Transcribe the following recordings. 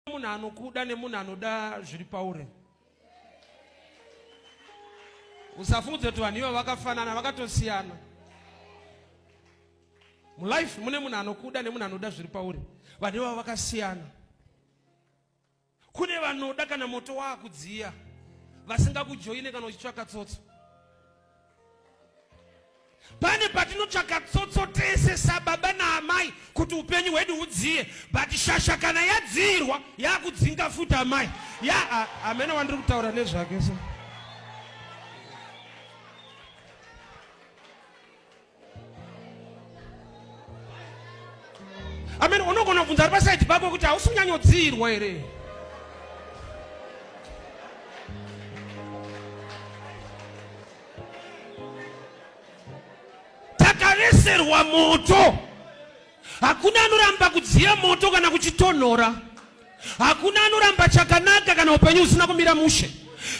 Munhu anokuda nemunhu anoda zviri pauri. Usafungudze kuti vanhu ivo vakafanana, vakatosiyana. Mulife mune munhu anokuda nemunhu anoda zviri pauri. Vanhu ivavo vakasiyana. Kune vanoda kana moto waakudziya, vasingakujoine kana uchitsvaka tsotso. Pane patinotsvaka tsotso tese sababa naamai kuti upenyu hwedu hudziye, but shasha kana yadziirwa yakudzinga futi amai ya amene wandiri kutaura nezvake so. Amen, unogona kubvunza ari pasaidi pako kuti hausi kunyanyodziirwa here? Takaveserwa moto. Hakuna anoramba kudziya moto kana kuchitonhora. Hakuna anoramba chakanaka kana upenyu husina kumira mushe.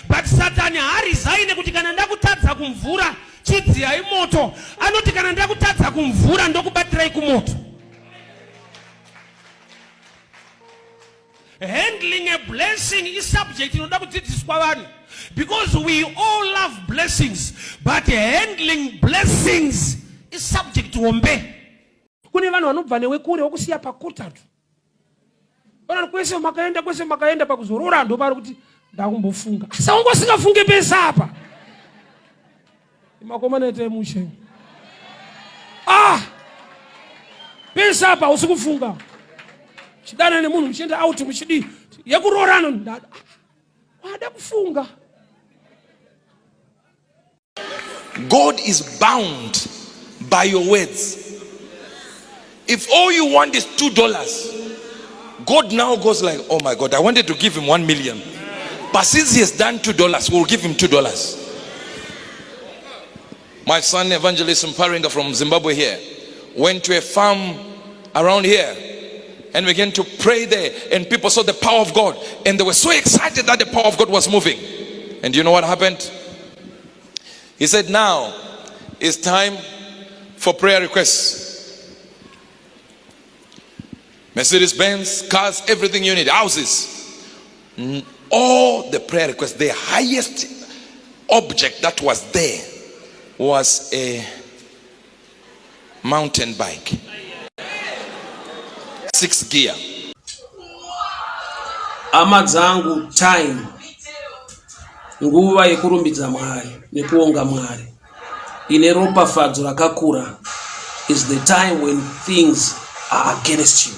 But Satani haarizaine kuti kana ndakutadza kumvura chidziyai moto. Anoti kana ndakutadza kumvura ndokubatirai kumoto. Handling a blessing isubject inoda kudzidziswa vanhu because we all love blessings but handling blessings isubject hombe. Kune vanhu vanobva newe kure wokusiya pakutatu vanhu kwese makaenda kwese makaenda pakuzorora ndopari kuti ndakumbofunga asi wanga usingafunge pese apa makomana itai mushe ah pese apa usi kufunga chidana nemunhu muchienda out muchidii yekuroorano ndada wada kufunga God is bound by your words. If all you want is $2, God now goes like, oh my God, I wanted to give him 1 million. But since he has done $2, we'll give him $2. My son, Evangelist Mparinga from Zimbabwe here, went to a farm around here and began to pray there. And people saw the power of God. And they were so excited that the power of God was moving. And you know what happened? He said, now it's time for prayer requests. Mercedes Benz, cars, everything you need, houses. All the prayer requests, the highest object that was there was a mountain bike. 6 gear. Hama dzangu, time nguva yekurumbidza Mwari nekuonga Mwari ine ropafadzo rakakura is the time when things are against you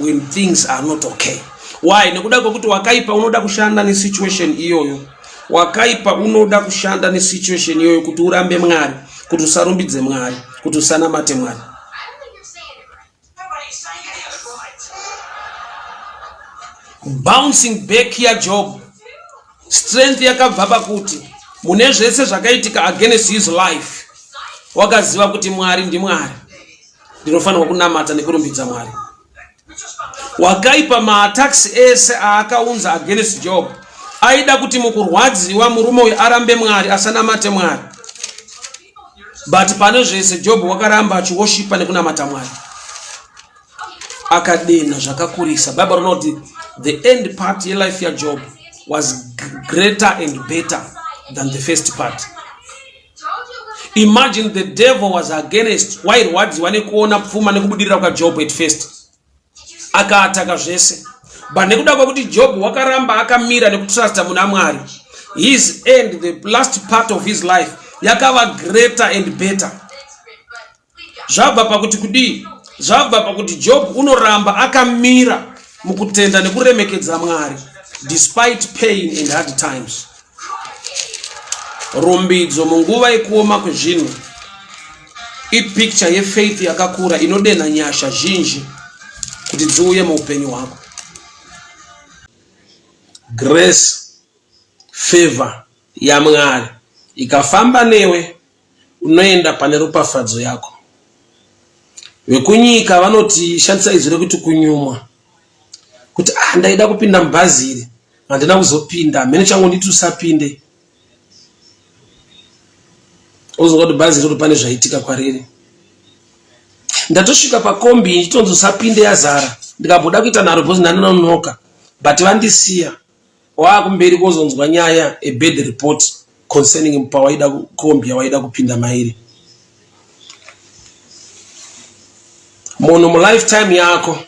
when things are not okay why nekuda kwekuti wakaipa unoda kushanda nesituation iyoyo wakaipa unoda kushanda nesituation iyoyo kuti urambe mwari kuti usarumbidze mwari kuti usanamate mwari bouncing back yajob strength yakabva pakuti mune zvese zvakaitika against his life wakaziva kuti mwari ndimwari ndinofanirwa kunamata nekurumbidza mwari wakaipa maattacks ese aakaunza against job aida kuti mukurwadziwa murume uyu arambe mwari asanamate mwari but pane zvese job wakaramba achiwoshipa nekunamata mwari akadenha zvakakurisa bible rinoti the end part yelife yajob was greater and better than the first part imagine the devil was against wairwadziwa nekuona pfuma nekubudirira kwajob at first akaataka zvese but nekuda kwekuti job wakaramba akamira nekutrusta muna mwari his end the last part of his life yakava greater and better zvabva pakuti kudii zvabva pakuti job unoramba akamira mukutenda nekuremekedza mwari despite pain and hard times rumbidzo munguva yekuoma kwezvinhu ipicture yefaith yakakura inodenha nyasha zhinji kuti dziuye muupenyu hwako grace favor yamwari ikafamba newe unoenda pane ropafadzo yako. Vekunyika vanoti shandisa izwi rekuti kunyumwa kuti ah, ndaida kupinda mubhazi iri handina kuzopinda mhene changu nditi usapinde ozonga kuti bhazi iroro pane zvaitika kwariri ndatosvika pakombi ndichitonzi usapinde yazara ndikamboda kuita nharo bhozi ndandinonoka But vandisiya waakumberi kozonzwa nyaya a bad report concerning pawaida kombi yawaida kupinda mairi. Munhu mulifetime yako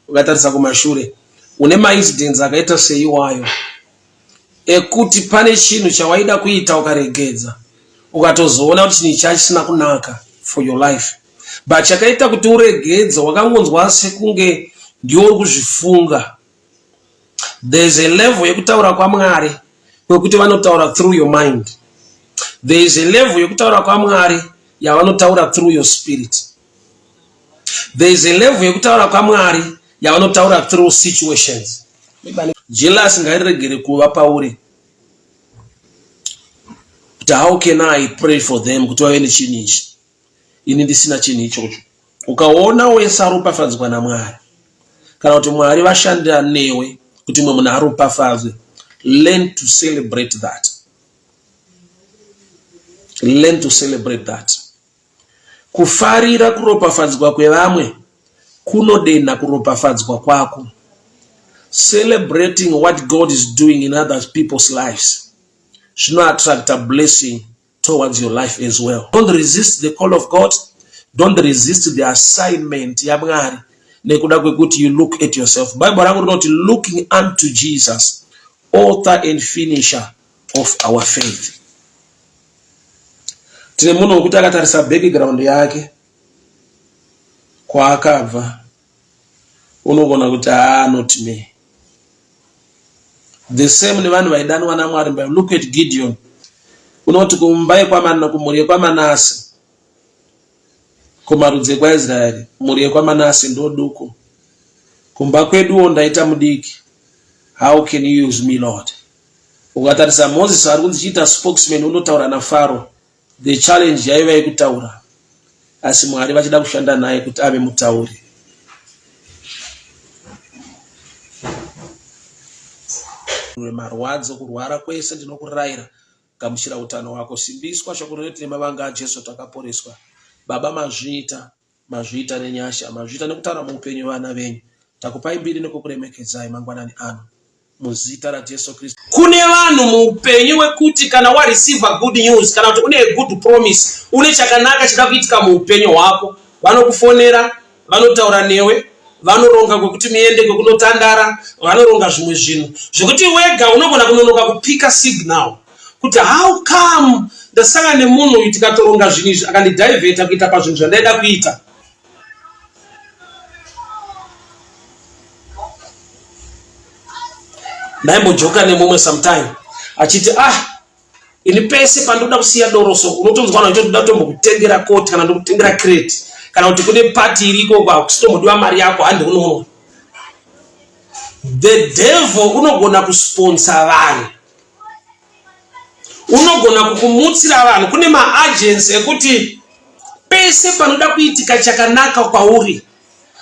ukatarisa kumashure une maincidents akaita seiwayo ekuti pane chinhu chawaida kuita ukaregedza ukatozoona kuti chinhu chachisina kunaka for your life but chakaita kuti uregedze wakangonzwa sekunge ndiwo uri kuzvifunga there's a level yekutaura kwamwari kwekuti vanotaura through your mind there is a level yekutaura kwamwari yavanotaura through your spirit there is a level yekutaura kwamwari yavanotaura through situations jealous ngairegere kuva pauri kuti how can i pray for them kuti vave nechinhu ichi ini ndisina chinhu ichocho ukaona wese aropafadzwa namwari kana kuti mwari vashandira newe kuti mumwe munhu aropafadzwe learn to celebrate that learn to celebrate that Kufarira kuropafadzwa kwevamwe kunodenha kuropafadzwa kwako. Celebrating what God is doing in other people's lives zvinoattracta blessing towards your life as well. Don't resist the call of God. Don't resist the assignment yaMwari nekuda kwekuti you look at yourself. Bible rangu rinoti looking unto Jesus, author and finisher of our faith. Tine munhu wekuti akatarisa background yake kwaakabva unogona kuti haa not me. The same nevanhu vaidanwa naMwari but look at Gideon. Unoti kumba yekwamana kumhuri yekwaManase kumarudzi ekwaIsraeri mhuri yekwaManase ndoduku kumba kweduwo ndaita mudiki how can you use me Lord? Ukatarisa Moses ari kunzi chiita spokesman unotaura naFaro. The challenge yaiva yekutaura asi Mwari vachida kushanda naye kuti ave mutauri. Marwadzo, kurwara kwese ndinokurayira gamuchira utano hwako, simbiswa shoko rinoti nemavanga aJesu takaporeswa. Baba mazviita. Mazviita nenyasha, mazviita nekutaura muupenyu vana venyu. Takupai mbiri nekukuremekedzai mangwanani ano. Muzita raJesu Kristu. Kune vanhu muupenyu wekuti kana wareceiver good news kana kuti une a good promise, une chakanaka chida kuitika muupenyu hwako, vanokufonera, vanotaura newe, vanoronga kwekuti muende kwekunotandara, vanoronga zvimwe zvinhu zvekuti wega unogona kunonoka kupika signal kuti how come ndasangana nemunhu uyu tikatoronga zvinhu izvi akandidivheta kuita pazvinhu zvandaida kuita ndaimbojoka nemumwe sometime achiti ah ini pese pandoda kusiya doro so unotonzwa vanhu vachitoda kutombokutengera koti kana ndokutengera crate kana kuti kune pati iriko kwakusitombodiwa mari yako handi unonwa the devil unogona kusponsa vanhu unogona kukumutsira vanhu kune maagency ekuti pese panoda kuitika chakanaka kwauri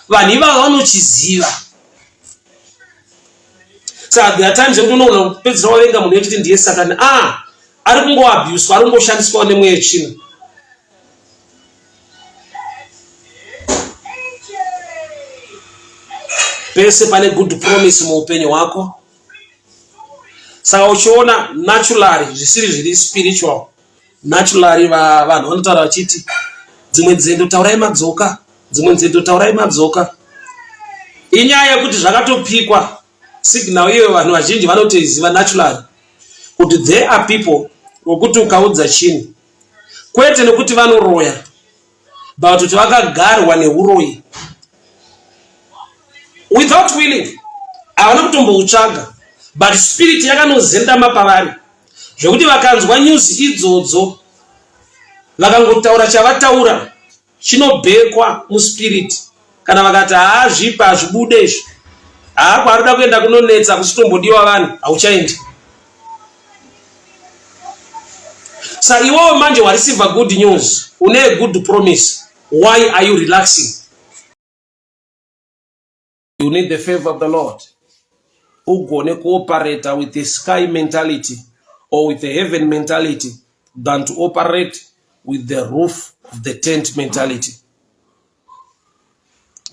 vanhu ivavo vanochiziva saka there are times ekuti unogona kupedzisira wavenga munhu echiti ndiye satani ah ari kungoabuswa ari kungoshandiswawo nemweya yetsvina pese pane good promise muupenyu hwako saka uchiona naturally zvisiri zviri spiritual naturally vanhu vanotaura vachiti dzimwe nzendo taurai madzoka dzimwe nzendo taurai madzoka inyaya yekuti zvakatopikwa signal iyoyo vanhu vazhinji vanotoiziva naturally kuti there are people vokuti ukaudza chinhu kwete nekuti vanoroya but kuti vakagarwa neuroyi without willing havana kutomboutsvaga but spirit yakanozendama pavari zvekuti vakanzwa news idzodzo vakangotaura chavataura chinobhekwa muspirit kana vakati haazvipa hazvibude izvi haa kwaarikuda kuenda kunonetsa kusitombodiwa vanhu hauchaendi sa iwewe manje wareceiver good news une a good promise why are you relaxing you need the favor of the lord ugone kuoperata with the sky mentality or with the heaven mentality than to operate with the roof of the tent mentality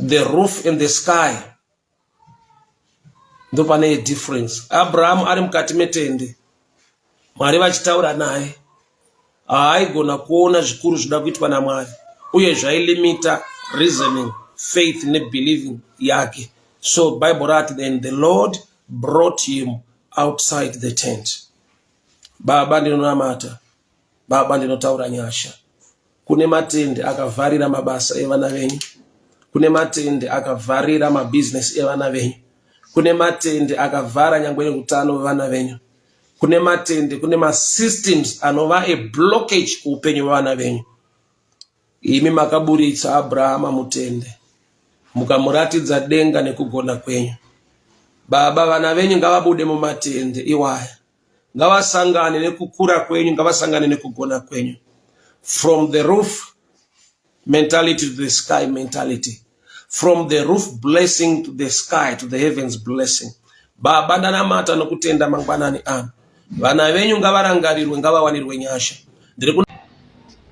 the roof and the sky. Ndopane difference. Abrahamu ari mukati metende, Mwari vachitaura naye, haaigona kuona zvikuru zvinoda kuitwa naMwari uye zvailimita reasoning, faith nebelieving yake. So Bible rati then the Lord brought him outside the tent. Baba ndinonamata, Baba ndinotaura nyasha. Kune matende akavharira mabasa evana venyu. Kune matende akavharira mabhizinesi evana venyu. Kune matende akavhara nyangwe neutano hwevana venyu. Kune matende, kune masystems anova a blockage kuupenyu hwevana venyu. Imi makaburitsa Abrahama mutende mukamuratidza denga nekugona kwenyu. Baba, vana venyu ngavabude mumatende iwaya. Ngavasangane nekukura kwenyu, ngavasangane nekugona kwenyu. From the roof mentality to the sky mentality. From the roof blessing to the sky, to the heavens blessing. Baba, ndanamata nokutenda mangwanani ano. Vana venyu ngavarangarirwe, ngavawanirwe nyasha. Ndiri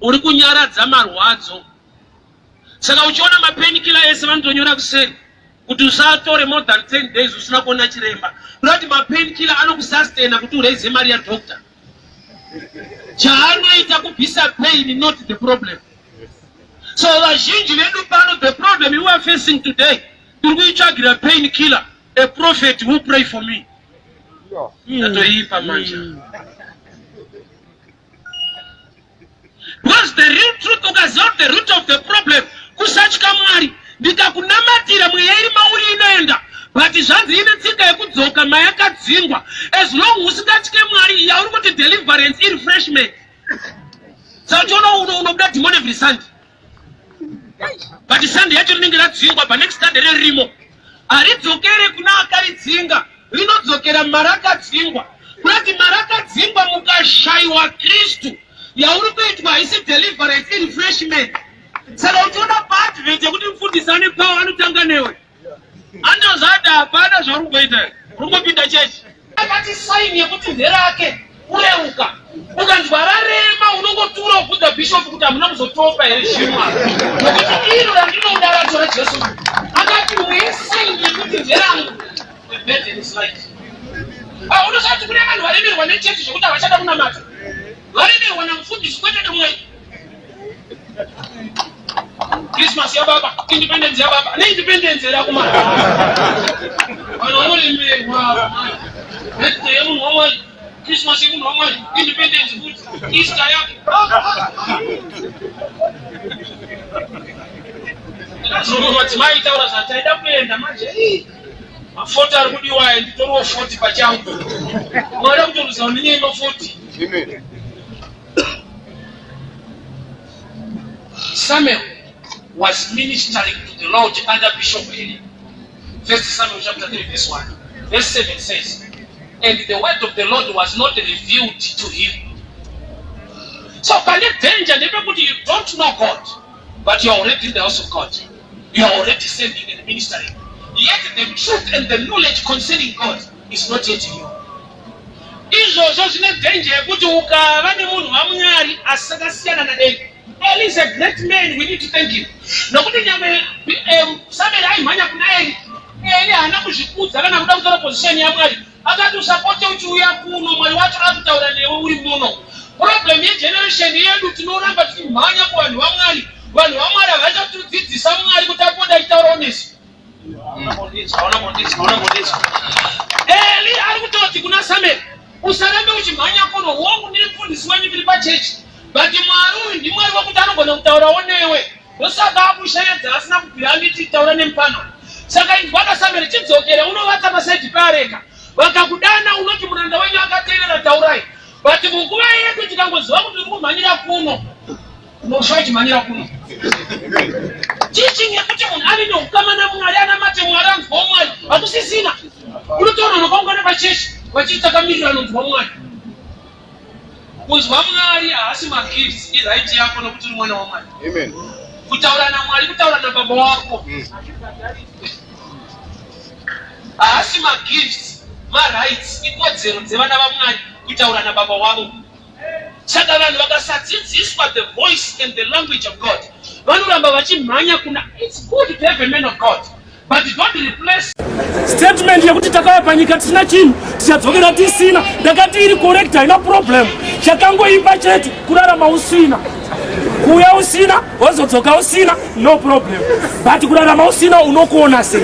Uri kunyaradza marwadzo. Saka uchiona mapainkiller ese vanotonyora kuseri kuti usatore more than 10 days usina kuona chiremba. Kuda kuti mapainkiller anokusustaina kuti uraize mari yadoctor. Chaanoita kubvisa pain not the problem. So vazhinji vedu pano the problem you are facing today tiri kuitsvagira pain killer, a prophet who pray for me. Tatoipa manje. Because the real truth ukaziva kuti the root of the problem kusatya Mwari ndikakunamatira mweya iri mauri inoenda but zvanzi ine tsika yekudzoka mayakadzingwa as long usingatye Mwari yauri kuti deliverance irefreshment saka uchiona unobuda demon every Sunday but Sunday yacho rinenge radzingwa but next Sunday ririmo haridzokere kuna akaridzinga rinodzokera marakadzingwa kurati marakadzingwa mukashaiwa kristu yauri kuitwa haisi deliverance irefreshment saka uchiona paadvent yekuti mufundisi ane power anotanga newe Andozvada hapana zvauri kungoita uri kungopinda chechi. Akati saini yekuti nderake kureuka. Ukanzwa rarema unongotura ubvunza bishop kuti hamuna kuzotopa here zvimwa. Nokuti iro randinoda racho raJesu. Akati uye saini yekuti nderangu. The burden is light. Ah, unosati kune vanhu varemerwa nechechi zvekuti havachada kunamata. Varemerwa namufundisi kwete nemweya. Christmas ya baba, independence ya baba. Ne independence era kuma. Vanhu vanoremerwa. Birthday yemunhu waMwari, Christmas yemunhu waMwari, independence futi, Easter yake. Ndakazonzwa madzimai aitaura zvati aida kuenda manje. Mafoti ari kudiwa aya nditoriwo 40 pachangu. Mwari akutoruza nenyaya yemafoti. Amen. Samuel was ministering to the Lord under Bishop Eli. First Samuel chapter 3 verse 1. Verse 7 says, And the word of the Lord was not revealed to him. So pane danger ndepekuti you don't know God, but you are already in the house of God. You are already serving and ministering. Yet the truth and the knowledge concerning God is not yet in you. Izvozvo zvine danger yekuti ukava nemunhu waMwari asi akasiyana naEli. Eli is a great man, we need to thank him. Nokuti nyangwe Samuel aimhanya kuna Eli, Eli haana kuzvikudza kana kuda kutora position yaMwari. Akati usapote uchiuya kuno, Mwari wacho akutaura newe uri muno. Problem yegeneration yedu tinoramba tichimhanya kuvanhu vaMwari. Vanhu vaMwari havachatidzidzisa Mwari kuti apote achitaura nesu. Eli ari kutoti kuna Samuel, usarambe uchimhanya kuno. Hongu ndiri mufundisi wenyu tiri pachechi, but Mwari uyu ndiMwari wekuti anogona kutaurawo newe. Ndosaka akusheedza asina kubvira anditi taura nemupano. Saka inzwaka Samuel, chidzokera unovata pasaidi peareka. Vakakudana unoti muranda wenyu akateerera taurai. But munguva yedu tikangoziva kuti uri kumhanyira kuno unofa uchimhanyira kuno teaching yekuti munhu ave neukama namwari anamate mwari anzwawo mwari hakusisina unotoona vakaungana pachechi vachiti takamirira anonzwa mwari kunzwa mwari haasi magifts iright yako nokuti uri mwana wamwari kutaura namwari kutaura nababa wako mm. haasi magifts marights ikodzero dzevana vamwari kutaura nababa wavo Saka vanhu vakasadzidziswa the voice and the language of God vanoramba vachimhanya kuna it's good to have a man of God. But don't replace Statement yekuti takauya panyika tisina chinhu tichadzokera tisina, ndakati iri correct, haina problem. Chakangoimba chete kurarama usina, kuuya usina wozodzoka usina, no problem, but kurarama usina unokuona sei?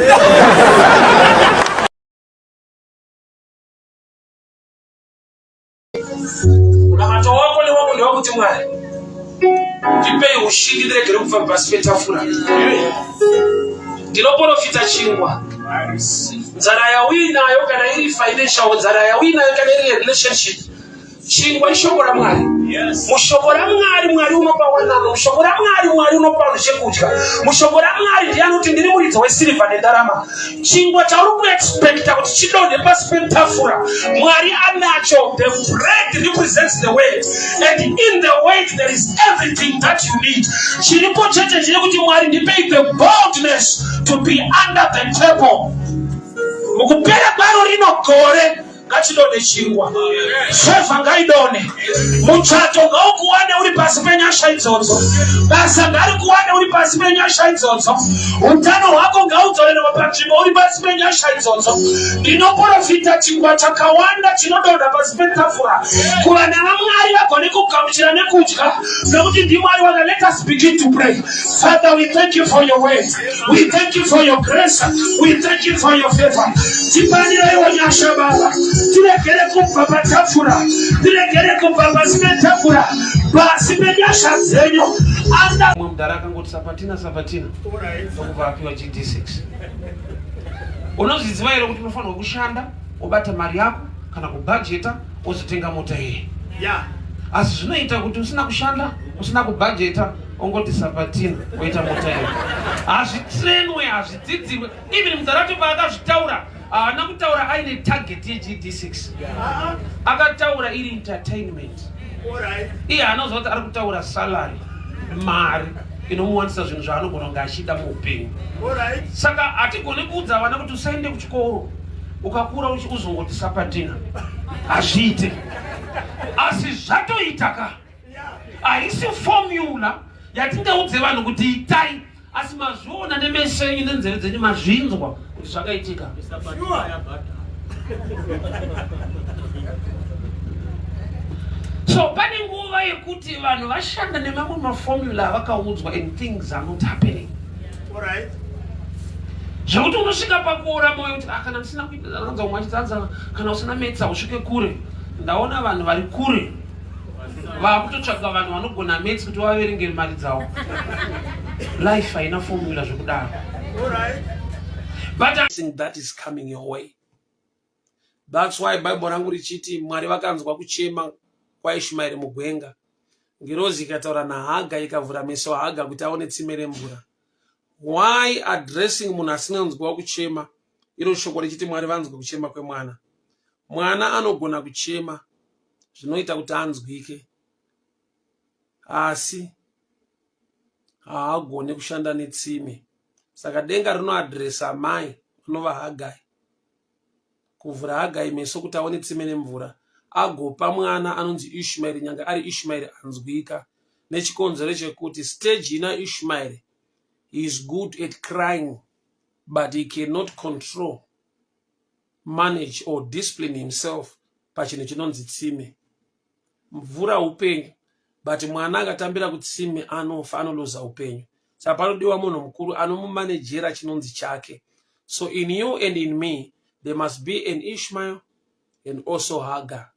Munamato wako newangu ndewakuti Mwari ndipei ushingi ndiregere kubva pasi petafura. Ndinoporofita chingwa. Nzara yauinayo kana iri financial, nzara yauinayo kana iri relationship, chingwa ishoko raMwari. Mushoko raMwari, Mwari unopa wanano. Mushoko raMwari, Mwari unopa vanhu chekudya. Mushoko raMwari ndiye anoti ndiri muridzi wesirivha nendarama. Chingwa chauri kuexpecta kuti chidonhe pasi petafura, Mwari anacho. The bread represents the word, and in the word there is everything that you need. Chiripo chete chiri kuti Mwari ndipei the boldness to be under the table. Mukupera kwaro rino gore ngachidonhe chingwa, fevha ngaidonhe, muchato ngaukuwane uri pasi penyasha idzodzo, basa ngarikuwane uri pasi penyasha idzodzo, utano hwako ngaudzorerwe panzvimbo uri pasi penyasha idzodzo. Ndinoprofita chingwa chakawanda chinodonha pasi petafura kuvana vaMwari vagone kugamuchira nekudya, nokuti ndiMwari waka. Let us begin to pray. Father, we thank you for your word. We thank you for your grace. We thank you for your favor. Tipanireiwo nyasha Baba. Tiregere kubva patafura. Tiregere kubva pasi petafura. Pasi penyasha dzenyu. Anda Mumwe mudhara akangoti sapatina sapatina ndokubva apiwa GD6. Unozviziva here kuti unofanirwa kushanda wobata mari yako kana kubhajeta wozotenga mota iye? Asi zvinoita kuti usina kushanda usina kubhajeta ongoti sapatina woita mota iyo. Hazvitrenwe, hazvidzidzirwe. Even mudhara wacho paakazvitaura haana kutaura aine target yeGD6, akataura iri entertainment. Iye anoziva kuti ari kutaura salary, mari inomuwanisa zvinhu zvaanogona kunge achida muupenyu. Saka hatigoni kuudza vana kuti usaende kuchikoro, ukakura uzongoti sapatina. Hazviite, asi zvatoita ka. Haisi formula yatingaudze vanhu kuti itai, asi mazviona nemeso enyu nenzeve dzenyu, mazvinzwa kuti zvakaitika. So pane nguva yekuti vanhu vashanda nemamwe maformula avakaudzwa and things are not happening, zvekuti unosvika pakuora mwoyo kuti ah, kana ndisina kuanza umwe achiti kana usina maths hausvike kure. Ndaona vanhu vari kure vakutotsvaga vanhu vanogona maths kuti vaverengere mari dzavo. Life haina formula zvekudaro. But that is coming your way. That's why Bible rangu richiti Mwari vakanzwa kuchema kwaIshmaeri mugwenga, ngirozi ikataura naHaga, ikavhura meso aHaga kuti aone tsime remvura. Why addressing munhu asina kunzwiwa kuchema, iro shoko richiti Mwari vanzwe kuchema kwemwana? Mwana anogona kuchema zvinoita kuti anzwike, asi haagone kushanda netsime. Saka denga rinoadresa amai vanova Hagai, kuvhura Hagai meso kuti aone tsime nemvura, agopa mwana anonzi Ishmaeri. Nyange ari Ishmaeri anzwika nechikonzero chekuti stage ina Ishmaeri, he is good at crying but he cannot control, manage or discipline himself pachinhu chinonzi tsime. Mvura upenyu, but mwana akatambira kutsime anofa, anoluza upenyu. Saka panodiwa munhu mukuru anomumanejera chinonzi chake. So in you and in me there must be an Ishmael and also Hagar.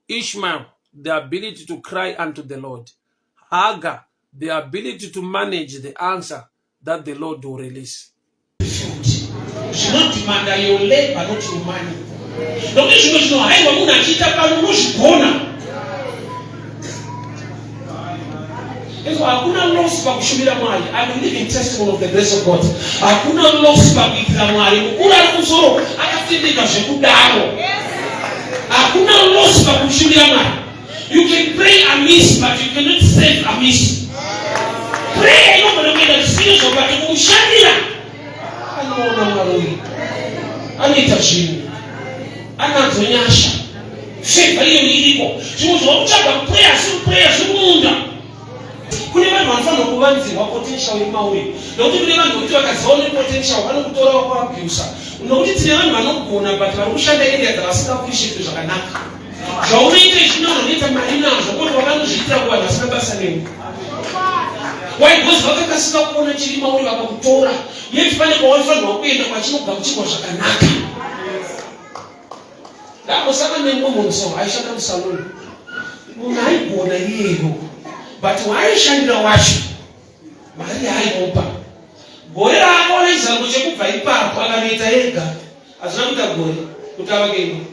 Ishmael, the ability to cry unto the Lord. Hagar, the ability to manage the answer that the Lord will release. Zvinodhimanda your labor, not your money, nokuti zvimwe zvinohairwa munhu achiita pano unozvigona. Izvo hakuna loss pakushumira Mwari. I'm a living testimony of the grace of God. Hakuna loss pakuitira Mwari. Mukuru ari kumusoro akatendeka zvekudaro. Hakuna loss pakushumira Mwari. You can pray amiss, but you cannot save amiss. Prayer inogona kuenda zvisiri zvo, but kumushandira anoona Mwari uyu anoita zvinhu, anadzo nyasha, favor iyo iriko. Zvimwe zvakutsvaga kuprayer, zviri kuprayer, zviri kumunda kune vanhu. vanhu vanofanirwa kuvanzirwa potential iri mauri, nokuti kune vanhu vekuti vakaziva une potential vanokutora vakuabusa, nokuti tine vanhu vanogona but vari kushanda area dzavasingaappreciate zvakanaka. Zvaunoita izvi vanhu vanoita mari nazvo, kuti vakanozviitira kuvanhu vasina basa newe. Why? Because vakakasika kuona chiri mauri vakakutora, yet pane kwawaifanirwa kuenda kwachinogamuchirwa zvakanaka. Ndambosangana nemumwe munhu so aishanda musaloni, munhu aigona iyeyo, but waaishandira wacho mari yaaimupa gore raakaona chizango chekubva ipapo akanoita ega, hazvina kuita gore kuti avake imba.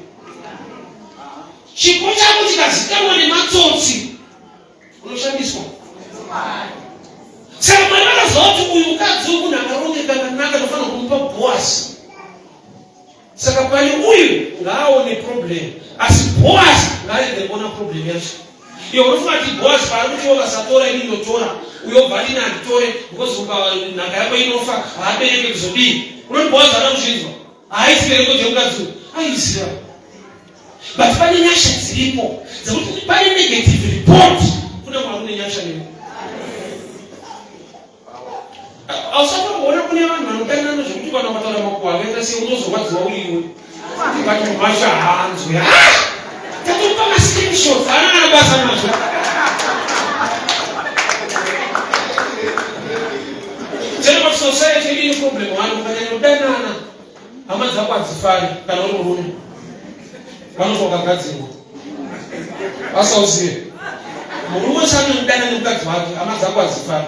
Chipo chako chikazikanwa nematsotsi, unoshandiswa. Saka Mwari vakaziva kuti uyu mukadzi uyu munhu akarongeka akanaka, ndofanira kumupa Bhoasi. Saka pane uyu ngaaone problem, asi Boaz ngaarege kuona problem yacho. Iwe unofunga kuti Boaz paari kuti wakasatora ini ndotora, uyo obva ati ini handitore because nhaka yako inofa, haabereke kuzodii? Unoti Boaz haana kuzvinzwa? Haaisi bereko dzemukadzi uyu, aiziva. But pane nyasha dziripo dzekuti pane negative report, kune Mwari une nyasha newe. Ausati wamboona kune vanhu vanodanana zvekuti kana ukataura makuhwa akaita sei unozorwadziwa uriwe, but munhu wacho haanzwi. Tatopa mascreenshots, haana kana basa nazvo. Chero pasociety yedu ine problem one, ukanyanya kudanana hama dzako hadzifari. Kana uri murume vanoti wakagadzirwa, asauzive murume usanodana nemukadzi wake, hama dzako hadzifari.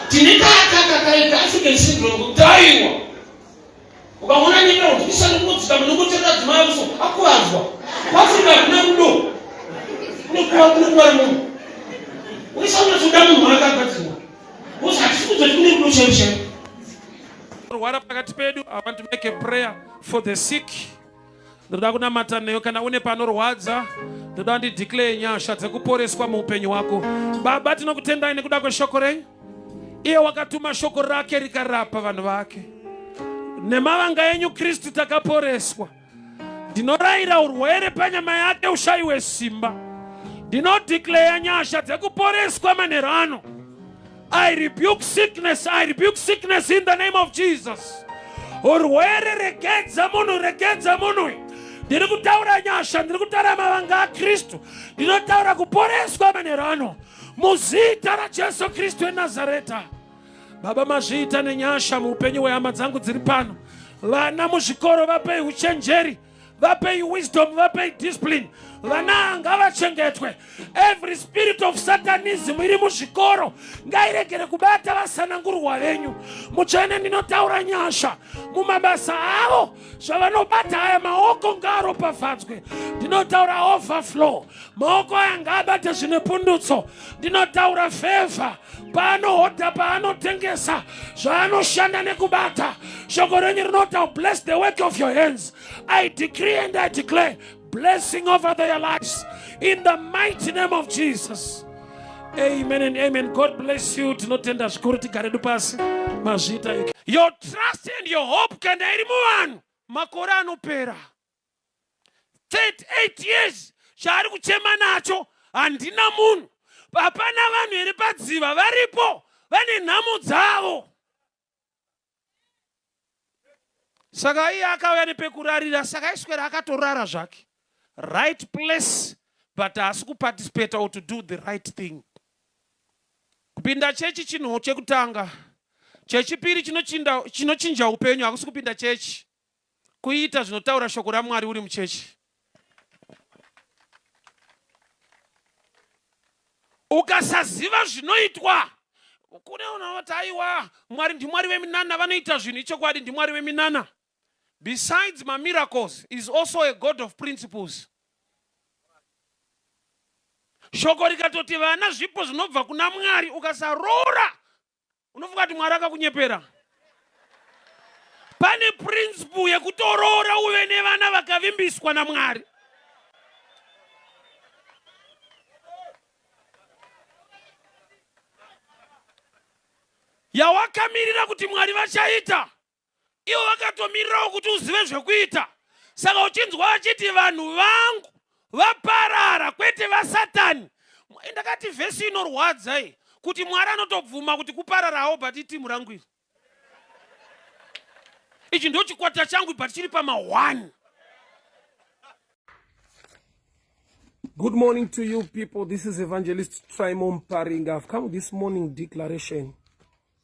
Tine kakakakaita African syndrome kuti aiwa, ukaona nyika kudzikisa nekudzika munongotenda dzimai uso akuvadzwa. KuAfrica hakuna rudo, kunekuvara munhu uisaunatsoda munhu akagadzirwa, because hatisi kudzoti kune rudo chaivo chaivo. Rwara pakati pedu, I want to make a prayer for the sick. Ndoda kunamata newe kana une panorwadza. Ndoda ndideclare nyasha dzekuporeswa muupenyu hwako. Baba, tinokutendai nekuda kweshoko renyu. Iye wakatuma shoko rake rikarapa vanhu vake. Nemavanga enyu Kristu takaporeswa. Ndinorayira urwere panyama yake ushayiwe simba. Ndinodeclare nyasha dzekuporeswa manheru ano. I rebuke sickness, I rebuke sickness in the name of Jesus. Urwere regedza munhu, regedza munhu. Ndiri kutaura nyasha, ndiri kutaura mavanga aKristu. Ndinotaura kuporeswa manheru ano muzita raJesu Kristu weNazareta. Baba, mazviita nenyasha muupenyu hwehama dzangu dziri pano. Vana muzvikoro vapei uchenjeri, vapei wisdom, vapei discipline. Vana ngavachengetwe. Every spirit of satanism iri muzvikoro ngairegere kubata vasanangurwa venyu. Mutsvene, ndinotaura nyasha mumabasa avo, zvavanobata aya maoko ngaaropafadzwe. Ndinotaura overflow, maoko aya ngaabate zvine pundutso. Ndinotaura favor paanohodha, paanotengesa, zvaanoshanda nekubata. Shoko renyu rinota, bless the work of your hands. I decree and I declare blessing over their lives in the mighty name of Jesus. Amen and amen. God bless you. Tinotenda zvikuru, tigare pasi. Mazviita. Your trust and your hope kana iri muvanhu, makore anopera. 38 years chaari kuchema nacho, handina munhu. Hapana vanhu here padziva? Varipo, vane nhamo dzavo. Saka iye akauya nepekurarira, saka aiswera akatorara zvake, right place, but haasi kuparticipate or to do the right thing. Kupinda chechi chinhu chekutanga. Chechipiri chinochinja upenyu hakusi kupinda chechi, kuita zvinotaura shoko raMwari uri muchechi. Ukasaziva zvinoitwa, kune unoti aiwa, Mwari ndiMwari veminana, vanoita zvinhu. Ichokwadi, ndiMwari veminana. Besides mamiracles, is also a God of principles. Shoko rikatoti vana zvipo zvinobva kuna Mwari, ukasaroora unofunga kuti Mwari akakunyepera. Pane principle yekutoroora uve nevana vakavimbiswa naMwari. Yawakamirira kuti Mwari vachaita, ivo vakatomirirawo kuti uzive zvekuita. Saka uchinzwa vachiti vanhu vangu vaparara, kwete vaSatani. Ndakati vhesi inorwadza iyi. Kuti Mwari anotobvuma kuti kupararawo, but itimu rangu iri. Ichi ndo chikwata changu, but chiri pama 1. Good morning to you people. This is Evangelist Trymore Mparinga. I've come this morning declaration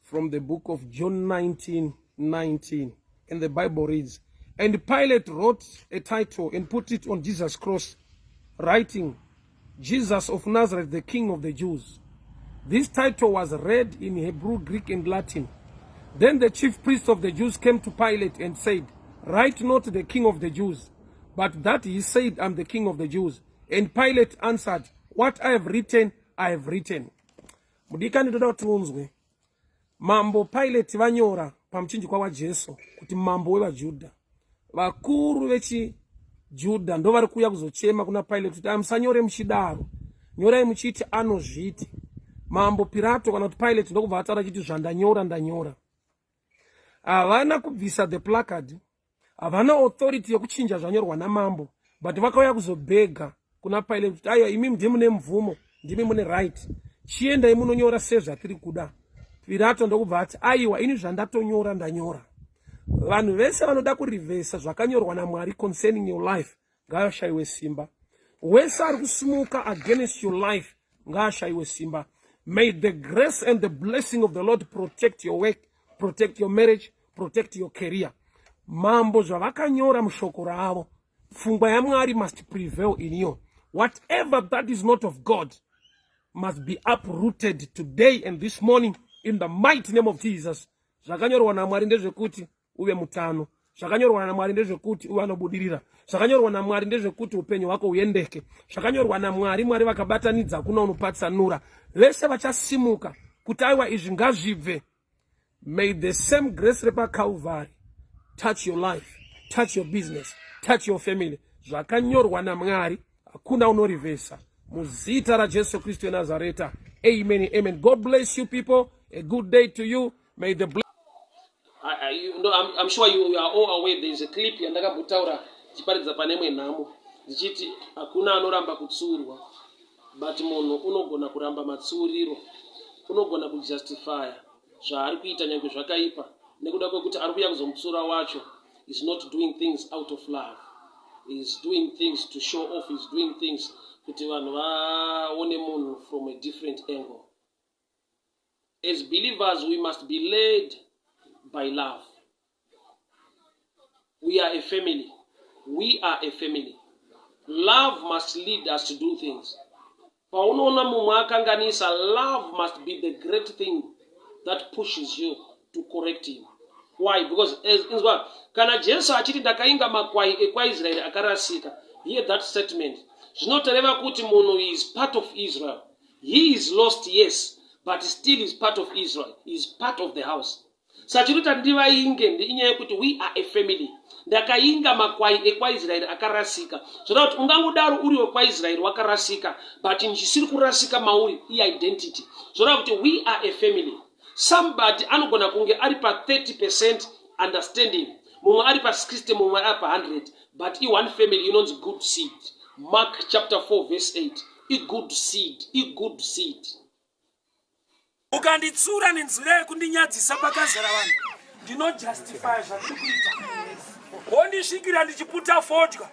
from the book of John 19 19. And the Bible reads, And Pilate wrote a title and put it on Jesus' cross, writing, Jesus of Nazareth, the King of the Jews. This title was read in Hebrew, Greek, and Latin. Then the chief priests of the Jews came to Pilate and said, Write not the King of the Jews, but that he said, I'm the King of the Jews. And Pilate answered, What I have written, I have written. Mudikani, ndoda kuti unzwe. Mambo Pilate vanyora pamuchinjikwa waJesu kuti mambo wevaJudha. Vakuru vechiJudha ndo vari kuuya kuzochema kuna Pilate kuti amusanyore muchidaro, nyorai muchiti anozviti. Mambo Pirato kana kuti Pilate ndokubva ataura achiti, zvandanyora ndanyora. Havana kubvisa the placard, havana authority yekuchinja zvanyorwa namambo, but vakauya kuzobhega kuna Pilate kuti aiwa, imi ndimi mune mvumo, ndimi mune right, chiendai munonyora sezvatiri kuda. Pirato ndokubva ati, aiwa, ini zvandatonyora ndanyora. Vanhu vese vanoda kurivhesa zvakanyorwa naMwari concerning your life ngaashayiwe simba. Wese ari kusimuka against your life ngaashayiwe simba. May the grace and the blessing of the Lord protect your work, protect your marriage, protect your career. Mambo zvavakanyora mushoko ravo, pfungwa yaMwari must prevail in you. Whatever that is not of God must be uprooted today and this morning in the mighty name of Jesus. Zvakanyorwa naMwari ndezvekuti uve mutano, zvakanyorwa naMwari ndezvekuti uve anobudirira, zvakanyorwa naMwari ndezvekuti upenyu hwako huendeke. Zvakanyorwa naMwari, Mwari vakabatanidza, kuna unopatsanura. Vese vachasimuka kuti aiwa, izvi ngazvibve, may the same grace repaCalvary touch your life, touch your business, touch your family. Zvakanyorwa naMwari hakuna unorivhesa, muzita raJesu Kristu weNazareta. Amen, amen. God bless you people. A good day to you. May the I, you know, I'm sure you are all aware there is a clip yandakambotaura ndichiparidza pane imwe nhamo ndichiti hakuna anoramba kutsiurwa, but munhu unogona kuramba matsiuriro, unogona kujustifya zvaari kuita nyange zvakaipa nekuda kwekuti ari kuuya kuzomutsiura wacho is not doing things out of love, is doing things to show off, is doing things kuti vanhu vaone munhu from a different angle. As believers, we must be led by love. We are a family. We are a family. Love must lead us to do things. Paunoona mumwe akanganisa, love must be the great thing that pushes you to correct him. Why? Because as inzwa, kana Jesu achiti ndakainga makwai ekwaIsraeri akarasika, hear that statement, zvinotoreva kuti munhu is part of Israel. He is lost, yes, but still is part of Israel, is part of the house. Saka chiri kuti ndivainge inyaya yekuti we are a family. Ndakainga makwai ekwaIsraeri akarasika, zvoda kuti ungangodaro uri wekwaIsraeri wakarasika, but chisiri kurasika mauri iidentity. Zvoda kuti we are a family. Somebody anogona kunge ari pa30% understanding, mumwe ari pa60, mumwe ari pa100, but ione family inonzi good seed. Mark chapter 4 verse 8, igood seed, igood seed. Ukanditsura nenzira yekundinyadzisa pakazara vanhu, ndinojustifya zvandiri kuita. Wondisvikira ndichiputa fodya,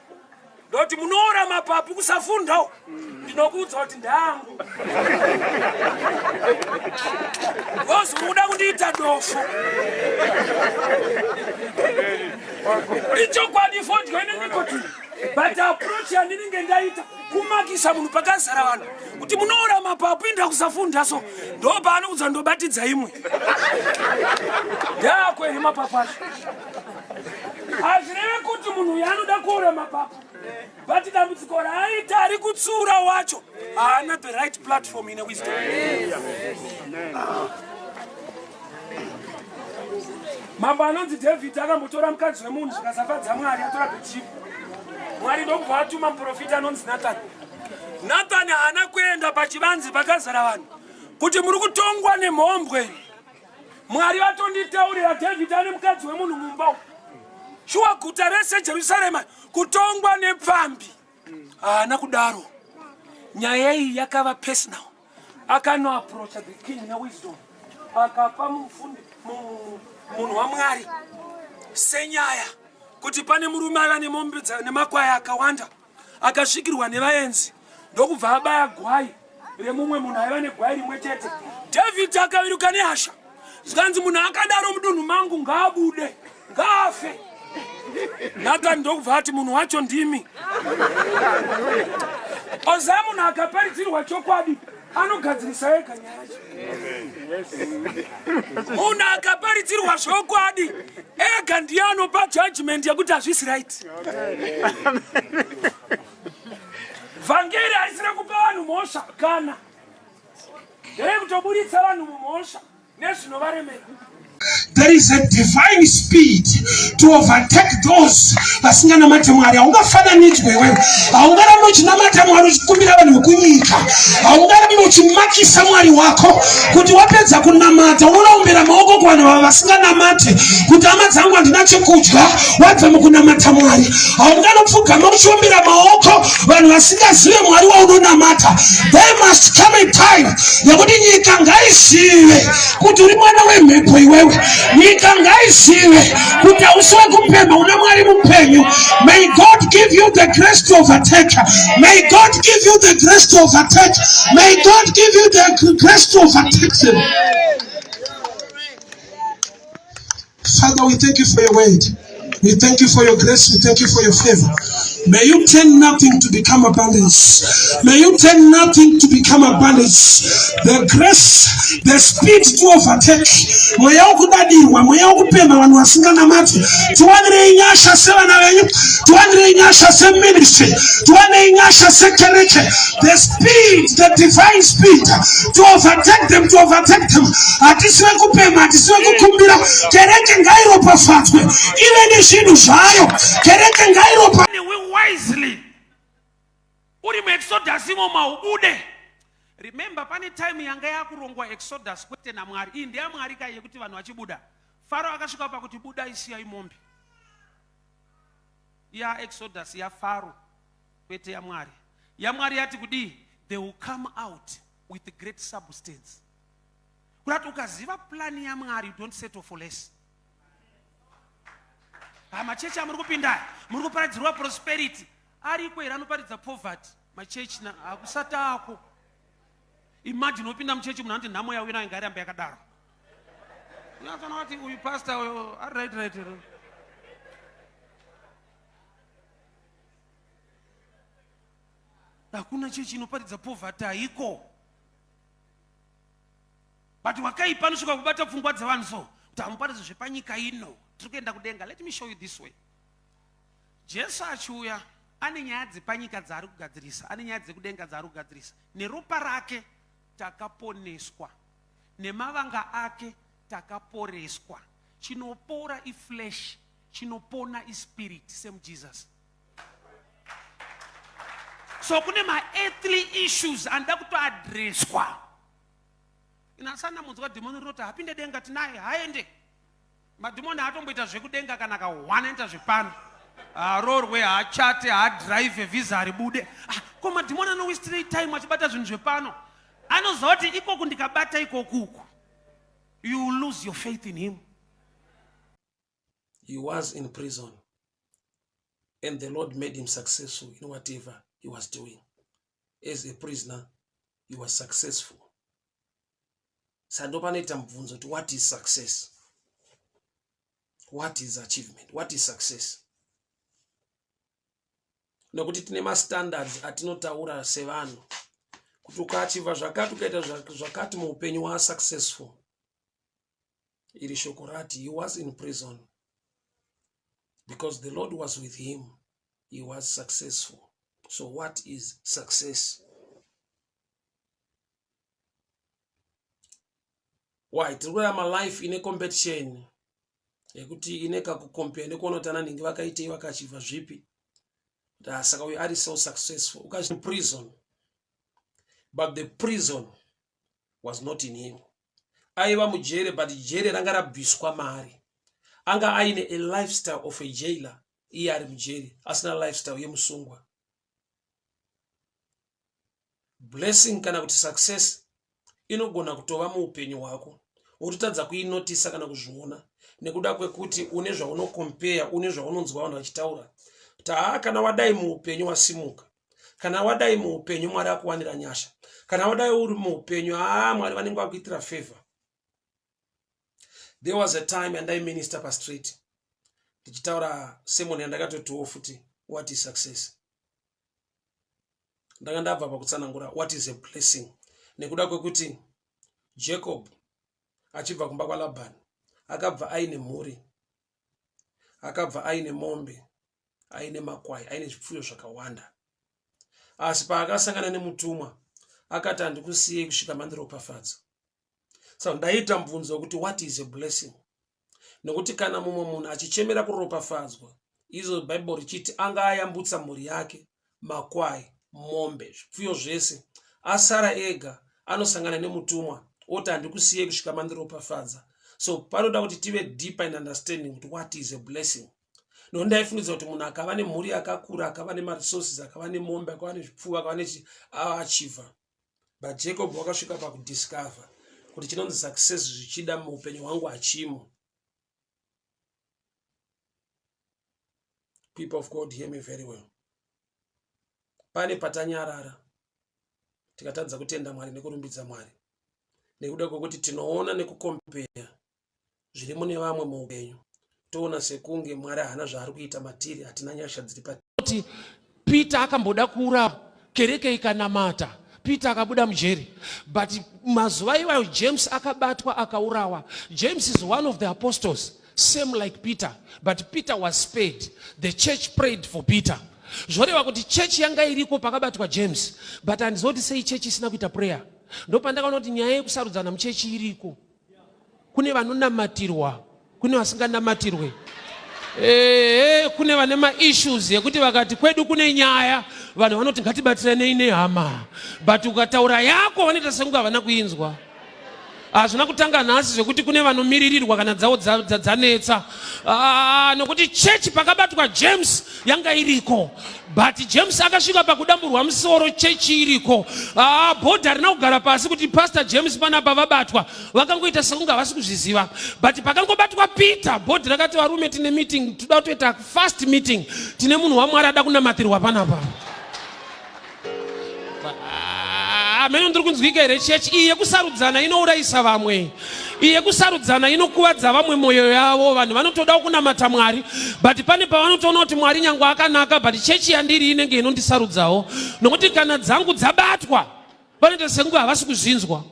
ndoti munoora mapapu kusafundawo, ndinokuudza kuti ndangu vozi uri kuda kundiita dofo. Ichokwadi, fodya ine nicotine, but approach yandinenge ndaita kumakisa munhu pakazara vanhu kuti munoora mapapu inda kusafunda, so ndo paanoudza ndobatidza imwe ndako here mapapu acho. Hazvireve kuti munhu uyu anoda kuora mapapu, but dambudziko raaita ari kutsiura wacho haana the right platform ine wisdom. Mambo anonzi David akambotora mukadzi wemunhu zvikasafadza Mwari, atora Bhetshiba. Mwari ndokubva atuma muprofita anonzi Nathani. Nathani haana kuenda pachivanzi pakazara vanhu kuti muri kutongwa nemhombwe, Mwari vatonditaurira David ane mukadzi wemunhu mumba. Shuwa, guta rese Jerusarema kutongwa nepfambi? Haana kudaro. Nyaya iyi yakava personal. Akanoaproacha the king newisdom akapa mufundi munhu wamwari senyaya kuti pane murume aiva nemombe nemakwai akawanda akasvikirwa nevaenzi ndokubva abaya gwai remumwe munhu aiva negwai rimwe chete. David akaviruka nehasha zvikanzi munhu akadaro mudunhu mangu ngaabude ngaafe. Nathan ndokubva ati munhu wacho ndimi. Oza munhu akaparidzirwa chokwadi anogadzirisa ega nyaya yacho. Munhu akaparidzirwa zvokwadi ega ndiye anopa judgment yekuti hazvisi right. Vhangeri harisi rekupa vanhu mhosva kana nderekutoburitsa vanhu mumhosva nezvinovaremera. There is a divine speed to overtake those vasinganamate Mwari. Haungafananidzwe iwewe, haungarambe uchinamata Mwari uchikumbira vanhu vekunyika, haungarambe uchimakisa Mwari wako kuti wapedza kunamata unonaombera maoko kuvanhu vava vasinganamate kuti hama dzangu handina chekudya, wabva mukunamata Mwari. Haunganopfugama uchiombera maoko vanhu vasingazive Mwari waunonamata. There must come a time yekuti nyika ngaizive kuti uri mwana wemhepo iwewe. Nyika ngaizive kuti hausi wekupemha, una Mwari mupenyu. May God give you the grace to overtake. May God give you the grace to overtake. May God give you the grace to overtake them. Father, we thank you for your word. We thank you for your grace. We thank you for your favor. May you turn nothing to become abundance. May you turn nothing to become abundance. The grace, the speed to overtake. Mweya wekudadirwa, mweya wekupemha vanhu vasinganamati. Tiwanirei nyasha sevana venyu. Tiwanirei nyasha seministry. Tiwanirei nyasha sekereke. The speed, the divine speed to overtake them, to overtake them. Hatisi vekupemha, hatisi vekukumbira. Kereke ngairopafadzwe ive nezvinhu zvayo. Kereke ngairopa We wisely uri muexodus imomo haubude. Remember pane time yanga yakurongwa exodus kwete namwari. Iyi ndeyamwari kai yekuti vanhu vachibuda. Faro akasvika pakuti budai siyai mombe. Ya exodus yaFaro kwete yaMwari. YaMwari yati kudii? They will come out with great substance. Kurati ukaziva plan yaMwari you don't settle for less. Machechi amuri kupinda muri kuparadzirwa prosperity ariko here anoparidza poverty? Machechi hakusati ako. Imagine wopinda muchechi munhu anoti nhamo yauinayo ngairambe yakadaro. Unofanira kuti uyu pastor uyu ari right right here. Hakuna chechi inoparidza poverty haiko. But wakaipa anosvika kubata pfungwa dzevanhu so kuti hamuparidzi zvepanyika ino, tiri kuenda kudenga. Let me show you this way. Jesu achiuya ane nyaya dzepanyika dzaari kugadzirisa, ane nyaya dzekudenga dzaari kugadzirisa. Neropa rake takaponeswa, nemavanga ake takaporeswa. Chinopora iflesh, chinopona ispirit. Same Jesus. So kune maearthly issues anoda kutoadreswa. Inasana munzwa dhimoni rinoti hapinde denga tinaye haende. Madhimoni haatomboita zvekudenga kana kawana ita zvepano. Haarorwe, haachate, haadrive, visa haribude. Ko madhimoni anowestirei time achibata zvinhu zvepano? Anoziva kuti ikoku ndikabata ikoku uku, you will lose your faith in him. He was in prison and the Lord made him successful in whatever he was doing. As a prisoner, he was successful. Sando panoita mubvunzo kuti what is success? What is achievement? What is success? Nekuti tine mastandards atinotaura sevanhu kuti ukaachiva zvakati ukaita zvakati muupenyu waa successful. Iri shoko rati he was in prison because the Lord was with him. He was successful. So what is success? Why tiri kurarama life ine competition yekuti ine kakucompare nekuona kuti ana nhingi vakaitei vakaachivha zvipi. Kuti saka uyu ari so successful. Ukazi prison. But the prison was not in him. Aiva mujere but jere ranga rabviswa maari. Anga aine a lifestyle of a jailer iye ari mujeri asina lifestyle yemusungwa. Blessing kana kuti success inogona kutova muupenyu hwako wototadza kuinotisa kana kuzviona nekuda kwekuti une zvaunokompeya une zvaunonzwa vanhu vachitaura kuti haa kana wadai muupenyu wasimuka kana wadai muupenyu mwari akuwanira nyasha kana wadai uri muupenyu haa mwari vanenge vakuitira favor there was a time yandaiminister pastreet ndichitaura sermon yandakatotiwo futi what is success ndanga ndabva pakutsanangura what is a blessing nekuda kwekuti jacob achibva kumba kwalabhani akabva aine mhuri akabva aine mombe aine makwai aine zvipfuyo zvakawanda asi paakasangana nemutumwa akati handikusiyei kusvika mandiropafadza so ndaiita mubvunzo wekuti what is a blessing nokuti kana mumwe munhu achichemera kuropafadzwa izvo bhaibheri richiti anga ayambutsa mhuri yake makwai mombe zvipfuyo zvese asara ega anosangana nemutumwa oti handikusiye kusvika mandiropafadza so panoda kuti tive deeper in understanding kuti what is a blessing nokuti ndaifungidzira kuti munhu akava nemhuri yakakura akava nemaresources akava nemombe akava nezvipfuwo akava nechi aachivha but jacob wakasvika pakudiscover kuti chinonzi success zvichida muupenyu hwangu hachimo people of god hear me very well pane patanyarara tikatadza kutenda mwari nekurumbidza mwari nekuda kwekuti tinoona nekukompeya zviri mune vamwe muupenyu toona sekunge mwari haana zvaari kuita matiri hatina nyasha dziri pati peter akamboda kuurawa kereke ikanamata peter akabuda mujeri but mazuva iwayo james akabatwa akaurawa james is one of the apostles same like peter but peter was spared the church prayed for peter zvoreva kuti chechi yanga iriko pakabatwa james but handizoti sei chechi isina kuita prayer ndopandakaona kuti nyaya yekusarudzana muchechi iriko kune vanonamatirwa kune vasinganamatirwe ehe kune vane maissues ekuti vakati kwedu kune nyaya vanhu vanoti ngatibatiranei nehama but ukataura yako vanoita sekunge havana kuinzwa hazvina kutanga nhasi zvekuti kune vanomiririrwa kana dzavo dzanetsa ah, nokuti chechi pakabatwa james yanga iriko but james akasvika pakudamburwa musoro chechi iriko ah, bhodha rina kugara pasi kuti pastor james panapa vabatwa vakangoita sekunge havasi kuzviziva but pakangobatwa peter bhodhi rakati varume tine meeting toda kutoita fast meeting tine munhu wamwari ada kunamatirwa panapa hameno ah, ndiri kunzwika here chechi iyi yekusarudzana inourayisa vamwe iyi yekusarudzana inokuvadza vamwe mwoyo yavo vanhu vanotoda kunamata mwari but pane pavanotoona kuti mwari nyange akanaka but chechi yandiri inenge inondisarudzawo nokuti kana dzangu dzabatwa vanoita sekunge havasi kuzvinzwa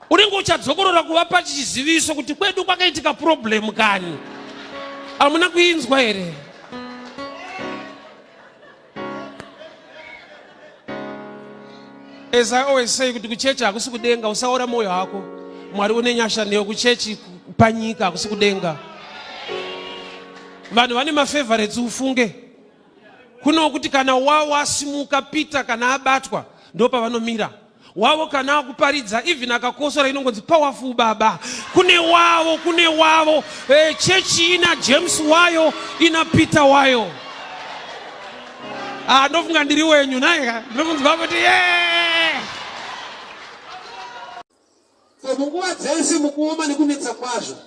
unenge uchadzokorora kuvapa chiziviso kuti kwedu kwakaitika problem kani hamuna kuinzwa here as i always say kuti kuchechi hakusi kudenga usaora mwoyo hako mwari une nyasha newe kuchechi panyika hakusi kudenga vanhu vane mafavorites ufunge kuno kuti kana wavo asimuka peter kana abatwa ndopavanomira wavo kana akuparidza even akakosora inongonzi powerful baba kune wavo kune wavo e, chechi ina james wayo ina peter wayo ah, ndofunga ndiri wenyu naika ndiri kunzwa kuti yeah! So munguva dzese mukuoma nekunetsa kwazvo,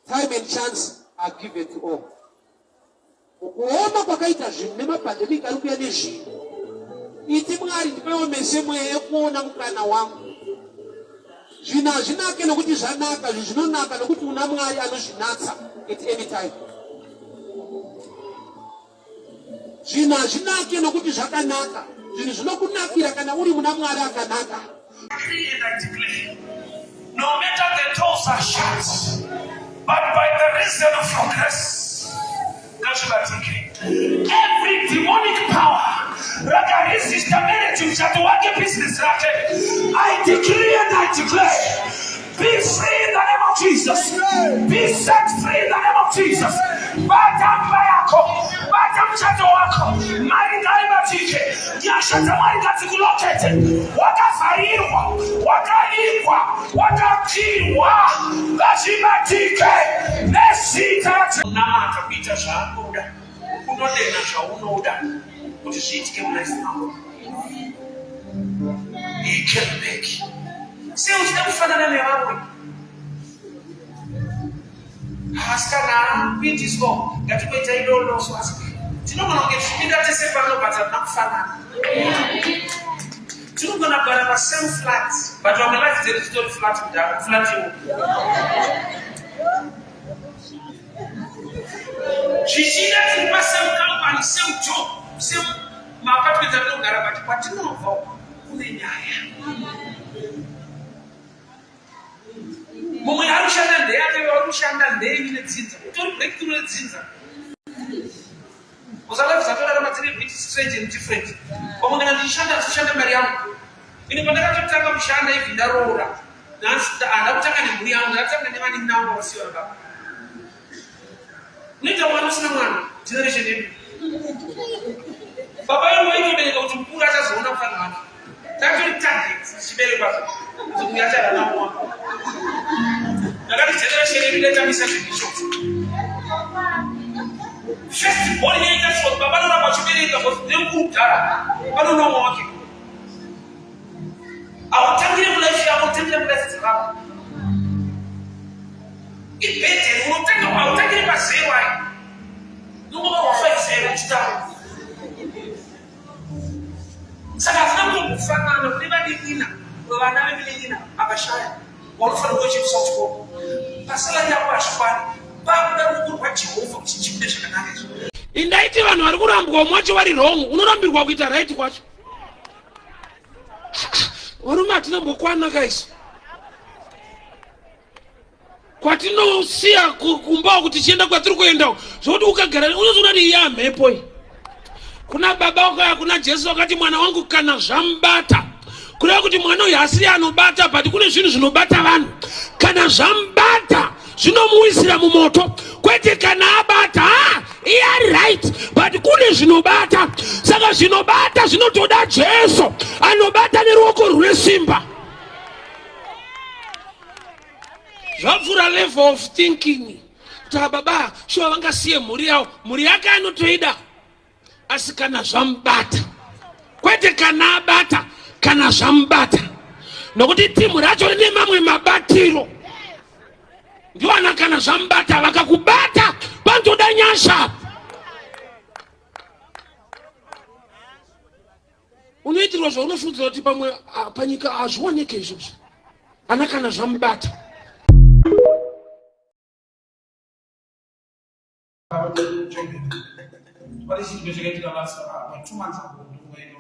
time and chance are given to all. Mukuoma kwakaita zvinhu nemapandemic ari kuuya nezvinhu, iti Mwari ndipeiwo mese mweya yekuona mukana wangu. Zvinhu hazvinake nokuti zvanaka, zvinhu zvinonaka nokuti una Mwari anozvinatsa at any time. Zvinhu hazvinake nokuti zvakanaka, zvinhu zvinokunakira kana uri muna Mwari akanaka. No matter the doors are shut, but by the reason of your grace, ngazvibatike. Every demonic power rakaresista marriage muchato wake business rake, I decree and I declare Be free in the name of Jesus. Be set free in the name of Jesus. Bata mba yako, bata mchato wako. Mari ngaibatike. Nyasha dzaMwari ngadzikulokete. Wakavharirwa, wakaigwa, wakapirwa. Ngazvibatike nezita raJesu. Namata kuita zvaanoda. Unodenha zvaunoda kuti zviitike mulife mako. He came back. Sei uchida kufanana nevamwe? Asikana kuitiswa ngatingoita idoloso asi tinogona kunge tichipinda tese pano but hatina kufanana. Tinogona kugara pa same flat but vamwe life dzedu dzitori flat kudhara flat iwo. Zvichida tiri pa same company, same job, same maapartment atinogara but kwatinobva kune nyaya. Mumwe ari kushanda ndeyake, vari kushanda ndeyenyu nedzinza. Utori breakthrough yedzinza. Usalife dzatorarama dziri bit strange and different. Pamwe kana ndichishanda ndichishanda mari yangu. Ini pandakatotanga kushanda even ndaroora. Nhasi handina kutanga nemhuri yangu, ndakatanga nevanin'ina vangu vakasiyiwa nababa. Unoita mwana usina mwana, generation yedu. Baba yangu vaitobereka kuti mukuru achazoona mufana wake. Tatori target tichiberekwa kuti uyu achararama wangu. Ndakati generation yedu ndaitambisa zvinhu izvozvo. First born yaita so baba vanoramba vachibereka because ndemukuru kudhara. Vanoona mwana wake. Hautangire mulife yako, utangire mulife dzevamwe. Ibhedheni unotanga hautangire pazero ayi. Unongovarwa 5 zero uchitanga. Saka hazvina kumbofanana kune vanin'ina vana vemunin'ina akashaya waunofanira kuchiendesa kuchikoro. Pasalari yako hazvikwani. Pakuda ruoko rwaJehovha kuti chibude zvakanaka izvi. Indaiti vanhu vari kurambwa umwe wacho vari wrong, unorambirwa kuita right kwacho. Varume hatina mbokwana kaisi. Kwatinosiya kumba uku tichienda kwatiri kuenda zvokuti ukagara unozoona kuti iya mhepo iyi. Kuna baba wakauya kuna Jesu wakati mwana wangu kana zvamubata kureva kuti mwana uyu asiri anobata but kune zvinhu zvinobata vanhu kana zvamubata zvinomuwisira mumoto kwete kana abata ha iye ari right but kune zvinobata saka zvinobata zvinotoda jesu anobata neruoko rune simba zvapfuura level of thinking kuti ababa shuwa vangasiye mhuri yavo mhuri yake anotoida asi kana zvamubata kwete kana abata kana zvamubata nokuti timu racho rine mamwe mabatiro ndiwana kana zvamubata vakakubata panotoda nyasha unoitirwa zvaunofungidzira kuti pamwe ah, panyika hazvioneke izvozvo ana kana zvamubata Pane chinhu chakaitika last about two months ago ndokuva ino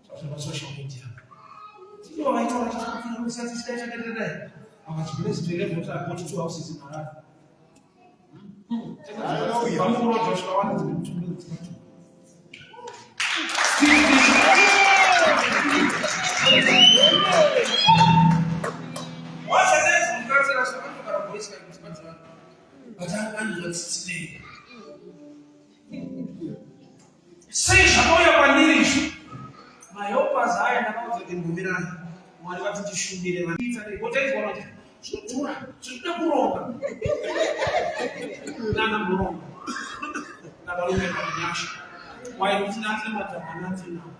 zvazviri pasocial media. Tino vaita vachitipira kusati chidai chakadai dai. I was blessed to level I bought two houses in Harare. Vamukuru Joshua wana dzimwe mutumbi dzimwe. Sei zvakauya kwandiri izvi? Mahelpers aya ndakaudza kuti mbomirai. Mwari vati ndishumire vanoita kuti zvinodhura zvinoda kuronga. Nana muronga. Navarume vanyasha. Why kuti natine madhaka natinawo.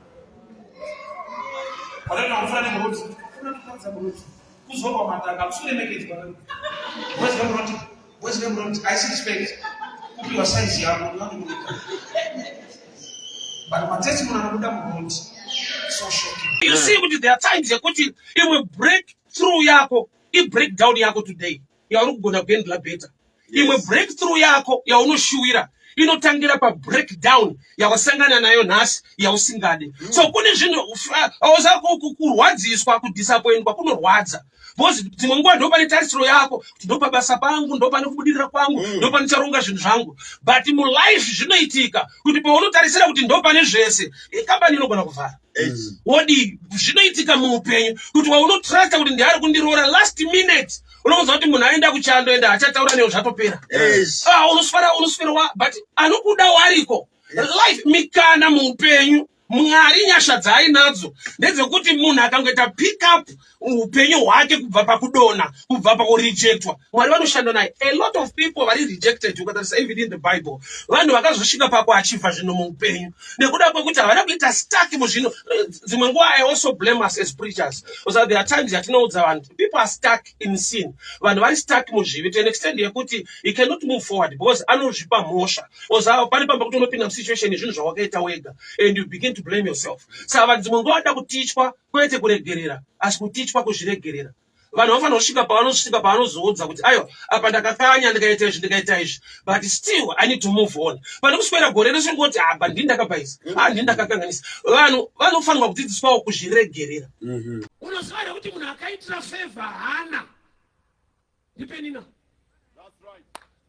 Vanoenda kufana nemuroti. Kufana kukadza muroti. Kuzorwa madhaka kusuremekedzwa. Voice remuroti. Voice remuroti haisi respect. Kupiwa size yako ndinokuita. But matestimony anobuda muroti. So shocking. You see kuti there are times yekuti imwe breakthrough yako ibreakdown yako today yauri kugona kuhandla better. Imwe breakthrough yako yaunoshuwira inotangira pabreakdown yawasangana nayo nhasi yausingade. So kune zvinhu auza kurwadziswa kudisappointwa kunorwadza because dzimwe nguva ndo pane tarisiro yako kuti ndo pabasa pangu ndo pane kubudirira kwangu ndo panicharonga zvinhu zvangu but mulife zvinoitika kuti paunotarisira kuti ndo pane zvese ikambani inogona kuvhara wodii zvinoitika muupenyu kuti waunotrusta kuti ndiari kundiroora last minute unokunzwa kuti munhu aenda kuchando ende haachataura newe zvatopera ah, unoswera unoswera but anokuda wariko life mikana muupenyu. Mwari nyasha dzaainadzo ndedzekuti munhu akangoita pick up upenyu hwake kubva pakudonha, kubva pakurejectwa, Mwari vanoshanda naye. A lot of people vari rejected, ukatarisa even in the Bible, vanhu vakazosvika pakuachivha zvinhu muupenyu nekuda kwekuti havana kuita stuck muzvinhu. Dzimwe nguva I also blame us as preachers, so there are times yatinoudza vanhu, people are stuck in sin, vanhu vari stuck muzvivi to an extent yekuti he cannot move forward because anozvipa mhosva. Oza pane pamba kuti unopinda musituation yezvinhu zvawakaita wega and you begin to blame yourself. Saka vanhu dzimwe nguva vanoda kutichwa kwete kuregerera, asi kutichwa kuzviregerera. Vanhu vanofanira kusvika pavanosvika pavanozoudza kuti aiwa, apa ndakakanya, ndikaita izvi, ndikaita izvi, but still I need to move on. Pane kuswera gore rese ngoti apa ndini ndakabhaisa, a ndini ndakakanganisa. Vanhu vanofanirwa kudzidziswawo kuzviregerera. Unoziva here kuti munhu akaitira favor hana ndiPenina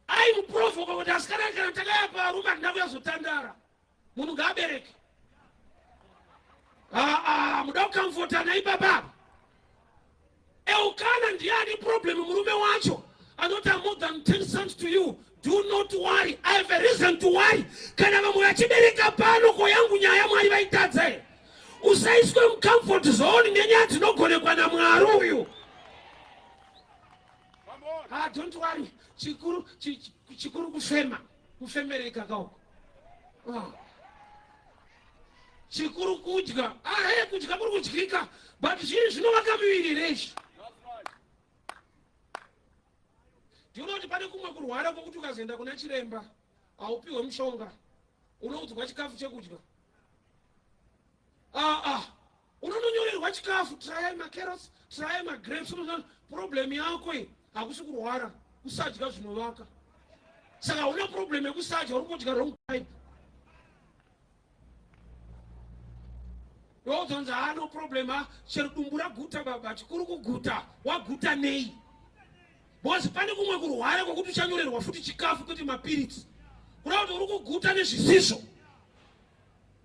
aimuprovoka kuti asikana, kana takaya parume handina kuyazotandara, munhu ngaabereke. Aa, muda kucomfortana ipapapa. Elkana ndiani problem? Murume wacho anoti, "I'm more than 10 sons to you. Do not worry." I have a reason to worry. Kana vamwe vachibereka pano, ko yangu nyaya Mwari vaitadza here? Usaiswe mucomfort zone nenyaya dzinogonekwa naMwari uyu. Ah, don't worry. Chikuru chikuru kufema, kufemereka kauko. Ah. Chikuru kudya. Ah, hey, kudya kuri kudyika, but zvinhu zvinovaka miviri rezvi. Ndiona kuti pane kumwe kurwara kwokuti ukazoenda kuna chiremba haupiwe mushonga, unoudzwa chikafu chekudya. Ah, ah. Unononyorerwa chikafu, try macarrots, try magrapes. Unoona problem yako iyi hakusi kurwara, kusadya zvinovaka. Saka hauna problem yekusadya, uri kudya wrong type. Wozonzi haano problem, ha, chero dumbu raguta baba, chikuru kuguta. Waguta nei? Because pane kumwe kurwara kwokuti uchanyorerwa futi chikafu kwete mapiritsi, kuda kuti uri kuguta nezvisizvo,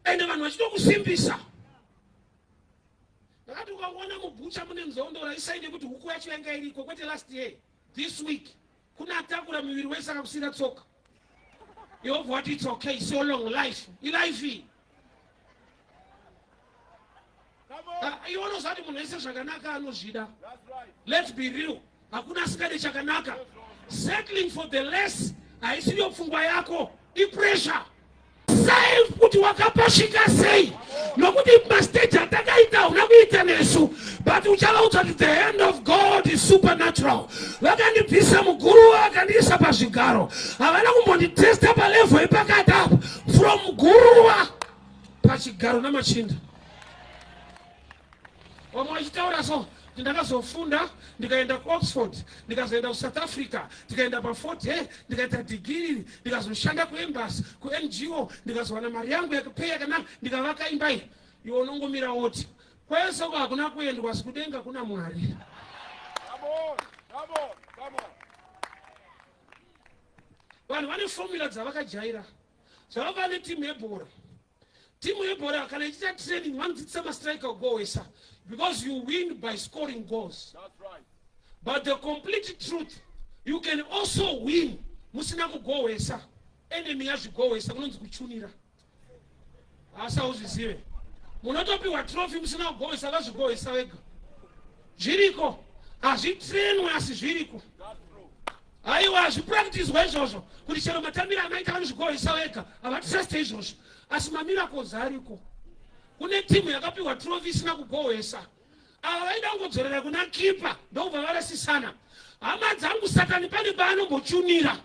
ende vanhu vachitokusimbisa. Ndakati ukangoona mubhucha mune nzondora, isai, nekuti huku yacho yanga iriko kwete last year, this week kuna atakura muviri wese akakusira tsoka. Yobva wati it's okay, so long life ilife iyi. Ah, iwe unoziva kuti munhu wese zvakanaka anozvida. Let's be real, hakuna asingade chakanaka. Settling for the less haisiyo pfungwa yako, ipressure. Sei kuti wakapasvika sei? Nokuti mastage atakaita hauna kuita nesu, but uchavaudza kuti the hand of God is supernatural. Vakandibvisa muguruva, vakandiisa pazvigaro, havana kumbonditesta palevel ipakati apo, from guruva pachigaro namachinda. Vamwe vachitaura so kuti ndakazofunda, ndikaenda kuOxford, ndikazoenda kuSouth Africa, ndikaenda paFort Hare, ndikaita dhigiri, ndikazoshanda kuembassy, kuNGO, ndikazowana mari yangu yakupei yakanaka, ndikavaka imba iyi. Iwe unongomira woti kwese uko hakuna kuendwa, asi kudenga kuna Mwari. Come on, come on, come on. Vanhu vane formula dzavakajaira, zvavava netimu yebhora. Timu yebhora kana ichiita training vanodzidzisa mastriker kugowesa, because you win by scoring goals. That's right. But the complete truth, you can also win musina kugowesa, enemy yazvigowesa. Kunonzi kuchunira, asi hauzvizive. Munotopiwa trophy musina kugowesa, vazvigowesa vega. Zviriko, hazvitrenwe, asi zviriko. Aiwa, hazvipractiswa izvozvo kuti chero matambiro amaita vanozvigowesa vega, havatruste izvozvo, asi mamiracles ariko. Kune timu yakapiwa trophy isina kugowesa. Ava vaida kungodzorera kuna kipa, ndokubva varasisana. Hama dzangu, Satani pane paanombochunira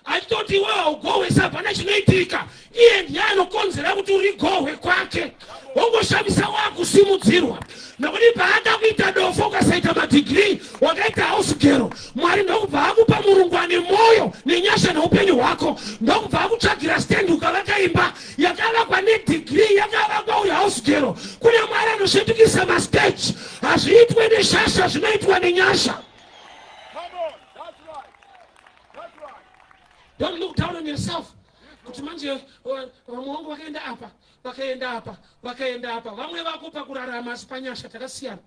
achitoti iwe haugowesa, hapana chinoitika. Iye ndiye anokonzera kuti urigohwe kwake, wongoshamisa wakusimudzirwa, nokuti paada kuita dofo ukasaita madhigiri, wakaita house girl, Mwari ndokubva akupa murungu ane mwoyo nenyasha neupenyu hwako, ndokubva akutsvagira stand, ukavaka imba yakavakwa nedhigiri, yakavakwa uri house girl. Kuna Mwari anosvetukisa mastage. Hazviitwe neshasha, zvinoitwa nenyasha. Come on. That's right. That's right. Don't look down on yourself kuti manje vamwe vangu vakaenda apa, vakaenda apa, vakaenda apa. Vamwe vako pakurarama, asi panyasha takasiyana.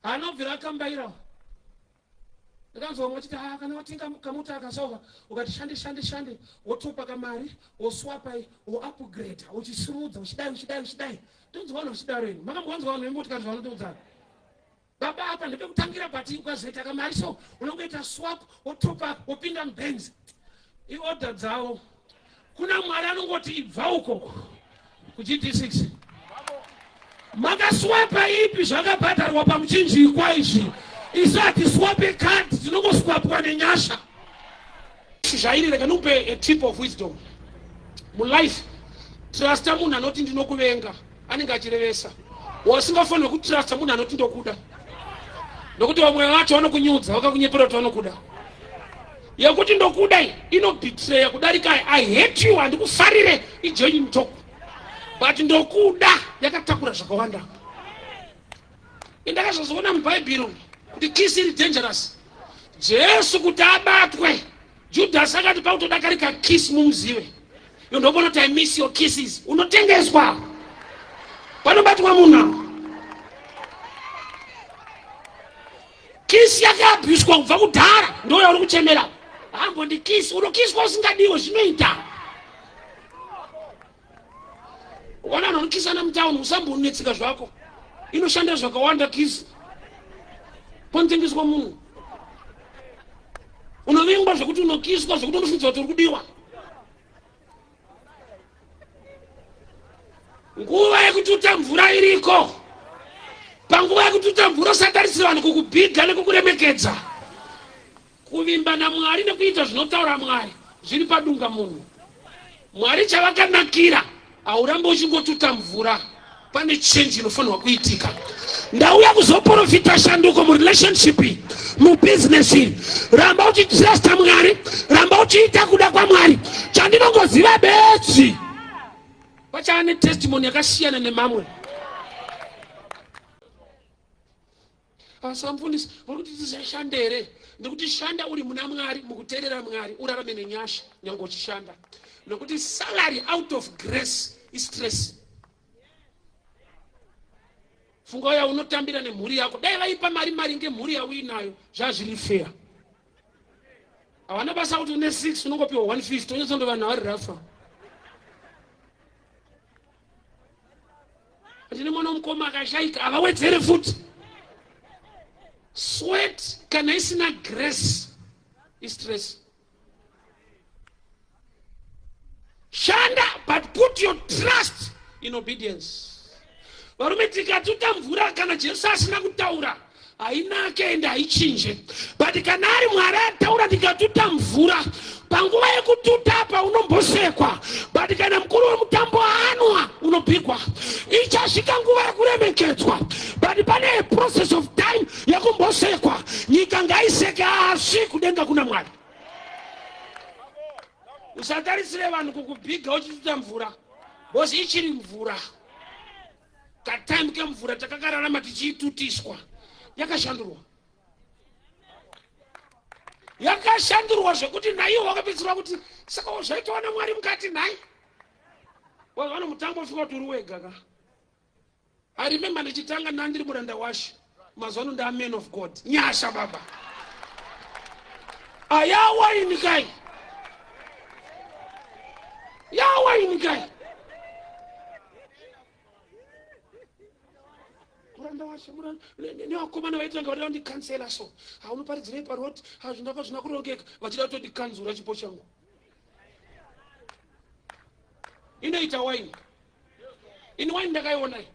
Anobvira akambaira. Ndakanzwa vamwe vachiti ah, kana watenga kamota akasoka ukati shande shande shande wotopa kamari woswapa woupgrade uchisimudza uchidai uchidai uchidai. Ndonzwa vanhu vachidaro ini. Makambovanzwa vanhu vemotikari zvavanotiudzana? Baba apa ndepekutangira but ukazoita kamari so unongoita swap wotopa wopinda mubenz. Iorder dzavo. Kuna Mwari anongoti ibva uko kuGD6. Makaswapa ipi zvakabhadharwa pamuchinjikwa izvi? Isu hatiswape card, tinongoswapwa nenyasha. Zvairi rega ndikupe a tip of wisdom. Mulife trusta munhu anoti ndinokuvenga anenge achirevesa. Wasingafanirwe kutrusta munhu anoti ndokuda. Nokuti vamwe vacho vanokunyudza vakakunyepera kuti vanokuda. Yekuti ndokuda iyi inobetreya kudarika I hate you handikufarire igenuine talk. But ndokuda yakatakura zvakawanda. Indakazozoona muBhaibheri kuti kiss iri dangerous. Jesu kuti abatwe Judas akati pautodakarika kiss mumuzive. Yo ndobona kuti I miss your kisses. Unotengeswa. Panobatwa munhu apa. Kiss yakaabuswa kubva kudhara ndo yauri kuchemera. Hambo ndi kiss unokiswa usingadiwe zvinoita. Ukaona vanhu vanokisana mutown usambonetseka zvako. Inoshanda zvakawanda kiss. Panotengeswa munhu. Unovingwa zvekuti unokiswa zvekuti unofungidzwa kuti uri kudiwa. Nguva yekututa mvura iriko. Panguva yekututa mvura usatarisira vanhu kukubhiga nekukuremekedza. Kuvimba naMwari nekuita zvinotaura Mwari zviri padunga munhu. Mwari chavakanakira haurambe uchingotuta mvura, pane change inofanirwa kuitika. Ndauya kuzoprofita shanduko murelationship iyi, mubusiness iri. Ramba uchitrusta Mwari, ramba uchiita kuda kwaMwari. Chandinongoziva bedzi pachava netestimony yakasiyana nemamwe. Asi vamufundisi vari kuti tisashande here? Ndikuti shanda uri muna Mwari, mukuteerera Mwari, urarame nenyasha nyange uchishanda, nokuti salary out of grace istress. Funga uya unotambira nemhuri yako, dai vaipa mari maringe mhuri yauinayo zvazviri fair. Hawana basa kuti une 6 unongopiwa 150 onyatsondo vanhu vari rafa. Ndine mwana womukoma akashaika havawedzere futi. Sweat kana isina grace istress. Shanda but put your trust in obedience. Varume tikatuta mvura kana Jesu asina kutaura hainake ende haichinje but kana ari Mwari ataura ndikatuta mvura panguva yekututa apa unombosekwa but kana mukuru wemutambo anwa unobigwa. Ichasvika nguva yekuremekedzwa but pane a process of time yekumbosekwa. Nyika ngaiseke asi kudenga kuna Mwari. Usatarisire vanhu kukubhiga uchituta mvura because ichiri mvura. Katime kemvura takakararama tichiitutiswa yakashandurwa, yakashandurwa zvekuti naiwo wakapedzisira kuti saka zvaitawa naMwari mukati nhai vano mutambo ufunga kuti uri wega ka. I remember ndichitanga ndandiri muranda washe, mazuva ano ndaa man of God. Nyasha baba ayawaini kai yawaini kai muranda washe nevakomana vaitanga vada kundikansela so haunoparidzirei paroti hazvindaka zvina kurongeka vachida kutondikanzura chipo changu inoita waini ini waini ndakaiona iyi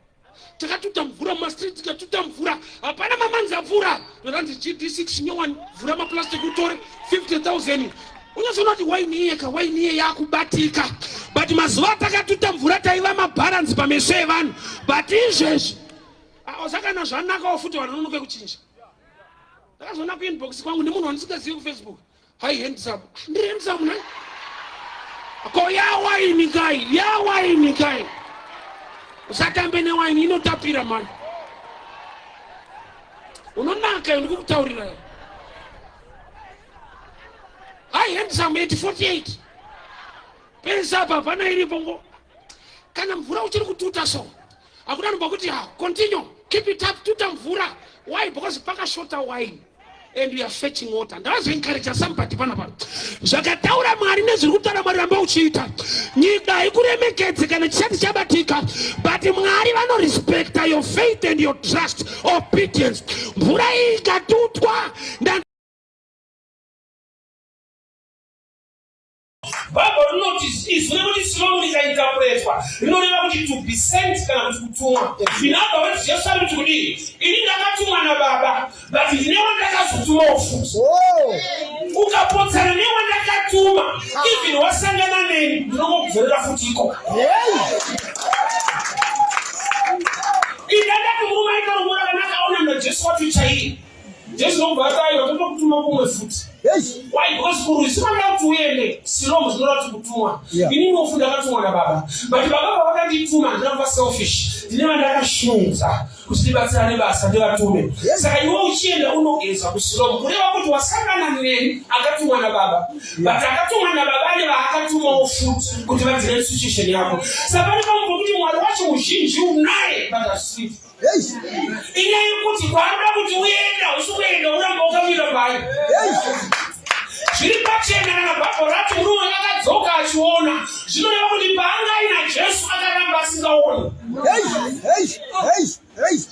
takatuta mvura mumastreet tikatuta mvura hapana mamanzi apfuura zvakanzi gd6 nyowani vhura maplastic utore 50000 unyatsoona kuti waini iyeka waini iye yakubatika but mazuva atakatuta mvura taiva mabharanzi pameso evanhu but izvezvi osakana zvanakawo futi vanhu vanonoke kuchinja ndakazoona kuinbox kwangu nemunhu wandisingazivi kufacebook Hi handsome. Ndiri handsome nhai? Ko ya waini kai, ya waini kai. Usatambe newaini inotapira mani. Unonaka iyo ndikukutaurira. Hi handsome at 48. Pesa apa hapana iripo ngo. Kana mvura uchiri kututa so. Hakuna nomba kuti ha continue keep it up tuta mvura. Why? Because pakashota wine. and you are fetching water. Ndavazoencourage somebody panapa. Zvakataura Mwari nezviri kutaura Mwari ramba uchiita. Nyika haikuremekedze kana chisati chabatika, but Mwari vanorespecta your faith and your trust, obedience. Mvura iyi ikatutwa nda Bible rinoti izwi rekuti Silomu rikainterpretwa rinoreva kuti to be sent kana kuti kutumwa. In other words, Jesu ari kuti kudii? Ini ndakatumwa nababa, but ndine wandakazotumawo futi. Ukapotsana newandakatuma, even wasangana neni, ndinongokudzorera futi ikoko. Indandati murume aita rumo rakanaka aona naJesu wacho chaiye. Jesu ndokubva ati aiwa totokutuma kumwe futi. Why? Because kurwizi kwandida kuti uende Silomu zvinoreva kuti kutumwa. Ini nofu ndakatumwa nababa. But baba pavakandituma handina kuva selfish. Ndine vandakashunza kuti ndibatsirane basa ndivatume. Saka iwe uchienda unogeza kuSilomu kureva kuti wasangana neni akatumwa nababa. But akatumwa nababa ane vaakatumawo futi kuti vadzire situation yako. Saka pane pamwe pokuti Mwari wacho muzhinji unaye but asiri. Inyaya yekuti kwaanoda kuti uende hausi kuenda uramba ukamira pai. Zviri pachena kana Bhaibheri rati murume akadzoka achiona zvinoreva kuti paanga aina Jesu akaramba asingaoni.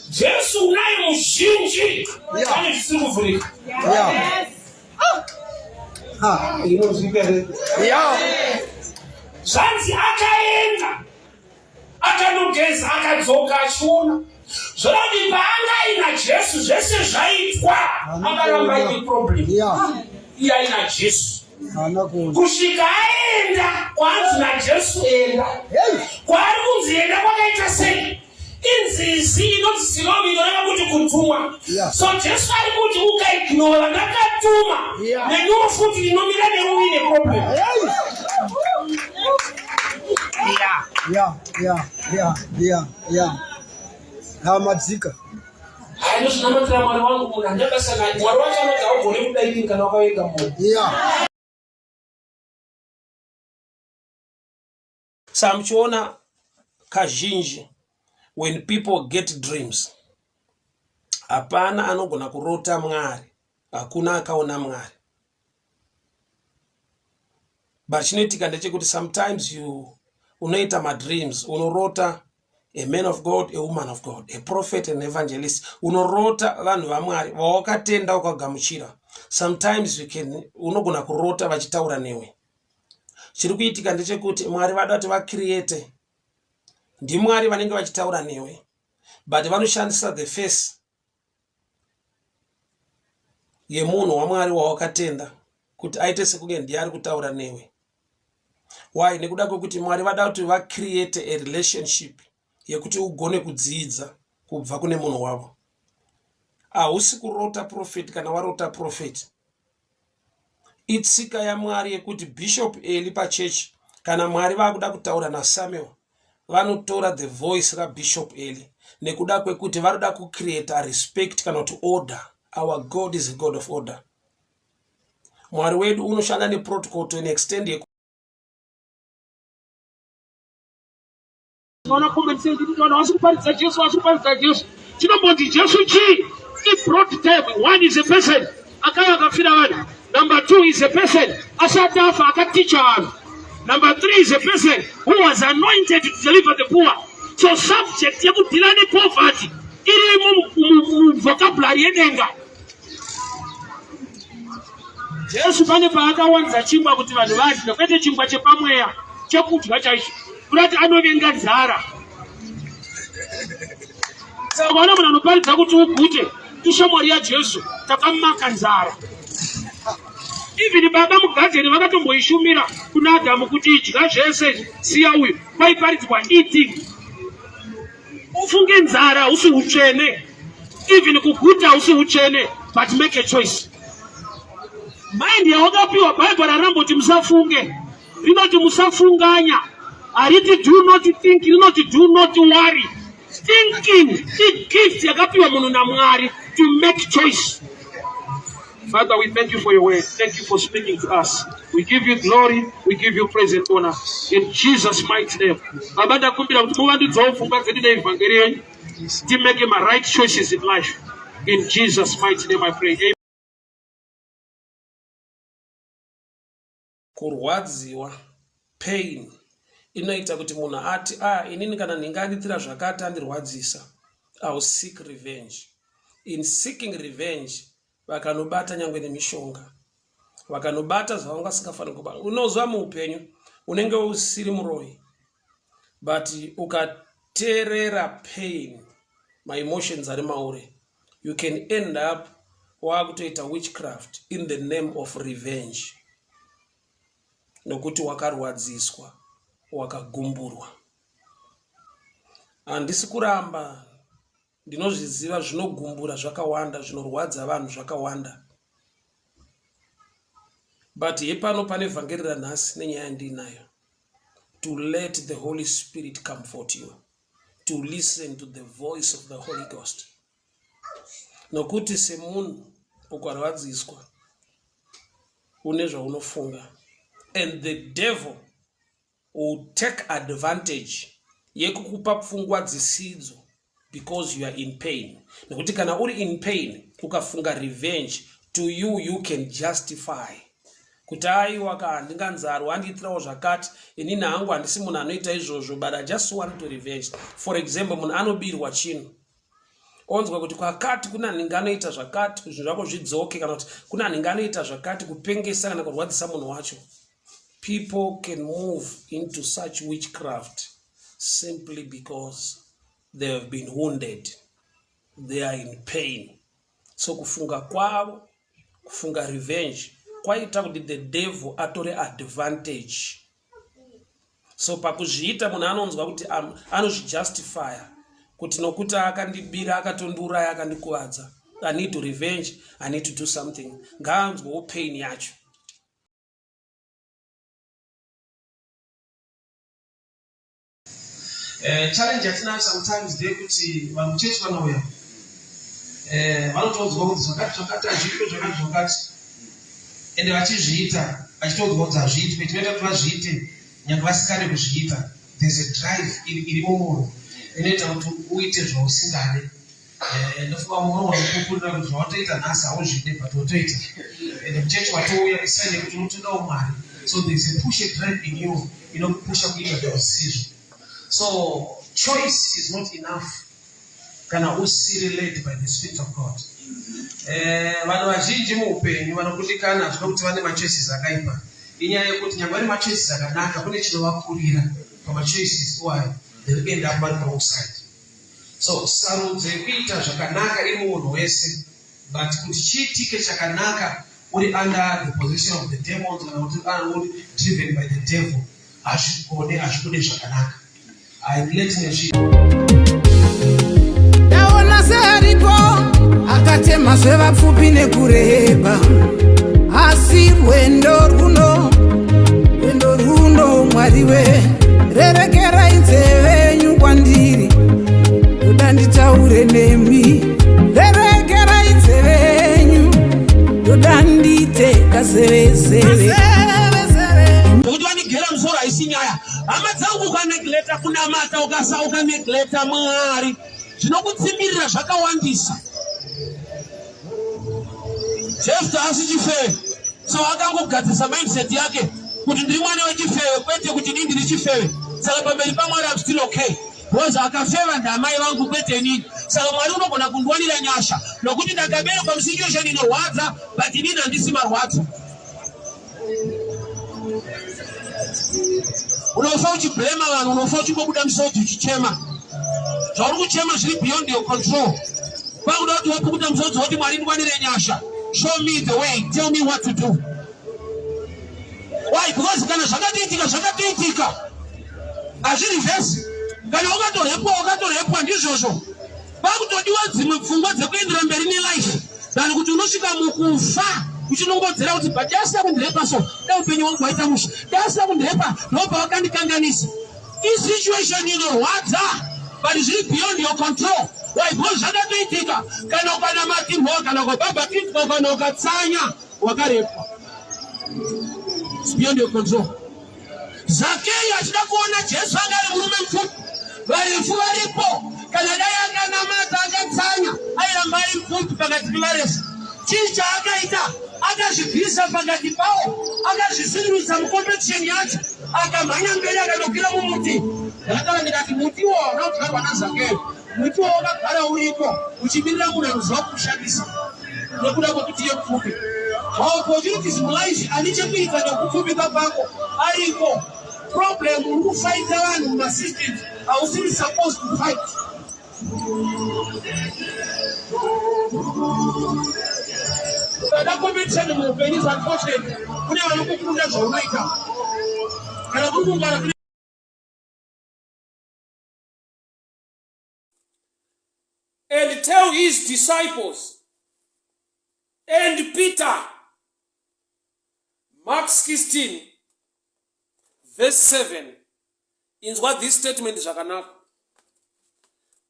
Jesu unaye muzhinji pane zvisiri kuvhurika. Zvanzi akaenda akanogeza akadzoka achiona zvoda kuti paanga aina jesu zvese zvaitwa akaramba aine problem iye aina jesu kusvika aenda kwaanzi najesu enda kwaari kunzi enda kwakaita sei inzizi inonzi silomi inoreva kuti kutumwa so jesu ari kuti ukaignora ndakatuma neniwo futi ndinomira newe uine problem ya ya ya ya ya hamadzika ndozvinamatira mwari wangu munhu handina basa naye mwari wacho anoti haugone kudaidini kana wakavenga munhu ya Sa muchiona kazhinji when people get dreams hapana anogona kurota Mwari, hakuna akaona Mwari. But chinoitika ndechekuti sometimes you unoita madreams, unorota a man of God, a woman of God, a prophet an evangelist. Unorota vanhu vaMwari vawakatenda ukagamuchira. Sometimes you can unogona kurota vachitaura newe. Chiri kuitika ndechekuti Mwari vada kuti vacreate, ndiMwari vanenge vachitaura newe, but vanoshandisa the face yemunhu waMwari wawakatenda kuti aite sekunge ndiye ari kutaura newe. Why? Nekuda kwekuti Mwari vada kuti vacreate a relationship yekuti ugone kudzidza kubva kune munhu wavo. Hausi kurota prophet kana warota prophet Itsika yaMwari yekuti Bishop Eli pachechi kana Mwari vakuda kutaura naSamuel vanotora the voice raBishop Eli nekuda kwekuti vanoda kucreata respect kana kuti order. Our God is a God of order. Mwari wedu unoshanda neprotocol to an extent yeku Ona comment section kuti vanhu havasi kuparidza Jesu, havasi kuparidza Jesu. Chinombonzi Jesu chii? I broad term. One is a person akauya akafira vanhu. Number two is a person asati afa akaticha vanhu. Number three is a person who was anointed to deliver the poor. So subject yekudhila nepoverty irimo muvocabulary yedenga. Jesu pane paakawanza chingwa kuti vanhu vadye, kwete chingwa chepamweya, chekudya chaicho. Kurati anovenga nzara. Saka ukaona munhu anoparidza kuti ugute, ishamwari yaJesu, takamaka nzara. Even baba mugadheni vakatomboishumira kuna Adhamu kuti idya zvese, siya uyu. Kwaiparidzwa eating. Ufunge nzara hausi hutsvene, even kuguta hausi hutsvene, but make a choice. Mind yawakapiwa Bible raramboti musafunge, rinoti musafunganya, hariti do not think, rinoti do not worry. Thinking igift yakapiwa munhu naMwari to make choice. Father, we thank you for your word. Thank you for speaking to us. We give you glory, we give you praise and honor. In Jesus' mighty name. Baba ndakumbira kuti muvandudzewo pfungwa dzedu neevhangeri yenyu. Timeke ma right choices in life. In Jesus' mighty name I pray. Amen. Kurwadziwa, pain, inoita kuti munhu ati ah inini kana nhingi andiitira zvakati andirwadzisa, I will seek revenge. In seeking revenge vakanobata nyangwe nemishonga, vakanobata zvavanga vasingafaniri kubata. Unoziva muupenyu unenge usiri muroyi but ukateerera pain, maemotions ari mauri, you can end up waakutoita witchcraft in the name of revenge nokuti wakarwadziswa wakagumburwa. Handisi kuramba, ndinozviziva zvinogumbura zvakawanda, zvinorwadza vanhu zvakawanda, but hepano pane vhangeri ranhasi nenyaya yandiinayo, to let the Holy Spirit comfort you, to listen to the voice of the Holy Ghost. Nokuti semunhu ukarwadziswa une zvaunofunga and the devil will take advantage yekukupa pfungwa dzisidzo because you are in pain. Nekuti kana uri in pain ukafunga revenge, to you you can justify kuti aiwa ka handinganzarwa andiitirawo zvakati, inini hangu handisi munhu anoita izvozvo, but I just want to revenge. For example, munhu anobirwa chinhu onzwa kuti kwakati kuna nhingi anoita zvakati zvinhu zvako zvidzoke, kana kuti kuna nhingi anoita zvakati kupengesa kana kurwadzisa munhu wacho. People can move into such witchcraft simply because they have been wounded, they are in pain. So kufunga kwavo, kufunga revenge kwaita kuti the devil atore advantage. So pakuzviita munhu anonzwa kuti anozvijustifya kuti nokuti akandibira, akatondiuraya, akandikuvadza, I need to revenge, I need to do something. Ngaanzwewo pain yacho. Challenge yatinayo sometimes ndeyekuti vanhu muchechi vanouya, vanotoudzwa kuti zvakati zvakati hazviitwe, zvakati zvakati, ende vachizviita vachitoudzwa kuti hazviitwe. Chinoita kuti vazviite nyange vasingade kuzviita, there's a drive irimo munhu inoita kuti uite zvausingade. Ndofunga mumwe unopupurira kuti zvawatoita nhasi hauzvide, but wotoita, ende muchechi watouya isign yekuti unotodawo Mwari. So there's a push, a drive in you inokupusha kuita zvausizvo. So choice is not enough kana usiri led by the Spirit of God. Vanhu vazhinji muupenyu vanokundikana zvino kuti vane machoices akaipa. Inyaya yekuti nyange vane machoices akanaka, kune chinovakurira pamachoices iwayo, they end up vari wrong side. So sarudzo yekuita zvakanaka iri mumunhu wese, but kuti chiitike chakanaka uri under the possession of the demons kana kuti uri driven by the devil, hazvigone, hazvibude zvakanaka. I relate nezvi. Ndaona searipo akatema zvevapfupi nekureba, asi rwendo rwuno, rwendo rwuno, Mwari we, rerekerai nzeve yenyu kwandiri, ndoda nditaure nemi. Rerekerai nzeve yenyu, ndoda ndiite kazevezeve. Nokuti vanigera musoro haisi nyaya, hama dzangu. Ukanegleta kunamata, ukasa ukanegleta Mwari, zvinokutsimbirira zvakawandisa. Jefta asi chifeve, so akangogadzisa mindset yake kuti ndiri mwana wechifeve, kwete kuti inini ndiri chifeve. Saka pamberi paMwari am still okay because akafeva ndamai vangu, kwete inini. Saka Mwari unogona kundiwanira nyasha nokuti ndakaberekwa musituation inorwadza, but inini handisi marwadzo. Unofa uchiblema vanhu, unofa uchingobuda misodzi uchichema. Zvauri kuchema zviri beyond your control. Kwakuda kuti wapukuta musodzi woti, Mwari, ndikwanire nyasha, show me the way, tell me what to do. Why? Because kana zvakatoitika, zvakatoitika, hazvirivhesi. Kana wakatorepwa, wakatorepwa, ndizvozvo. Kwakutodiwa dzimwe pfungwa dzekuendera mberi nelife than kuti unosvika mukufa uchinongodzera kuti but asina kundirepa, so da upenyu wangu waita musha, da asina kundirepa, ndobva wakandikanganisa. Isituation inorwadza, but zviri beyond your control. Why? Because zvakatoitika. Kana ukanamatirwa, kana ukabhabhatidzwa, kana ukatsanya, wakarepwa. It's beyond your control. Zakeyo achida kuona Jesu, anga ari murume mupfupi, varefu varipo. Kana dai akanamata akatsanya, airamba ari mupfupi pakati pevarefu. Chii chaakaita? Akazvibvisa pakati pawo, akazvisununurisa mucompetition yacho, akamhanya mberi akanokwira mumuti. Ndakataura ndikati muti iwo hauna kudyarwa naZakeyo, muti iwo wakagara uriko uchimirira munhu anoziva kuushandisa nekuda kwekuti iye mupfupi. Maopportunities mulife ane chekuita nekupfupika kwako ariko. Problem uri kufaita vanhu mumasystems ausiri supposed to fight. Kada competition muupenyu is unfortunate. Kune vanokukunda zvaunoita. Kana kuri kungwara kune and tell his disciples and Peter. Mark 16 verse 7. Inzwa this statement zvakanaka.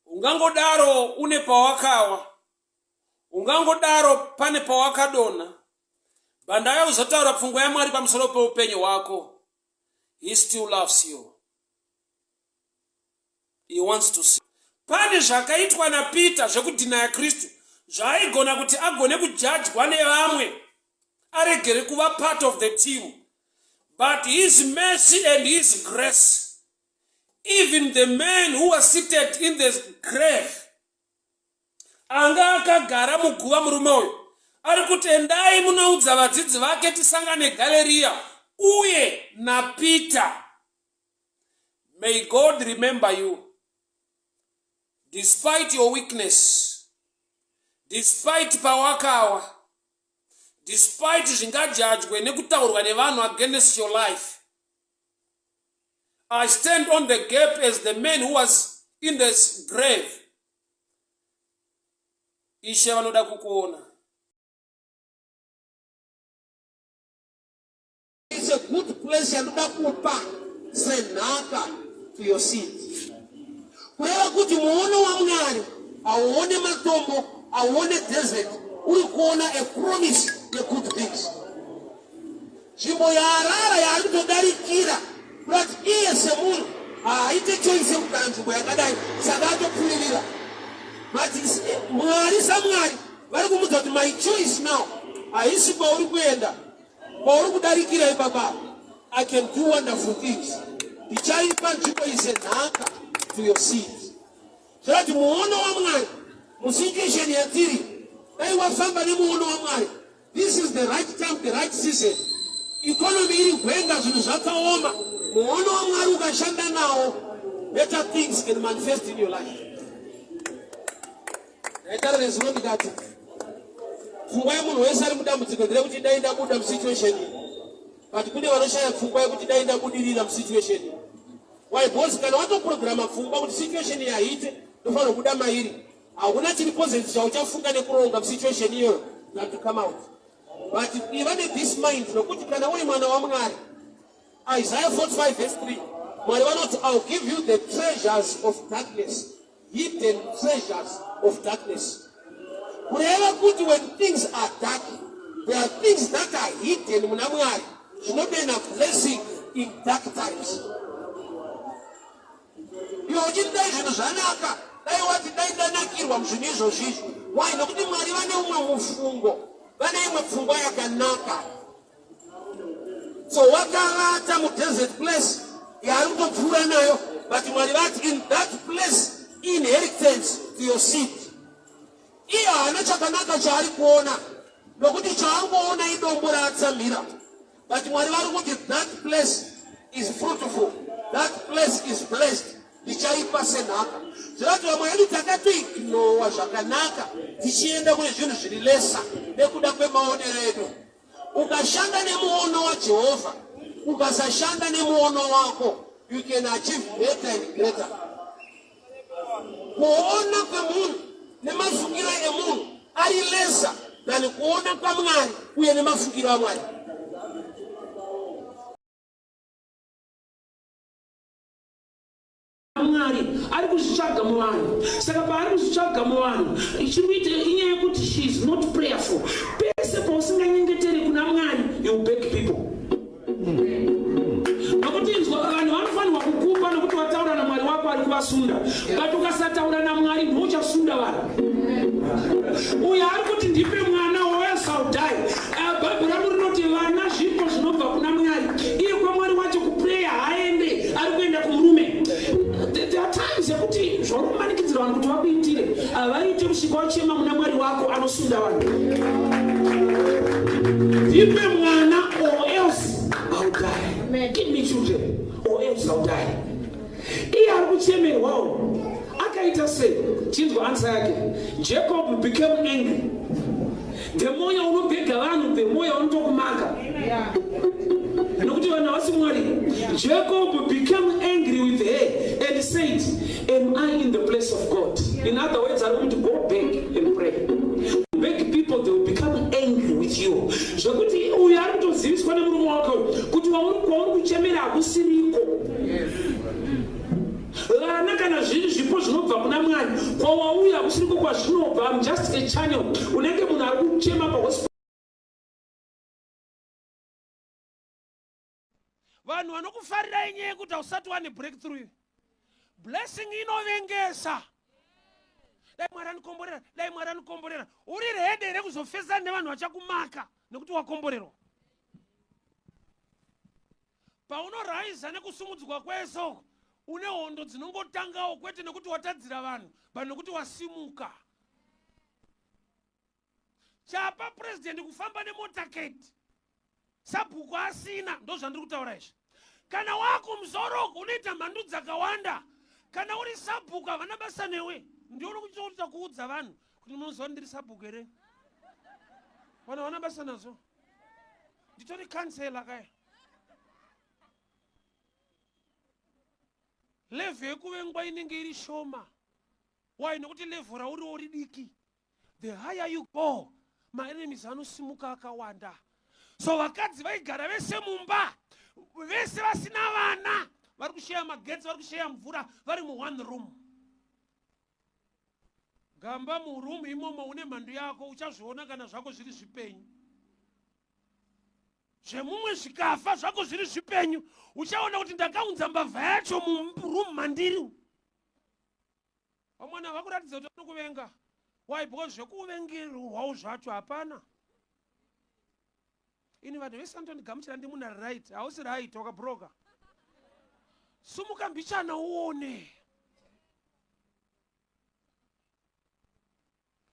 Ungangodaro une pawakawa, ungangodaro pane pawakadonha, but ndauya kuzotaura pfungwa yaMwari pamusoro peupenyu hwako. He still loves you. He wants to see. Pane zvakaitwa naPeter zvekudhinaya Kristu zvaaigona kuti agone kujajwa nevamwe aregere kuva part of the team but his mercy and his grace even the man who was seated in the grave anga akagara muguva murume uyu ari kuti endai munoudza vadzidzi vake tisangane galeriya uye napeter May God remember you despite your weakness, despite pawakawa, despite zvingajajwe nekutaurwa nevanhu against your life. I stand on the gap as the man who was in the grave. Ishe vanoda kukuona. It's a good place yandoda kupa senhaka to your seed. Kureva kuti muono waMwari hauone matombo, hauone desert, uri kuona a promise yegood things. Nzvimbo yaarara yaari kutodarikira kurati iye semunhu haaite choice yekugara nzvimbo yakadai, saka atopfuririra. But Mwari saMwari vari kumudza kuti my choice now haisi kwauri kuenda Kwauri kudarikira ipapa I can do wonderful things. Ndichaipa nzvimbo iyi senhaka to your seed. Zvorati muono waMwari musituation yatiri dai wafamba nemuono waMwari. This is the right time, the right season. Economy iri gwenga, zvinhu zvakaoma. Muono waMwari ukashanda nawo, better things can manifest in your life. Ndaitaura nezuro ndikati pfungwa yemunhu wese ari mudambudziko nderekuti dai ndabuda musituation iyi, but kune vanoshaya pfungwa yekuti dai ndabudirira musituation iyi. Why? Because kana watoprograma pfungwa kuti situation iyi haiite, ndofanira kubuda mairi, hauna chiri positive chauchafunga nekuronga musituation iyoyo than to come out. But iva nethis mind nokuti kana uri mwana waMwari, Isaiah 45 verse 3, Mwari vanoti I'll give you the treasures of darkness, hidden treasures of darkness. Kureva kuti when things are dark, there are things that are hidden muna Mwari zvinodena blessing in dark times. Iwe uchiti dai zvinhu zvanaka, dai wati dai ndanakirwa muzvinhu izvozvi izvi. Why? Nokuti Mwari vane umwe mufungo, vane imwe pfungwa yakanaka. So wakavata mudesert place yaari kutopfuura nayo, but Mwari vati in that place inheritance to your seed. Iye haana chakanaka chaari kuona nokuti chaangoona idombo raatsamhira, but Mwari vari kuti that place is fruitful, that place is blessed, ndichaipa senhaka. Zvirati vamwe vedu takatoignowa zvakanaka tichienda kune zvinhu zviri lesa nekuda kwemaonero edu. Ukashanda nemuono waJehovha, ukasashanda nemuono wako, you can achieve better and greater. Kuona kwemunhu nemafungiro emunhu ari lesser than kuona kwaMwari uye nemafungiro aMwari. Mwari ari kuzvitsvaga muvanhu saka paari kuzvitsvaga muvanhu chiri kuita inyaya yekuti she is not prayerful pese pausinganyengeteri kuna Mwari you beg people nokuti inzwa vanhu vanofanirwa kukupa nokuti wataura namwari wako ari kuvasunda but ukasataura namwari ndiwo uchasunda vanhu uyo ari kuti ndipe mwana or else I'll die. Havaite kusvika wachema muna Mwari wako anosunda vanhu. Ndipe mwana or else I'll die. Give me children or else I'll die. Iye ari kuchemerwawo akaita sei? Chinzwa answer yake. Jacob became angry. The more yaunobhega vanhu, the more yaunotokumaka. Nokuti vanhu havasi Mwari. Jacob became angry with her and said, Am I in the place of God? In other words, ari kuti go back and pray. Beg people, they will become angry with you. Zvekuti uyu ari kutoziviswa nemurume wake kuti kwauri kuchemera hakusiriko. Vana kana zviri zvipo zvinobva kuna Mwari, kwawauya hakusiriko kwazvinobva. I'm just a channel. Unenge munhu ari kuchema pahospital. Vanhu vanokufarira inyaya yekuti hausati wane breakthrough. Blessing inovengesa. Dai Mwari anikomborera, dai Mwari anikomborera. Uri ready here kuzofesana nevanhu vachakumaka nekuti wakomborerwa? Paunoraiza nekusumudzwa kwese uku, une hondo dzinongotangawo kwete nekuti watadzira vanhu, but nekuti wasimuka. Chapa president kufamba nemotorcade sabhuku asina, ndozvandiri kutaura izvi. Kana wakumusoro uku unoita mhandu dzakawanda. Kana uri sabhuku havana basa newe. Ndiona kuchitokuita kuudza vanhu kuti munoziva ndiri sabhuku here? Vanhu havana basa nazvo. Nditori kansela kaya. Level yekuvengwa inenge iri shoma. Why? Nekuti level rauriwo ridiki. The higher you go, maenemies anosimuka akawanda. So vakadzi vaigara vese mumba, vese vasina vana, vari kusheya magetsi, vari kusheya mvura, vari mu one room. Gamba muroom imomo une mhandu yako, uchazviona kana zvako zviri zvipenyu. Zvemumwe zvikafa zvako zviri zvipenyu, uchaona kuti ndakaunza mbavha yacho muroom mandiri. Vamwana vakuratidza kuti vanokuvenga. Why? Because zvekuvengerwawo zvacho hapana. Ini vanhu vese vanotondigamuchira ndi munhu ari right. Hausi right, wakabroka. Sumuka mbichana uone.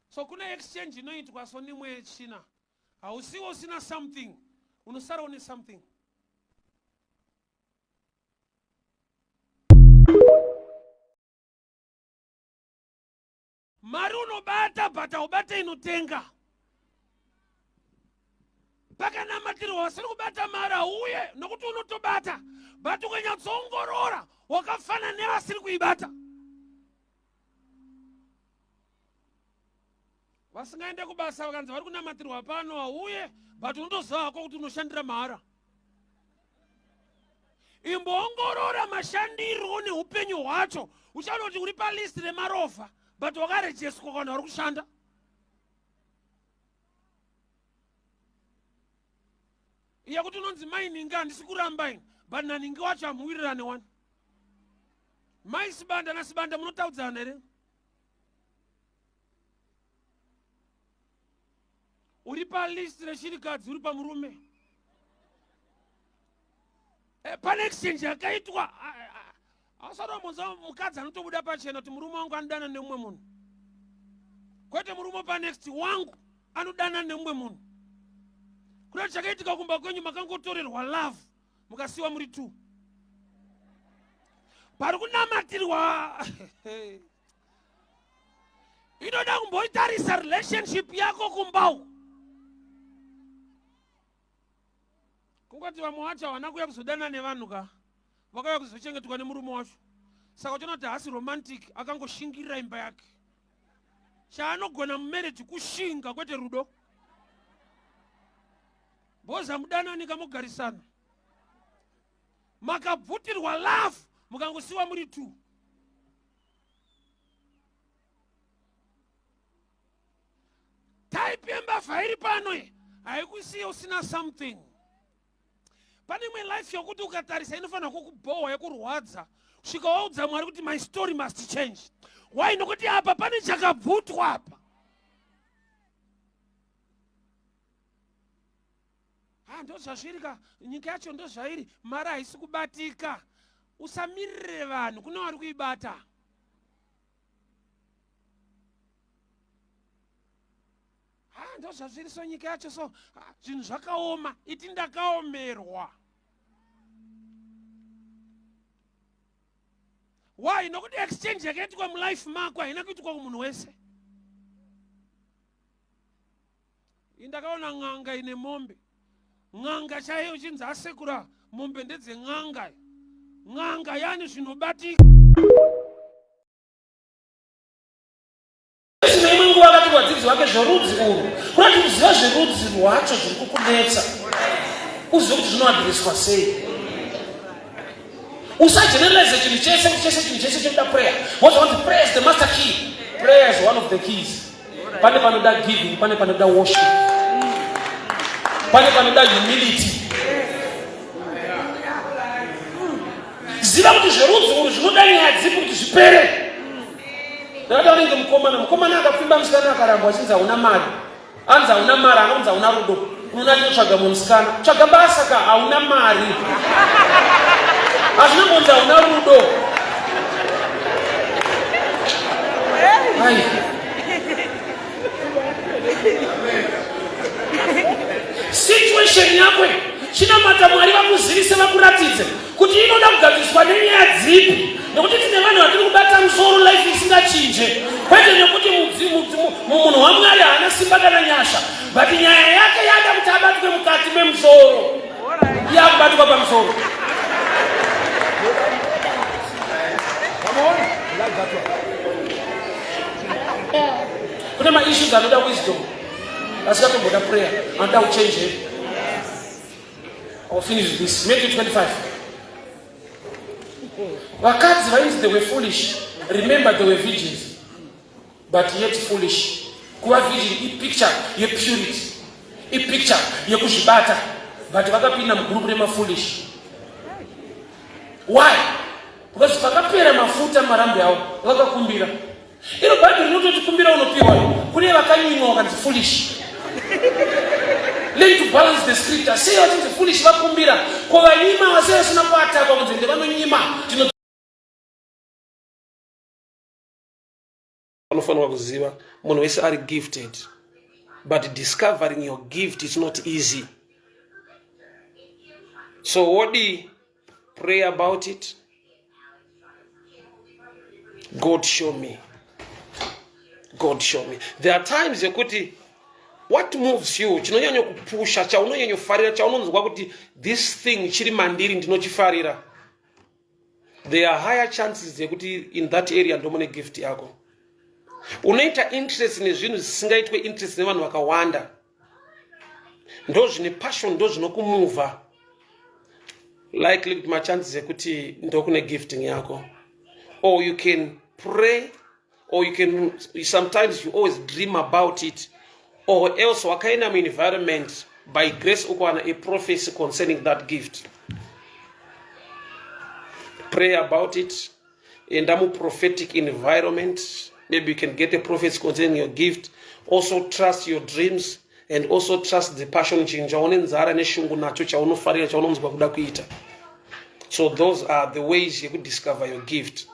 So kune exchange inoitwa so nemweya yetsvina. Hausiwo usina something, unosara une something. Mari unobata but haubate inotenga. Pakanamatirwa vasiri kubata mari hauye nokuti unotobata, but ukanyatsoongorora wakafanana nevasiri kuibata. Vasingaende kubasa vakanzi vari kunamatirwa pano hauye, but unotoziva hako kuti unoshandira mahara. Imboongorora mashandiro neupenyu hwacho, uchaona kuti uri palist remarovha but wakarejeswa vanhu vari kushanda. Iya kuti unonzi mai Ningi, handisi kuramba ini, but naNingi wacho hamuwirirane wani. Mai Sibanda naSibanda munotaudzana here? Uri palist reshirikadzi, uri pamurume. Pane exchange yakaitwa. Hausati wambonzwa mukadzi anotobuda pachena kuti murume wangu anodana nemumwe munhu. Kwete murume panext wangu anodana nemumwe munhu. Kuna chakaitika kumba kwenyu, makangotorerwa love mukasiwa muri two. Pari kunamatirwa inoda kumboitarisa relationship yako kumba uku. Kungoti vamwe vacho havana kuuya kuzodana nevanhu ka, vakauya kuzochengetwa nemurume wacho. Saka uchiona kuti haasi romantic, akangoshingirira imba yake. Chaanogona mumarriage kushinga, kwete rudo. Boza mudanani kamugarisana, makabvutirwa love mukangosiwa muri two. Type yembavha iri pano iyi haikusiye usina something. Pane imwe life yokuti ukatarisa inofanira kukubhohwa, yekurwadza, kusvika waudza Mwari kuti my story must change. Why? Nokuti apa pane chakabvutwa apa. Ndozvazviri ka, nyika yacho ndozvairi, mari haisi kubatika. Usamirire vanhu, kune vari kuibata. Ha, ndozvazviri so nyika yacho so zvinhu zvakaoma iti ndakaomerwa. Why? Nokuti exchange yakaitwa mulife mako haina kuitwa kumunhu wese. Indakaona n'anga ine mombe. N'anga chaiyo chinzi asekura mombe ndedzen'anga. N'anga yani zvinobatika. Jesu neimwe nguva akati kuvadzidzi vake zverudzi urwu, kuda kuti kuziva zverudzi rwacho zviri kukunetsa, uzive kuti zvinoadhireswa sei. Usageneralize chinhu chese kuti chese chinhu chese chinoda prayer. Because wanzi prayer is the master key. Prayer is one of the keys. Pane panoda giving, pane panoda worship. Pane panoda humility. Ziva kuti zverudzi urwu zvinoda nyaya dzipi kuti zvipere. Ndakati anenge mukomana, mukomana akapfimba musikana akarambwa achinzi hauna mari. Anzi hauna mari, anonzi hauna rudo. Unoona tinotsvaga mumwe musikana. Tsvaga basa ka hauna mari. Hazvina kunzi hauna rudo. Ai. Situation yako chinamata Mwari vakuzivise vakuratidze kuti inoda kugadziriswa nenyaya dzipi nekuti tine vanhu vatiri kubata musoro life isingachinje kwete nekuti munhu wamwari haana simba kana nyasha but nyaya yake yada kuti abatwe mukati memusoro yakubatwa pamusoro. Kune maissues anoda wisdom asikatomboda prayer anoda uchenjeri. I'll finish this. Matthew 25. Vakadzi vainzi they were foolish. Remember they were virgins. But yet foolish. Kuva virgin ipicture yepurity. Ipicture yekuzvibata. But vakapinda mugroup remafoolish. Why? Because pakapera mafuta marambi avo vakakumbira. Iro Bhaibheri rinototi kumbira unopiwa. Kune vakanyimwa vakanzi foolish. Learn to balance the scripture. Sei vachinzi foolish vakumbira? Ko vanyima vasei vasina kuatakwa kunzi ende vanonyima. Tino Vanofanirwa kuziva munhu wese ari gifted, but discovering your gift is not easy. So wodii? Pray about it. God show me. God show me. There are times yekuti what moves you chinonyanya kupusha chaunonyanyofarira chaunonzwa kuti this thing chiri mandiri ndinochifarira. There are higher chances yekuti in that area ndomune gift yako. Unoita interest nezvinhu zvisingaitwe interest nevanhu vakawanda. Ndozvine passion, ndozvinokumuvha. Likely kuti machances ekuti ndokune gifting yako. Or you can pray, or you can sometimes you always dream about it, or else wakaenda muenvironment by grace ukawana a prophecy concerning that gift. Pray about it. Enda muprophetic environment. Maybe you can get a prophecy concerning your gift. Also trust your dreams and also trust the passion, chinhu chaune nzara neshungu nacho, chaunofarira, chaunonzwa kuda kuita. So those are the ways you could discover your gift.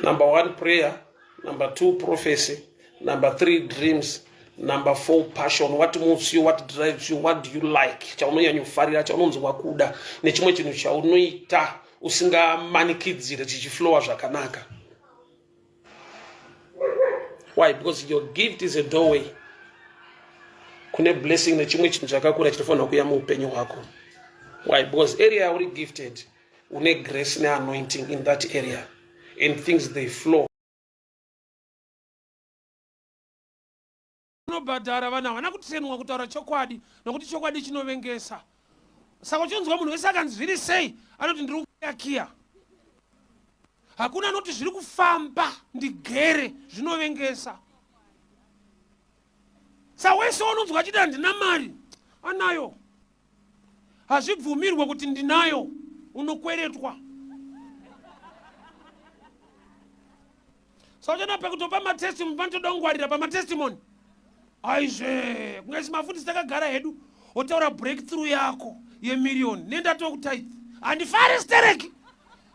Number 1, prayer. Number 2, prophecy. Number 3, dreams. Number 4, passion. What moves you? What drives you? What do you like? Chaunonyanyofarira, chaunonzwa kuda, nechimwe chinhu chaunoita usingamanikidzire chichiflowa zvakanaka. Why? Because your gift is a doorway kune blessing nechimwe chinhu chakakura chinofanira kuuya muupenyu hwako. Why? Because area yauri gifted une grace neanointing in that area and things they flow. Unobhadhara vanhu havana kutrainwa kutaura chokwadi nokuti chokwadi chinovengesa. Saka uchinzwa munhu wese akanzi zviri sei anoti ndiri kukiya. Hakuna anoti zviri kufamba ndigere, zvinovengesa. Sa wese unonzwa achiti handina mari anayo. Hazvibvumirwe kuti ndinayo, unokweretwa. Saka uchaona pekutopa matestimony panotoda kungwarira pamatestimony. Aizve, kunge isi mafundisi takagara hedu, wotaura breakthrough yako yemiriyoni, nendatokutithe. Handifari stereki.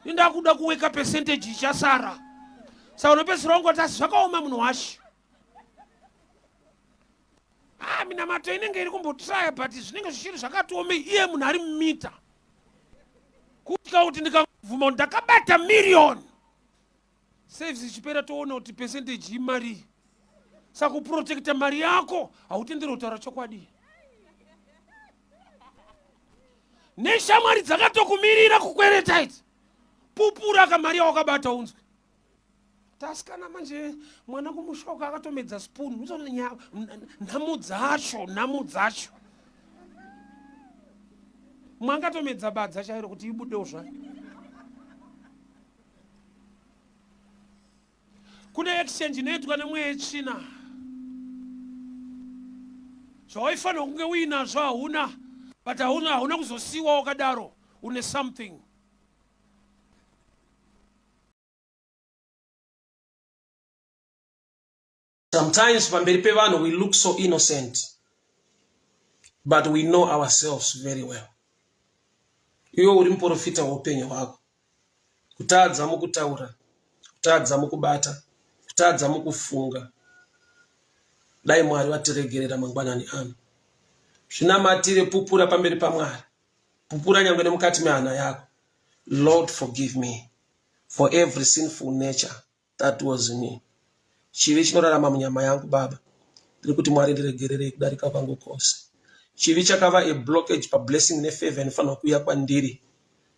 Indakuda kuweka percentage ichasara. Saka unopedzisira wangoti asi zvakaoma munhu washe. Ah, minamato inenge iri kumbotraya but zvinenge zvichiri zvakatiomei iye munhu ari mumita. Kutya kuti ndikabvuma kuti ndakabata miriyoni. Saves ichipera toona kuti percentage imarii. Saka kuprotecta mari yako hautenderi kutaura chokwadi. Neshamwari dzakatokumirira kukwereta idzi. Pupura kamari yawakabata unzwe. Tasikana manje mwana kumushoka akatomedza spoon. Nhamo dzacho, nhamo dzacho. Mwangatomedza badza chairo kuti ibudewo zvayo. Kune exchange inoitwa nemweya yetsvina. Zvawaifanira kunge uinazvo hauna, but hauna hauna kuzosiiwa wakadaro, une something. Sometimes pamberi pevanhu we look so innocent but we know ourselves very well. Iwe uri muprofita weupenyu hwako. Kutadza mukutaura, kutadza mukubata, kutadza mukufunga. Dai Mwari vatiregerera mangwanani ano. Zvinamatire, pupura pamberi paMwari. Pupura nyangwe nemukati mehana yako. Lord forgive me for every sinful nature that was me. Chivi chinorarama munyama yangu baba. Ndiri kuti Mwari ndiregererei kudarika kwangu kwose. Chivi chakava a blockage pablessing nefavor inofanirwa kuuya kwandiri.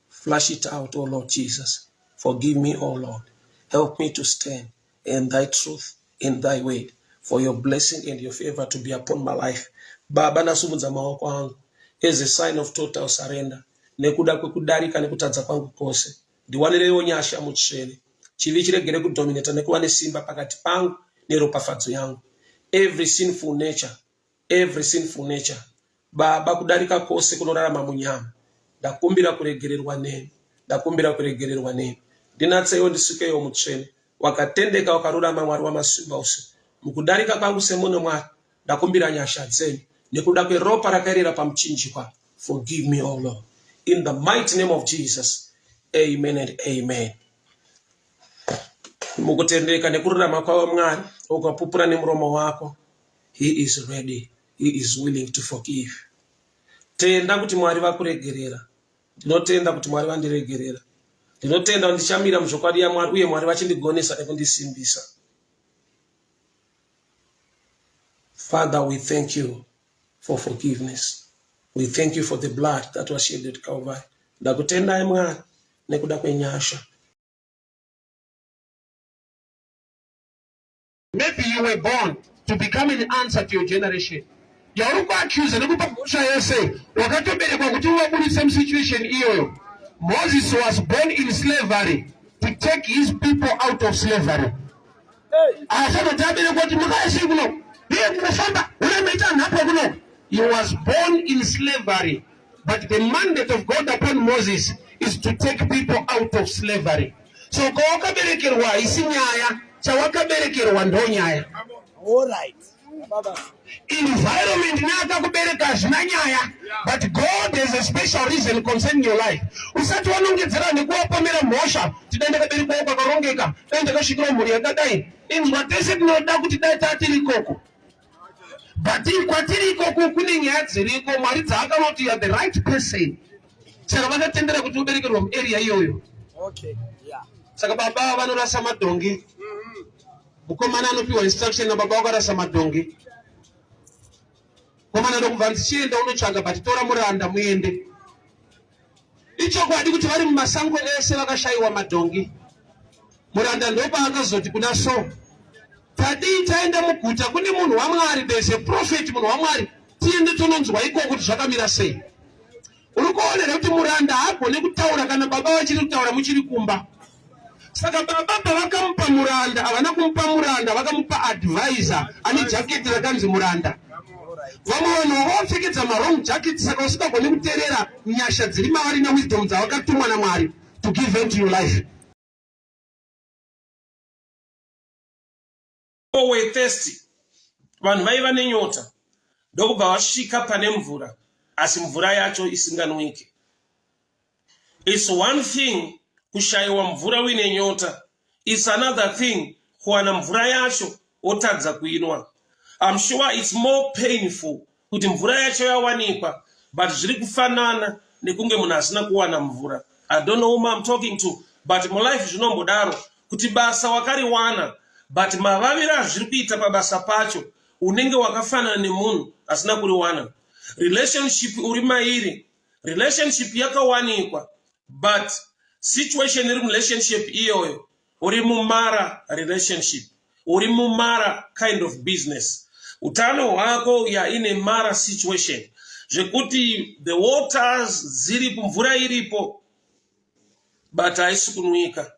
Flush it out, oh Lord Jesus. Forgive me, oh Lord. Help me to stand in thy truth, in thy word, for your blessing and your favor to be upon my life. Baba, ndasumudza maoko angu as a sign of total surrender nekuda kwekudarika nekutadza kwangu kwose. Ndiwanireiwo nyasha mutsvene. Chivi chiregere kudominata nekuva nesimba pakati pangu neropafadzo yangu. Every sinful nature, every sinful nature. Baba, kudarika kwose kunorarama munyama. Ndakumbira kuregererwa nemi. Ndakumbira kuregererwa nemi. Ndinatseiwo ndisukeiwo mutsvene. Wakatendeka wakarurama Mwari wamasimba ose. Mukudarika kwangu semunhu Mwari, ndakumbira nyasha dzenyu nekuda kweropa rakaerera pamuchinjikwa. Forgive me, O Lord. In the mighty name of Jesus. Amen and amen. Mukutendeka nekururama kwavo Mwari, ukapupura nemuromo wako, he is ready, he is willing to forgive. Tenda kuti Mwari vakuregerera. Ndinotenda kuti Mwari vandiregerera. Ndinotenda kuti ndichamira muzvokwadi yaMwari uye Mwari vachindigonesa nekundisimbisa. Father, we thank you for forgiveness. We thank you for the blood that was shed at Calvary. Ndakutendai Mwari nekuda kwenyasha. Maybe you were born to become an answer to your generation. Yauri kuaccusa nekupa mhosva yese wakatoberekwa kuti uvaburitse musituation iyoyo. Moses was born in slavery to take his people out of slavery. Afanoti aberekwa kuti makaisei kuno iye kunofamba unoita nhapwa kuno. He was born in slavery but the mandate of God upon Moses is to take people out of slavery. So kwawakaberekerwa haisi nyaya, chawakaberekerwa ndo nyaya. All right. Environment neakakubereka hazvina nyaya, but God has a special reason concerning your life. Usati wanongedzera nekuwapomera mhosva kuti dai ndakaberekwawo kwakarongeka, dai ndakasvikirawo mhuri yakadai. Inzwa, tese tinoda kuti dai tatiri ikoko. But kwatiri ikoko kune nyaya dziriko Mwari dzaakaona kuti you are the right person. Saka vakatendera kuti uberekerwa muarea iyoyo. Okay. Yeah. Saka baba vanorasa madhongi. Mukomana anopiwa instruction nababa wakarasa madhongi. Mukomana ndokubva anzi chienda unotsvaga but tora muranda muende. Ichokwadi kuti vari mumasango ese vakashayiwa madhongi. Muranda ndopaakazoti kuna so tadii taenda muguta kune munhu waMwari, there's a prophet munhu waMwari, tiende tononzwa ikoko kuti zvakamira sei. Uri kuona here kuti muranda haagone kutaura kana baba vachiri kutaura muchiri kumba. Saka baba pavakamupa muranda havana kumupa muranda, vakamupa advisor ane jaketi rakanzi muranda. Vamwe vanhu vakavapfekedza mawrong jacket saka usingagoni kuterera nyasha dziri mavari newisdom dzavakatumwa naMwari to give into your life. People were thirsty. Vanhu vaiva nenyota ndokubva vasvika pane mvura asi mvura yacho isinganwike. It's one thing kushayiwa mvura uine nyota. It's another thing kuwana mvura yacho wotadza kuinwa. I'm sure it's more painful kuti mvura yacho yawanikwa but zviri kufanana nekunge munhu asina kuwana mvura. I don't know whom I'm talking to but mulife zvinombodaro kuti basa wakariwana but mavaviro azviri kuita pabasa pacho unenge wakafanana nemunhu asina kuriwana. Relationship uri mairi, relationship yakawanikwa but situation iri murelationship iyoyo uri mumara relationship uri mumara kind of business utano hwako ya ine mara situation zvekuti the waters dziripo mvura iripo but haisi kunwika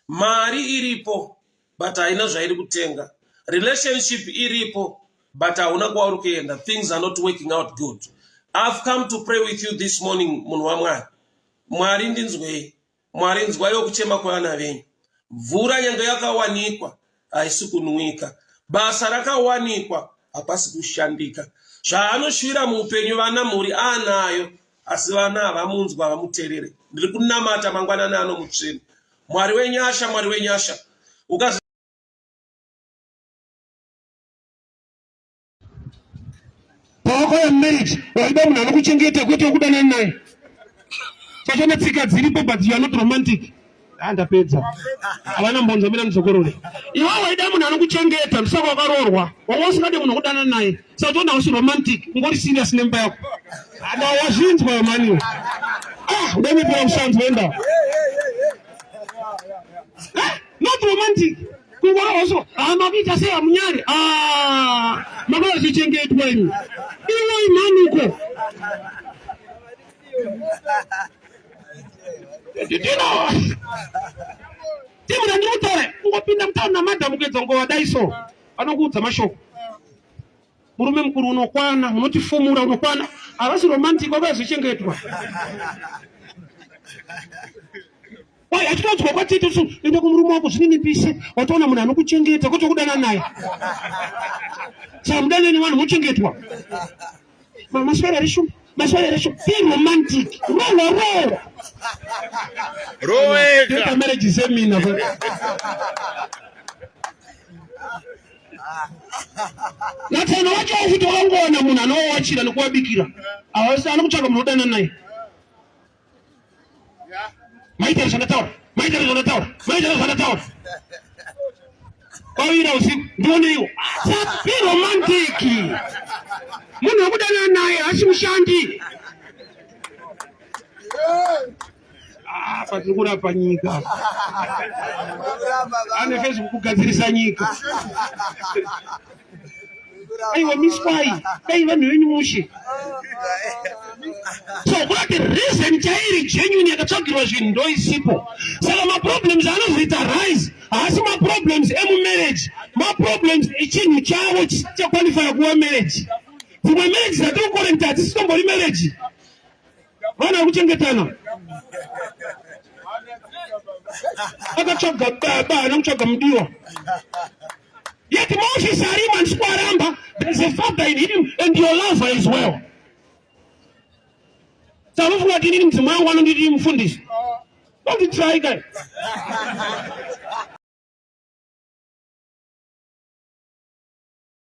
mari iripo but haina zvairi kutenga relationship iripo but hauna kwauri kuenda things are not working out good i've come to pray with you this morning munhu wamwari mwari ndinzwei mwari nzwaiwo kuchema kwevana venyu mvura nyange yakawanikwa haisi kunwika basa rakawanikwa hapasi kushandika zvaanoshuvira muupenyu vana mhuri aanayo asi vana havamunzwa havamuterere ndiri kunamata mangwanani ano mutsvene mwari wenyasha mwari wenyasha ukazi pawakauya mumarriage waida munhu anokuchengeta kwete wekudanana naye chachona tsika dziripo but you are not romantic ah, ndapedza havana mbonzo mina mudzokorore iwe waida munhu anokuchengeta ndosaka wakaroorwa wanga usingade munhu wekudanana naye saka toona hausi romantic ungori serious nemba yako ada wazvinzwa mani ah udaimepera kusanzwa enda eh, not romantic kungorohwa so ah, makuita sei hamunyari ah, makazvichengetwa imi iwe imani uko timu randiri kutaura kungopinda mutauni namadhamu kuedza kungovadai so vanokuudza mashoko murume mukuru unokwana unotifumura unokwana havasi romantic vakazvichengetwa Wai achitonzwa kwatete so enda kumurume wako zvininipise watoona munhu anokuchengeta kwete kudana naye. Saka mudanani vanhu mochengetwa. Maswera ari shumba, maswera ari shumba. Be romantic. Rowa rowa. Roweka. Marriage seminar. Natsano wacho futi wakangowana munhu anowawachira nekuwabikira. Awasi anokutsvaga munhu odana naye. Maita zvandataura, maita zvandataura, maita zvandataura. Kwawira usiku ndioneiwo. Be romantic. Munhu wekudana naye hasi mushandi. Ah, patiri kurapa nyika. Ane Facebook kugadzirisa nyika. Aiwa miswai, dai vanhu venyu mushe. So kurati reason chairi genuine yakatsvagirwa zvinhu ndoisipo. Saka maproblems anozoita rise haasi maproblems emumarriage, maproblems echinhu chavo chichaqualifya kuva marriage. Dzimwe marriage dzatiri kukorenta hadzisitombori marriage. Vana kuchengetana. Akatsvaga baba haana kutsvaga mudiwa. Yet Moses arimo handisi kuaramba. There's a father in him and your lover as well. Saka unofunga kuti inini mudzimai wangu anonditi mufundisi? Don't try guys.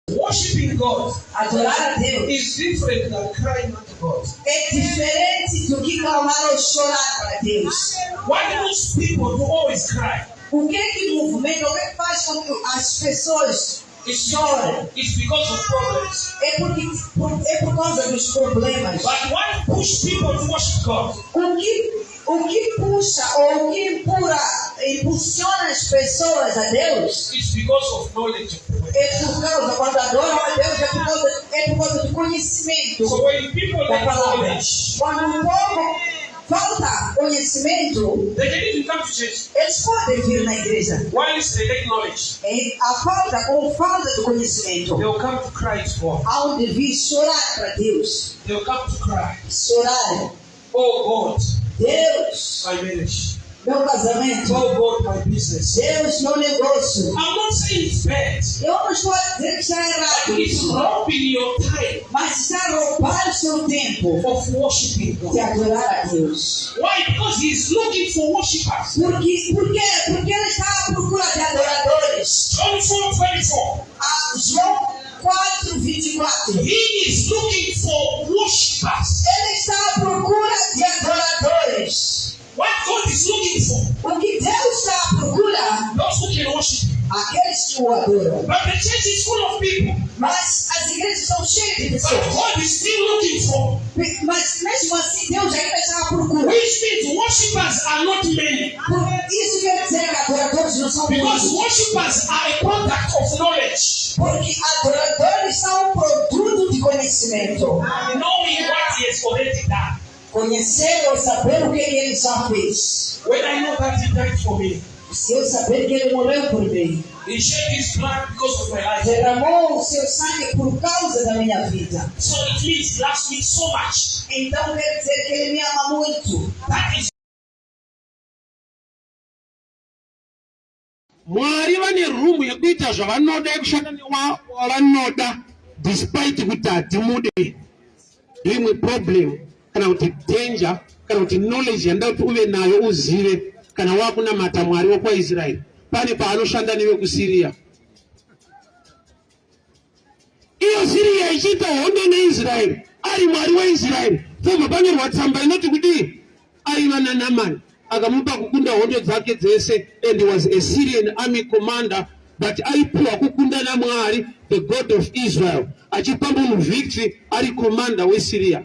Worshiping God Adorar a Deus is different than crying unto God. é diferente do que clamar ou chorar para Deus. What moves people to always cry? O que é que movimenta, o que é que faz com que as pessoas chorem? It's because of problems. É, porque, por, é por causa dos problemas. But what push people to worship God? O que, o que puxa ou o que empurra, impulsiona as pessoas a Deus It's because of knowledge of the word. é por causa, quando adoram a Deus, é por causa, é por causa do conhecimento So when people da lack palavra. knowledge, Quando o povo falta conhecimento, they can even come to church. eles podem vir na igreja. Whilst they lack knowledge, É a falta, com falta do conhecimento, they'll come to cry to God. hão de vir chorar para Deus. They'll come to cry. Chorar. Oh God, Deus, my marriage. Meu casamento. Oh God, my business. Deus, meu negócio. I'm not saying it's bad. Eu não estou a dizer que está errado But it's isso, robbing your time mas está a roubar o seu tempo of worshiping God. de adorar a Deus. Why? Because he's looking for worshippers. Porque, porque, porque ele está à procura de adoradores. John 4 24. Ah, João 4, 24. He is looking for worshippers. Ele está à procura de adoradores. What God is looking for? O que Deus está à procura, Those who can worship him. aqueles que o adoram. But the church is full of people. Mas as igrejas estão cheias de But pessoas. God is still looking for. Mas mesmo assim, Deus ainda está à procura. Which means worshippers are not many. Por isso quer dizer que adoradores não são Because muitos. worshippers are a product of knowledge. Porque adoradores são um produto de conhecimento. Knowing what he has already done. Conhecer ou saber o que ele já fez. When I know that he died for me, Se eu saber que ele morreu por mim, he shed his blood because of my life. derramou o seu sangue por causa da minha vida. So it means he loves me so much. Então quer dizer que ele me ama muito. That is Mwari vane room yekuita zvavanoda yekushanda newavanoda despite kuti hatimude. Imwe problem kana kuti danger kana kuti knowledge yandida kuti uve nayo uzive kana wakunamata Mwari wokwaIsraeri pane paanoshanda nevekuSyria. Iyo Syria ichiita hondo neIsraeri ari Mwari weIsraeri pobva panyorwa tsamba inoti kudii aiva naNamani akamupa kukunda hondo dzake dzese and was a Syrian army commander but aipiwa kukunda naMwari the God of Israel achipa munhu victory ari commander weSyria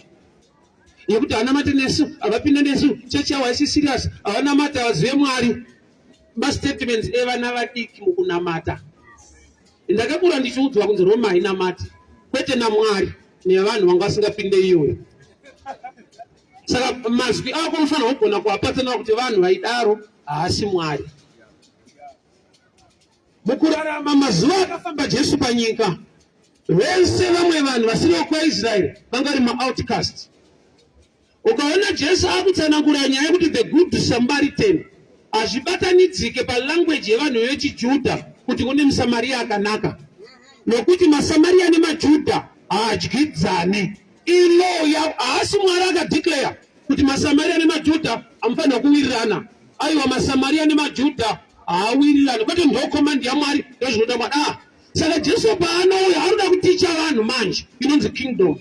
yekuti hanamate nesu havapinde nesu chechi yavo haisi serious havanamate havazive Mwari mastatements evana vadiki mukunamata ndakakura ndichiudzwa kunzi Roma hainamati kwete naMwari nevanhu vanga vasingapinde iyoyo saka mazwi ako unofanira kugona kuapatsanura kuti vanhu vaidaro haasi Mwari mukurarama mazuva akafamba Jesu panyika vese vamwe vanhu vasiri vekwaIsraeri vanga vari maoutcast ukaona Jesu akutsanangura nyaya yekuti the good Samaritan hazvibatanidzike palanguage yevanhu vechiJudha kuti kune muSamaria akanaka nokuti maSamaria nemaJudha haadyidzane ilo haasi Mwari akadeclare kuti maSamaria nemaJudha hamufanira kuwirirana aiwa maSamaria nemaJudha haawirirani kwete ndo command yaMwari ndozvinoda Mwari ah saka Jesu paanouya arikuda kuticha vanhu manje inonzi kingdom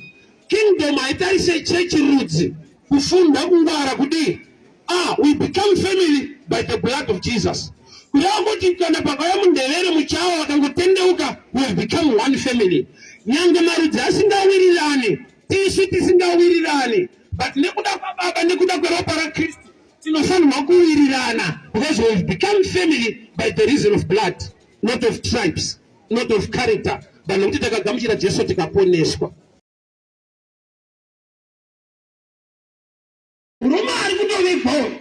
kingdom haitarise chechi rudzi kufunda kungwara kudii ah we become family by the blood of Jesus kureva kuti kana pakauya mundevere muchawa vakangotendeuka we have become one family nyange marudzi asingawirirani tisu tisingawirirani but nekuda kwababa nekuda kweropa raKristu tinofanirwa kuwirirana because we have become family by the reason of blood not of tribes not of character but nekuti takagamuchira Jesu tikaponeswa murume ari kutovigwawo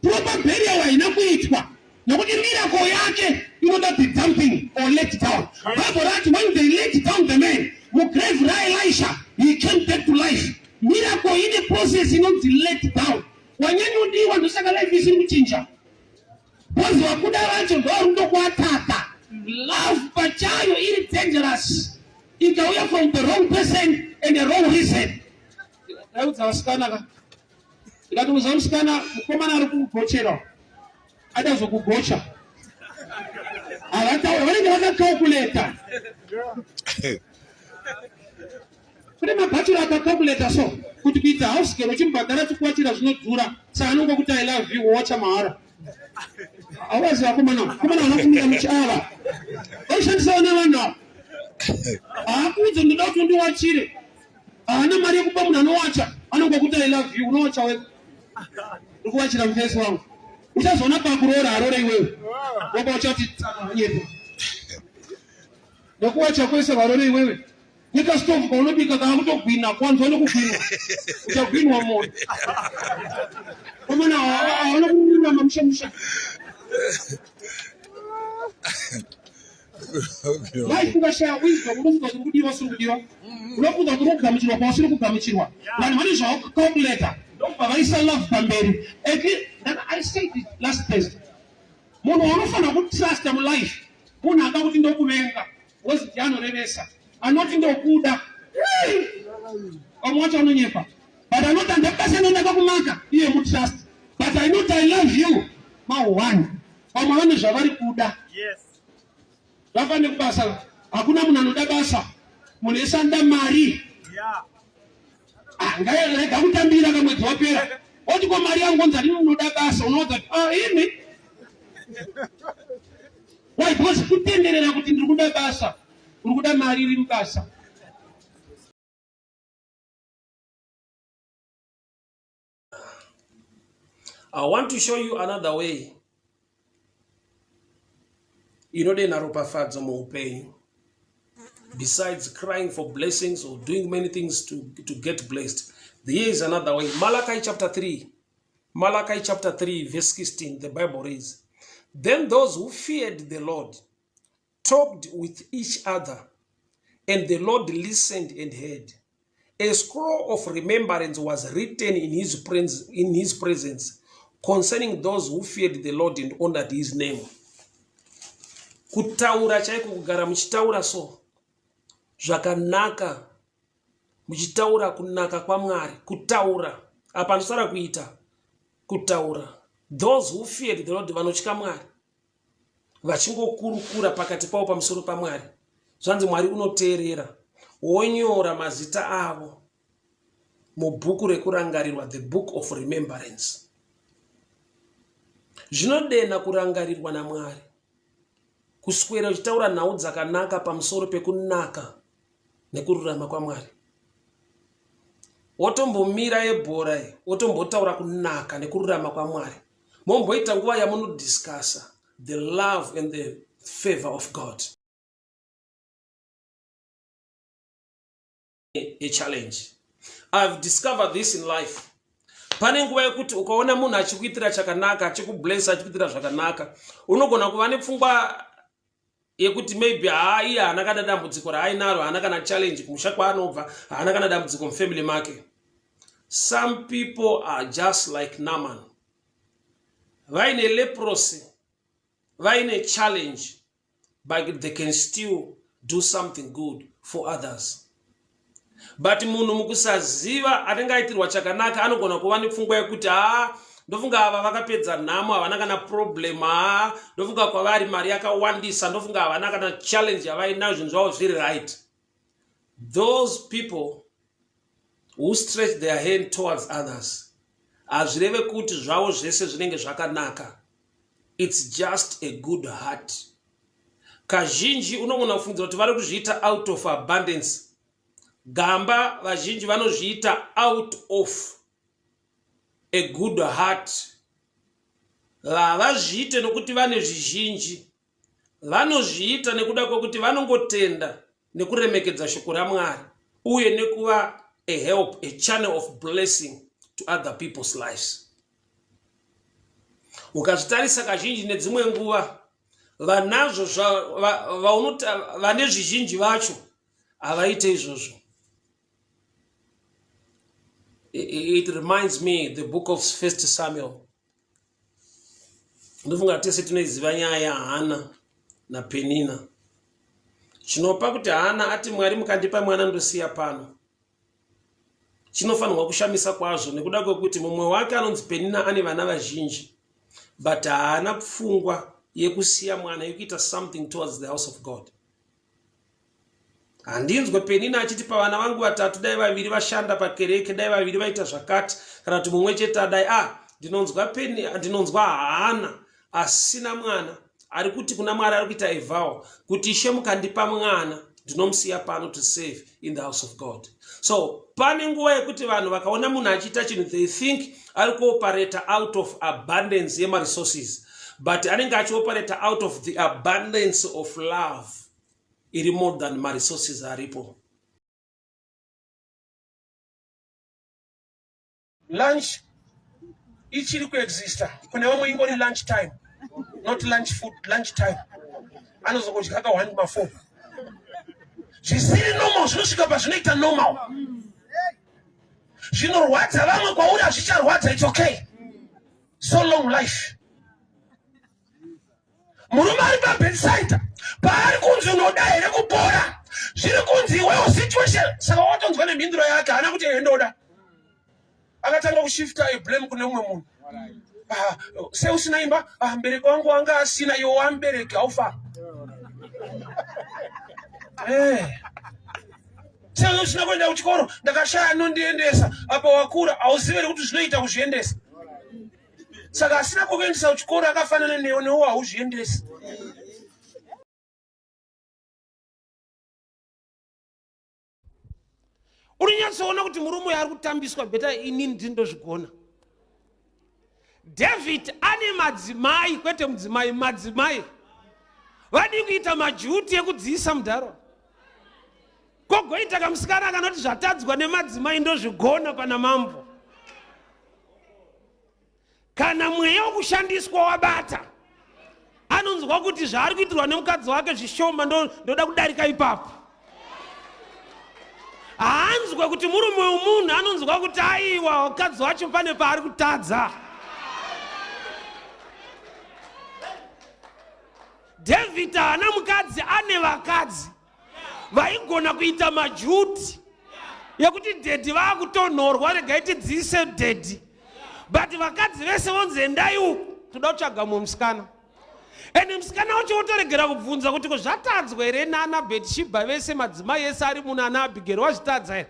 proper burial haina kuitwa nokuti miracle yake inoda the dumping or let down Bible rati when they let down the man mugrave raElisha he came back to life miracle ine process inonzi let down wanyanyodiwa ndosaka life isiri kuchinja because vakuda vacho ndovari kutokuataka love pachayo iri dangerous ikauya from the wrong person and the wrong reason ndaudza vasikana ka ndikati uza musikana mukomana ari kugochera ada zvokugocha havataura vanenge vakacalculata kune mabhachura akacalculata so kuti kuita house girl uchimubhadhara chikuwachira zvinodhura saka anongokuti I love you wowacha mahara hauvazi vakomana komana vanokumira muchiava vaishandisawo nevanhu ava haakuudze ndoda kuti undiwachire haana mari yekupa munhu anowacha anongokuti I love you unowacha wega ndikuwachira mufesi wangu uchazoona pakuroora harore iwewe waba uchati nyepa nekuwacha kwese varore iwewe nekasitovu kaunobika kana kutogwina kwanzwa nekugwinwa uchagwinwa moyo komana hawana kururama musha musha life ukashaya wisdom unofunga kuti kudiwa usiri kudiwa unofunga kuti uri kugamuchirwa kwausiri kugamuchirwa vanhu vane zvavacalculata ndokubva vaisa love pamberi. I said it last Thursday. Munhu waunofanira kutrusta mulife munhu akakuti ndokuvenga wozi ndiye anorevesa anoti ndokuda vamwe wacho anonyepa but anoti handakubasa nendaka kumaka iye mutrust but I not I love you ma one vamwe vane zvavari kuda vafanire kubasa hakuna munhu anoda basa munhu ese anoda mari ah, ngairega kutambira kamwedzi wapera oti ko mari yangu onzi adini unoda basa unoudza kuti ah, ini why because kutenderera kuti ndiri kuda basa uri kuda mari iri mubasa I want to show you another way inodenha ropafadzo muupenyu besides crying for blessings or doing many things to, to get blessed there is another way malachi chapter 3 malachi chapter 3 verse 16 the bible reads then those who feared the lord talked with each other and the lord listened and heard A scroll of remembrance was written in his, presence, in his presence concerning those who feared the Lord and honored his name. Kutaura chaiko kugara muchitaura so zvakanaka muchitaura kunaka kwaMwari kutaura apa ndosara kuita kutaura those who feared the Lord vanotya Mwari vachingokurukura pakati pavo pamusoro pamwari zvanzi mwari unoteerera wonyora mazita avo mubhuku rekurangarirwa the book of remembrance zvinodena kurangarirwa namwari kuswera uchitaura nhau dzakanaka pamusoro pekunaka nekururama kwamwari wotombomira yebhora iyi wotombotaura kunaka nekururama kwamwari momboita nguva yamunodiscussa the love and the favor of god a challenge i've discovered this in life pane nguva yekuti ukaona munhu achikuitira chakanaka achikublessa achikuitira zvakanaka unogona kuva nepfungwa yekuti maybe haa iye haana kana dambudziko raainaro haana kana challenge kumusha kwaanobva haana kana dambudziko mufamily make some people are just like naman vaine leprosy vaine challenge but they can still do something good for others but munhu mukusaziva anenge aitirwa chakanaka anogona kuva nepfungwa yekuti haa ndofunga ava vakapedza nhamo havana kana problem haa ndofunga kwavari mari yakawandisa ndofunga havana kana challenge yavainayo zvinhu zvavo zviri right those people who stretch their hand towards others hazvireve kuti zvavo zvese zvinenge zvakanaka it's just a good heart kazhinji unogona kufungidzira kuti vari kuzviita out of abundance gamba vazhinji vanozviita out of a good heart havazviite nokuti vane zvizhinji vanozviita nekuda kwekuti vanongotenda nekuremekedza shoko ramwari uye nekuva a help a channel of blessing to other people's lives ukazvitarisa kazhinji nedzimwe nguva vanazvo vane zvizhinji vacho havaite izvozvo it reminds me the book of first samuel ndofunga tese tinoiziva nyaya yahana napenina chinopa kuti hana ati mwari mukandipa mwana ndosiya pano chinofanirwa kushamisa kwazvo nekuda kwekuti mumwe wake anonzi penina ane vana vazhinji but haana pfungwa yekusiya mwana yekuita something towards the house of god handinzwe penina achiti pavana vangu vatatu dai vaviri vashanda pakereke dai vaviri vaita zvakati kana kuti mumwe chete adai ah ndinonzwa peni ndinonzwa haana asina mwana ari kuti kuna mwari ari kuita evow kuti ishe mukandipa mwana ndinomusiya pano to save in the house of god so pane nguva yekuti vanhu vakaona munhu achiita chinhu they think ari kuoperata out of abundance yemaresources but anenge achioperata out of the abundance of love iri more than maresources aripo lunch ichiri kuexista kune vamwe ingori lunch time not lunch food lunch time anozongodya ka 1 ma4 zvisiri normal zvinosvika pazvinoita normal zvinorwadza vamwe kwauri hazvicharwadza its okay. So long life. Murume ari paBethsaida paari kunzi unoda here kupora, zviri kunzi iwewo situation. Saka watonzwa nemhinduro yake, haana kuti ehe ndoda. Akatanga kushifta a blame kune mumwe munhu. Ah, sei usina imba? Ah, mubereki wangu wanga asina, iwe wamubereki haufa. Eh. Sei usina kuenda kuchikoro? Ndakashaya anondiendesa. Apa wakura, hauzive here kuti zvinoita kuzviendesa? Saka asina kukuendesa kuchikoro akafanana newe, newe hauzviendesi. Unonyatsoona kuti murume uyu ari kutambiswa beta inini ndindozvigona. David ane madzimai, kwete mudzimai, madzimai. Vadii kuita majuti ekudziisa mudharo? Kogoita kamusikana kanoti zvatadzwa nemadzimai ndozvigona pana mambo. Kana mweya wokushandiswa wabata, anonzwa kuti zvaari kuitirwa nemukadzi wake zvishoma, ndoda kudarika ipapo. Haanzwe kuti murume wemunhu, anonzwa kuti aiwa mukadzi wacho pane paari kutadza. David haana mukadzi, ane vakadzi vaigona kuita majuti yekuti dhedhi vakutonhorwa, regai tidziise dhedhi, but vakadzi vese vonzi endai uku, toda kutsvaga mumwe musikana. Ende musikana wacho wotoregera kubvunza kuti ko zvatadzwa here nana Bethsheba vese madzimai ese ari muno ana Abigeri wazvitadza here?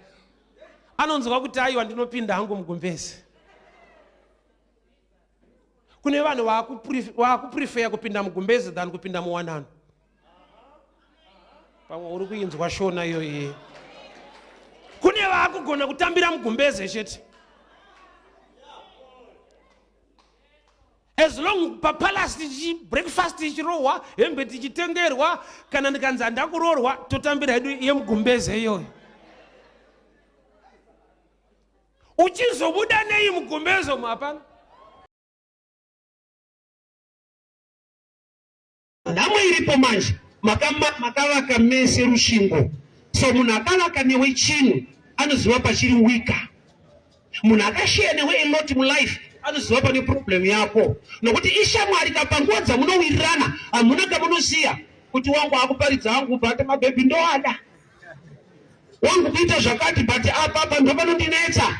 Anonzwa kuti aiwa ndinopinda hangu mugumbezi. Kune vanhu vakuprefeya kupinda mugumbezi than kupinda muwanano. Pamwe uri kuinzwa shona iyoyi. Kune vaakugona kutambira mugumbeze chete. As long papalace tichi breakfast ichirohwa, hembe tichitengerwa, kana ndikanzi handakuroorwa, totambira hedu yemugumbeze iyoyo. Uchizobuda nei mugumbeze umu? Hapana. Nhamo iripo manje, makavaka mese rushingo. So munhu akavaka newe chinhu anoziva pachiri weaker. Munhu akasheya newe a lot mulife anoziva pane problem yako, nokuti ishamwari kapanguva dzamunowirirana hamuna kamunosiya kuti wangu akuparidza hangu but mabhebhi ndoada, wangu kuita zvakati but apa apa ndopanondinetsa,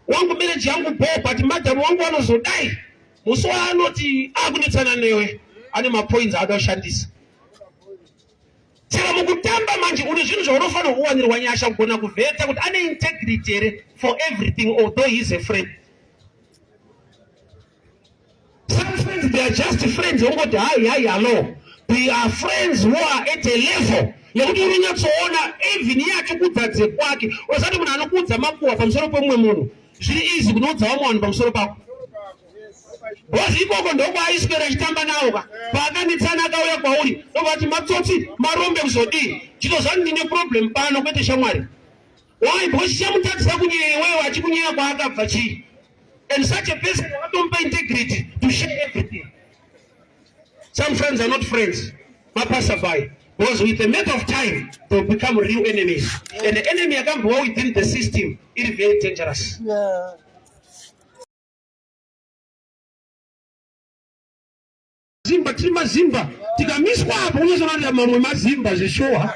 wangu marriage yangu bo but madam wangu vanozodai. Musi waanoti akunetsana newe ane mapoints aada kushandisa. Saka mukutamba manje une zvinhu zvaunofanira kuwanirwa nyasha kugona kuvheta kuti ane integrity here for everything, although he is a friend. Some friends, they are just friends vongoti hi hi hello. They are friends who are at a level yekuti unonyatsoona even iye achikuudza dzekwake. Usati munhu anokuudza makuhwa pamusoro pemumwe munhu, zviri easy kunoudza vamwe vanhu pamusoro pako. Because ikoko ndokwaaiswera achitamba nawo ka. Paakanetsana akauya kwauri ndobati matsotsi marombe kuzodii. Chitozvani ndine problem pano kwete shamwari. Why? Because chichamutadzisa kunyeya iwewe achikunyeya kwaakabva chii? And such a person wakatomupa integrity to share everything. Some friends are not friends, mapasserby. Because with a matter of time, they will become real enemies. And the enemy akambowa within the system iri very dangerous. Yeah. Zimba tiri mazimba, tikamiswa apo unozoona mamwe mazimba zveshuwa.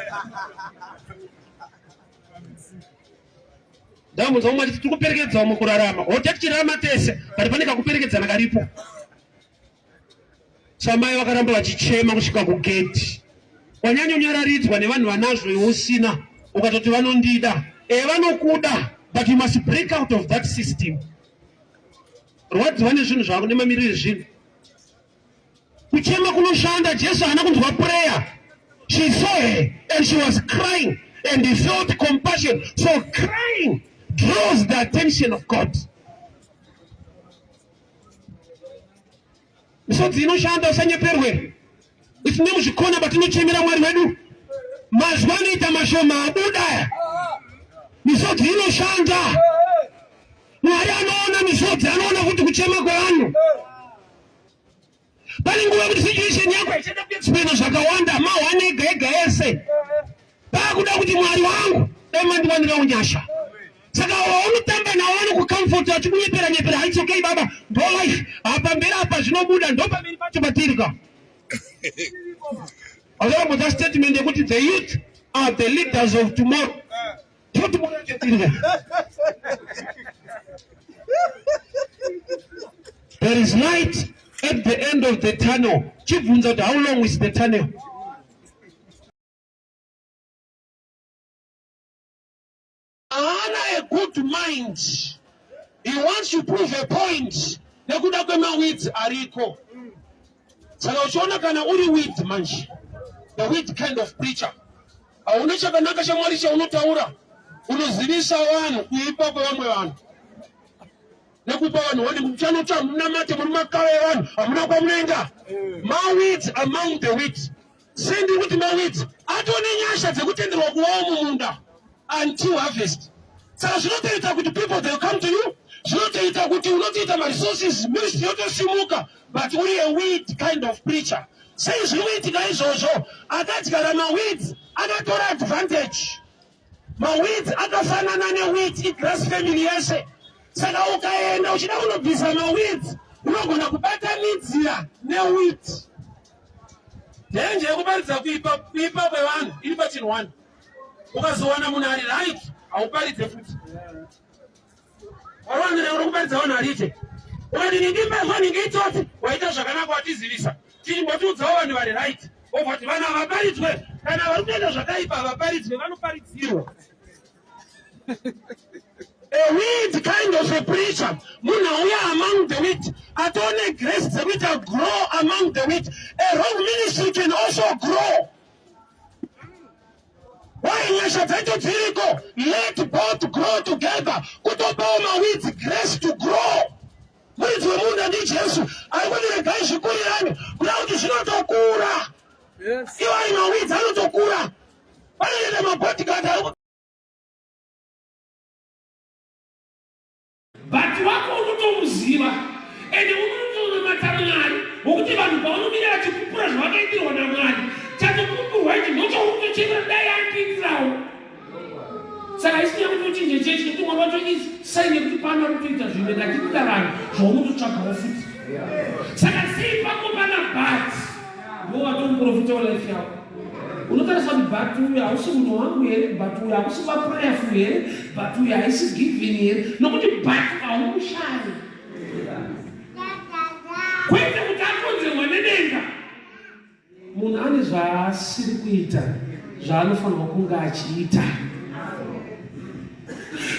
Ndamudza umwe achiti tiri kuperekedza umwe kurarama, hote tichirarama tese, but pane kakuperekedzana karipo. Samai vakaramba vachichema kusvika kugedhi. Wanyanyonyararidzwa nevanhu vanazvo iwe usina, ukatoti vanondida. Eh, vanokuda, but you must break out of that system. Rwadziwa nezvinhu zvako nemamiriro ezvinhu. Kuchema kunoshanda. Jesu haana kunzwa prayer. She saw her and she was crying and he felt compassion. So crying draws the attention of God. Misodzi inoshanda, usanyeperwe. Isu nemuzvikona patinochemera Mwari wedu, mazwi anoita mashoma abuda aya. Misodzi inoshanda. Mwari anoona misodzi, anoona kuti kuchema kwevanhu. Pane nguva yekuti situation yako ichada kuexplaina zvakawanda, mahwani ega ega ese. Pakuda kuti Mwari wangu dai mandiwanirawo nyasha. Saka waunotamba nawo vanokucomfort vachikunyepera nyepera, it's okay baba, ndo life. Apa mberi apa zvinobuda, ndo pamberi pacho patiri ka. Azvakambodza statement yekuti the youth are the leaders of tomorrow. Ndo tomorrow yacho tiri ka. There is light at the end of the tunnel. Chibvunza kuti how long is the tunnel? Haana a good mind. He wants to prove a point nekuda kwemaweeds ariko. Saka uchiona kana uri weed manje, the weed kind of preacher, hauna chakanaka chaMwari chaunotaura, unozivisa vanhu kuipa kwevamwe vanhu nekupa vanhu wani muchanotsva munamate muri makava evanhu hamuna kwamunoenda. Maweeds among the weeds. Sendi kuti maweeds atone nyasha dzekutenderwa kuvawo mumunda until harvest. Saka zvinotoita kuti people they come to you, zvinotoita kuti unotoita maresources, ministry yotosimuka, but uri a weed kind of preacher. Sei zviri kuitika izvozvo? Akadyara maweeds akatora advantage. Maweeds akafanana newheat, igrass family yese. Saka ukaenda uchida kunobvisa maweeds, unogona kubatanidzira newheat. Dhenje yekuparidza kuipa kuipa kwevanhu iri pachinhu one. Ukazowana munhu ari right, hauparidze futi. Wawanira uri kuparidza vanhu ariite. Ukati ndimba zvanenge itsotsi, waita zvakanaka watizivisa. Chimbotiudzawo vanhu vari right. Obva kuti vanhu havaparidzwe, kana vari kuita zvakaipa havaparidzwe, vanoparidzirwa. A weed kind of a preacher, munhu auya among the wheat, atone grace dzekuita grow among the wheat. A wrong ministry can also grow. Why nyasha dzacho dziriko? Let both grow together. Kutopawo maweeds grace to grow. Muridzi wemunda ndiJesu ari kuti regai zvikurirane, kuda kuti zvinotokura. Iwo ari maweeds anotokura. Panoita mabodyguard ari But wako unotomuziva ende unotonamata Mwari wokuti vanhu pavanomira vachipupura zvavakaitirwa naMwari, chatopupurwa ichi ndochaunotochemera dai andiitirawo. Saka haisi nyaya kuti uchinje chechi nekuti Mwari wacho is sign yekuti pano ari kutoita zvimwe ngatiita vanhu zvaunototsvagawo futi. Saka sei pako pana but ndo watomuprofita welife yako unotarisa kuti but uyu hausi munhu wangu here, but uyu hakusi kuva prayerful here, but uyu haisi giving here, nokuti but haumushayi kwete kuti akonzerwa nedenga. Munhu ane zvaasiri kuita zvaanofanirwa kunge achiita,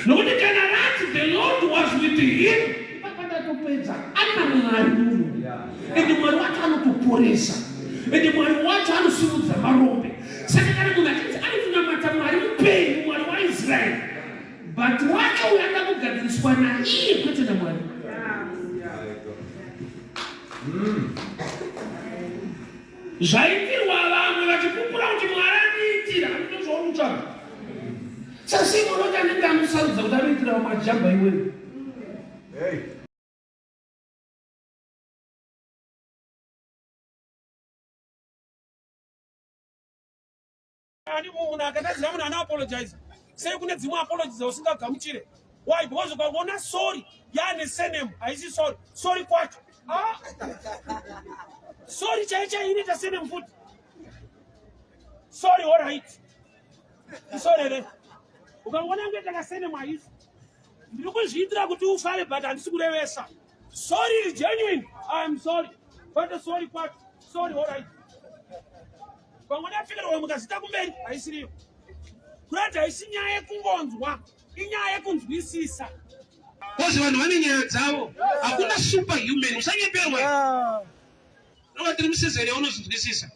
nokuti kana rati the Lord was with him, ipapa ndatopedza. Ana Mwari munhu, ende Mwari wacho anotoporesa, ende Mwari wacho anosimudza marombe. Saka kana munhu achinzi ari kunamata Mwari mupenyu, Mwari waIsraeri, but wacho uyo anoda kugadziriswa naiye kwete naMwari. Zvaitirwa vamwe vachipupura kuti Mwari andiitira, andinozvauri kutsvaga. Sasi munoti anenge anosarudza kuti anoitira vamwe achijamba iwewe. Ani munhu akatadzira munhu anoapologize sei? Kune dzimwe apology dzausingagamuchire. Why? Because ukangoona sorry yaane surname, haisi sorry. Sorry kwacho, ah! Sorry chai chai inoita surname futi. Sorry, all right, sorry here. Ukangoona ngoita kasurname, haisi. Ndiri kuzviitira kuti ufare, but handisi kurevesa. Sorry is genuine, I am sorry, kwete sorry kwacho. Sorry, all right. Pamwe apfekerwa mukazita kumberi, haisiriyo. Kurati haisi nyaya yekungonzwa, inyaya yekunzwisisa. Kozi vanhu vane nyaya dzavo, hakuna superhuman, usanyeperwa. Nova tiri musizeni yaunozvinzwisisa.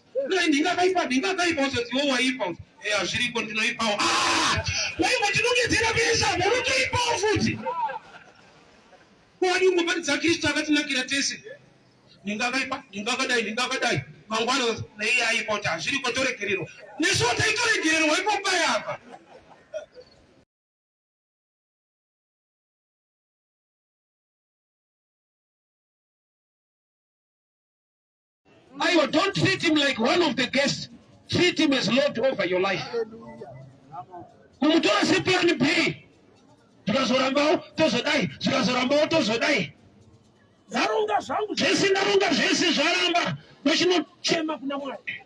Ndingakaipa, ndingakaipa, uzoti iwe waipa. Eya, zviriko, ndinoipawo. Ah! Waimbotinongedzera pesa, unotoipawo futi. Wadi ungoparidza Kristu akatinakira tese. Ndingakaipa, ndingakadai, ndingakadai. Mangwana naiye aipa kuti hazviriko, toregererwa. Nesuwo taitoregererwa ipo paya apa. Aiwa, don't treat him like one of the guests. Treat him as Lord over your life. Kumutora seplan B. Zvikazorambawo tozodai, zvikazorambawo tozodai. Ndaronga zvangu zvese, ndaronga zvese zvaramba, ndochinochema kuna Mwari.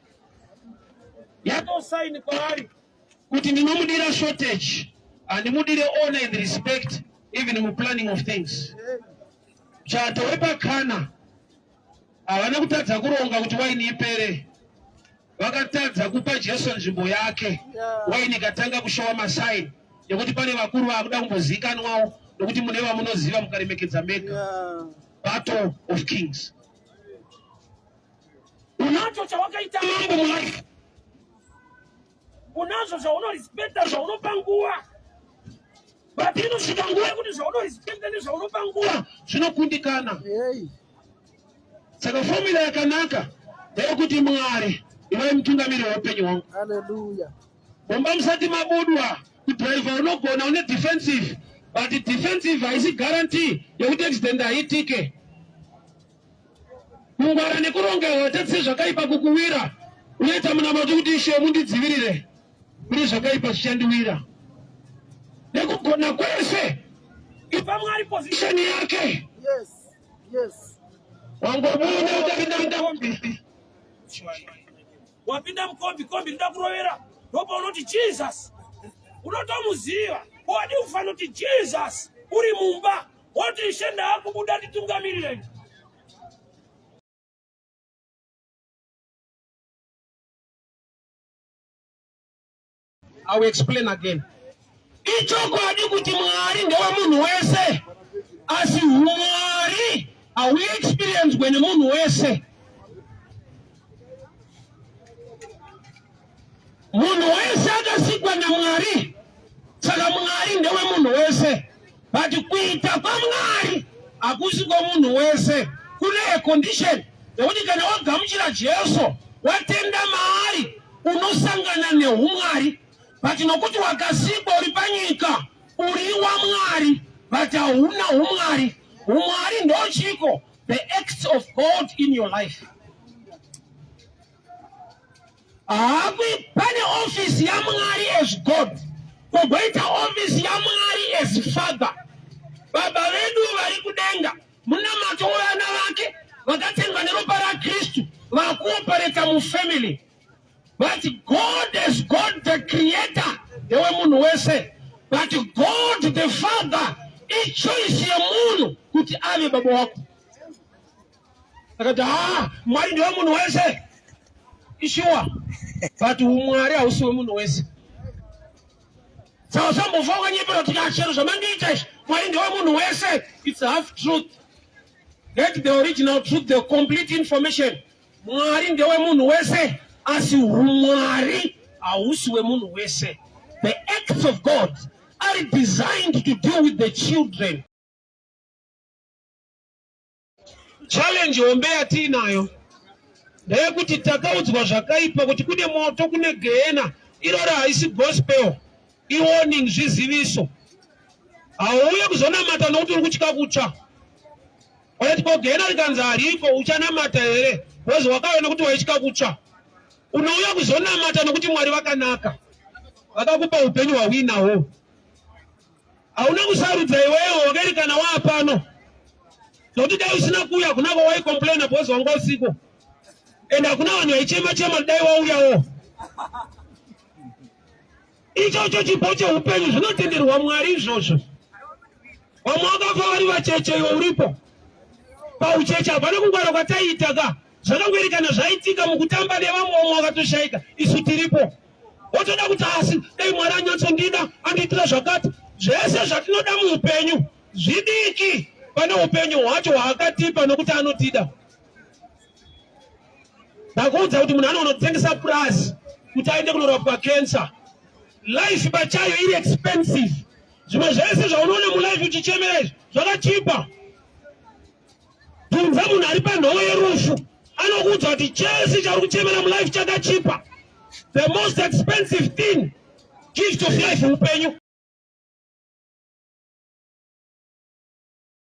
Yatosaini kwaari kuti ndinomudira shortage, handimudire honor and respect even muplanning of things. Chato wepakana havana kutadza kuronga kuti waini ipere. Vakatadza kupa Jesu nzvimbo yake. Waini ikatanga kushowa masaini nekuti pane vakuru vakuda kumbozikanwawo nokuti mune vamunoziva mukaremekedza mega. Battle of Kings. Unacho chawakaita mambo mulife. Unazvo zvaunorespecta zvaunopa nguva. But inosvika nguva yekuti zvaunorespecta nezvaunopa nguva zvinokundikana. Saka formula yakanaka ndeyekuti Mwari ivai mutungamiri weupenyu hwangu. Hallelujah. Mumba musati mabudwa kudriver unogona une defensive but defensive haisi guarantee yekuti accident haitike. Kungwara nekurongerwa tatise zvakaipa kukuwira unoita munamato kuti Ishe mundidzivirire kune zvakaipa zvichandiwira. Nekugona kwese ipa Mwari position yake. Yes. Yes. Wangobuda ukapinda mukombi. Wapinda mukombi, kombi rinoda kurovera. Ndopa unoti Jesus. Unotomuziva. Wadi ufanira kuti Jesus uri mumba. Woti Ishe ndaakubuda nditungamirire. I will explain again. Ichokwadi kuti Mwari ndewemunhu wese, asi humwari hauexperiencwe nemunhu wese. Munhu wese akasikwa naMwari, saka Mwari ndewemunhu wese, but kuita kwaMwari hakusi kwomunhu wese. Kune a condition yekuti kana wagamuchira Jesu watenda maari unosangana nehumwari but nokuti wakasikwa uri panyika uri wamwari but hauna humwari. Humwari ndochiko the acts of God in your life. Haakwi pane office yaMwari as God kogoita office yaMwari as Father. Baba vedu vari kudenga munamato wevana vake vakatengwa neropa raKristu vakuopereta mufamily. But God as God the creator ndewe munhu wese but God the Father ichoice yemunhu kuti ave baba wako. Akati haa Mwari ndewe munhu wese ishuwa but umwari hausi wemunhu wese. Saka usambofa wakanyepera kuti kachero zvamandiita izvi Mwari ndewe munhu wese. It's half truth. Get the original truth, the complete information. Mwari ndewe munhu wese asi humwari hausi wemunhu wese. The acts of God are designed to deal with the children. Challenge hombe yatiinayo ndeyekuti takaudzwa zvakaipa kuti kune moto kune gehena. Iroro haisi gospel, iwarning, zviziviso. Hauuye kuzonamata nokuti uri kutya kutsva. Waiti ko gehena rikanzi hariko uchanamata here? Because wakauya nokuti waitya kutsva. Unouya kuzonamata nokuti Mwari vakanaka, vakakupa upenyu hwauinahwo. Hauna kusarudza iwewe, wakaerekana waapano. Nokuti dai usina kuuya hakuna kwawaicomplaina because wanga usiko. And hakuna vanhu vaichema chema dai wauyawo. Ichocho chipo cheupenyu zvinotenderwa Mwari izvozvo. Vamwe vakafa vari vacheche iwe uripo. Paucheche hapana kungwara kwataiita ka. Zvakangoerekana zvaitika mukutamba nevamwe vamwe vakatoshaika isu tiripo. Wotoda kuti asi dai Mwari anyatsondida andiitira zvakati. Zvese zvatinoda muupenyu zvidiki pane upenyu hwacho hwaakatipa nokuti anotida. Ndakuudza kuti munhu anonotengesa purazi kuti aende kunorapwa cancer. Life pachayo iri expensive. Zvimwe zvese zvaunoona mulife uchichemera izvi zvakachipa. Bvunza munhu ari panhovo yerufu anokuudza kuti chese chauri kuchemera mulife chakachipa. The most expensive thing, gift of life, upenyu.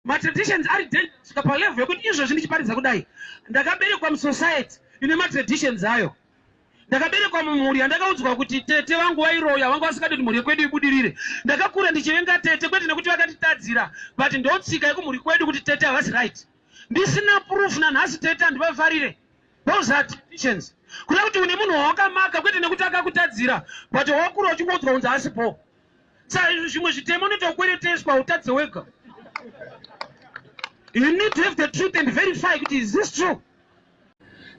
Matraditions ari dangerous kusvika palevel yekuti izvozvi ndichiparidza kudai ndakaberekwa musociety ine matraditions ayo. Ndakaberekwa mumhuri yandakaudzwa kuti tete vangu vairoya, vanga vasingadi kuti mhuri yekwedu ibudirire. Ndakakura ndichivenga tete kwete nekuti vakatitadzira but ndotsika yekumhuri kwedu kuti tete havasi right. Ndisina proof nanhasi tete handivafarire. Those are traditions. Kuda kuti une munhu wawakamaka kwete nekuti akakutadzira but wakura uchingoudzwa kunzi haasi bho. Sa zvimwe zvitemo unoita kukwereteswa utadze wega. You need to have the truth and verify kuti is this true?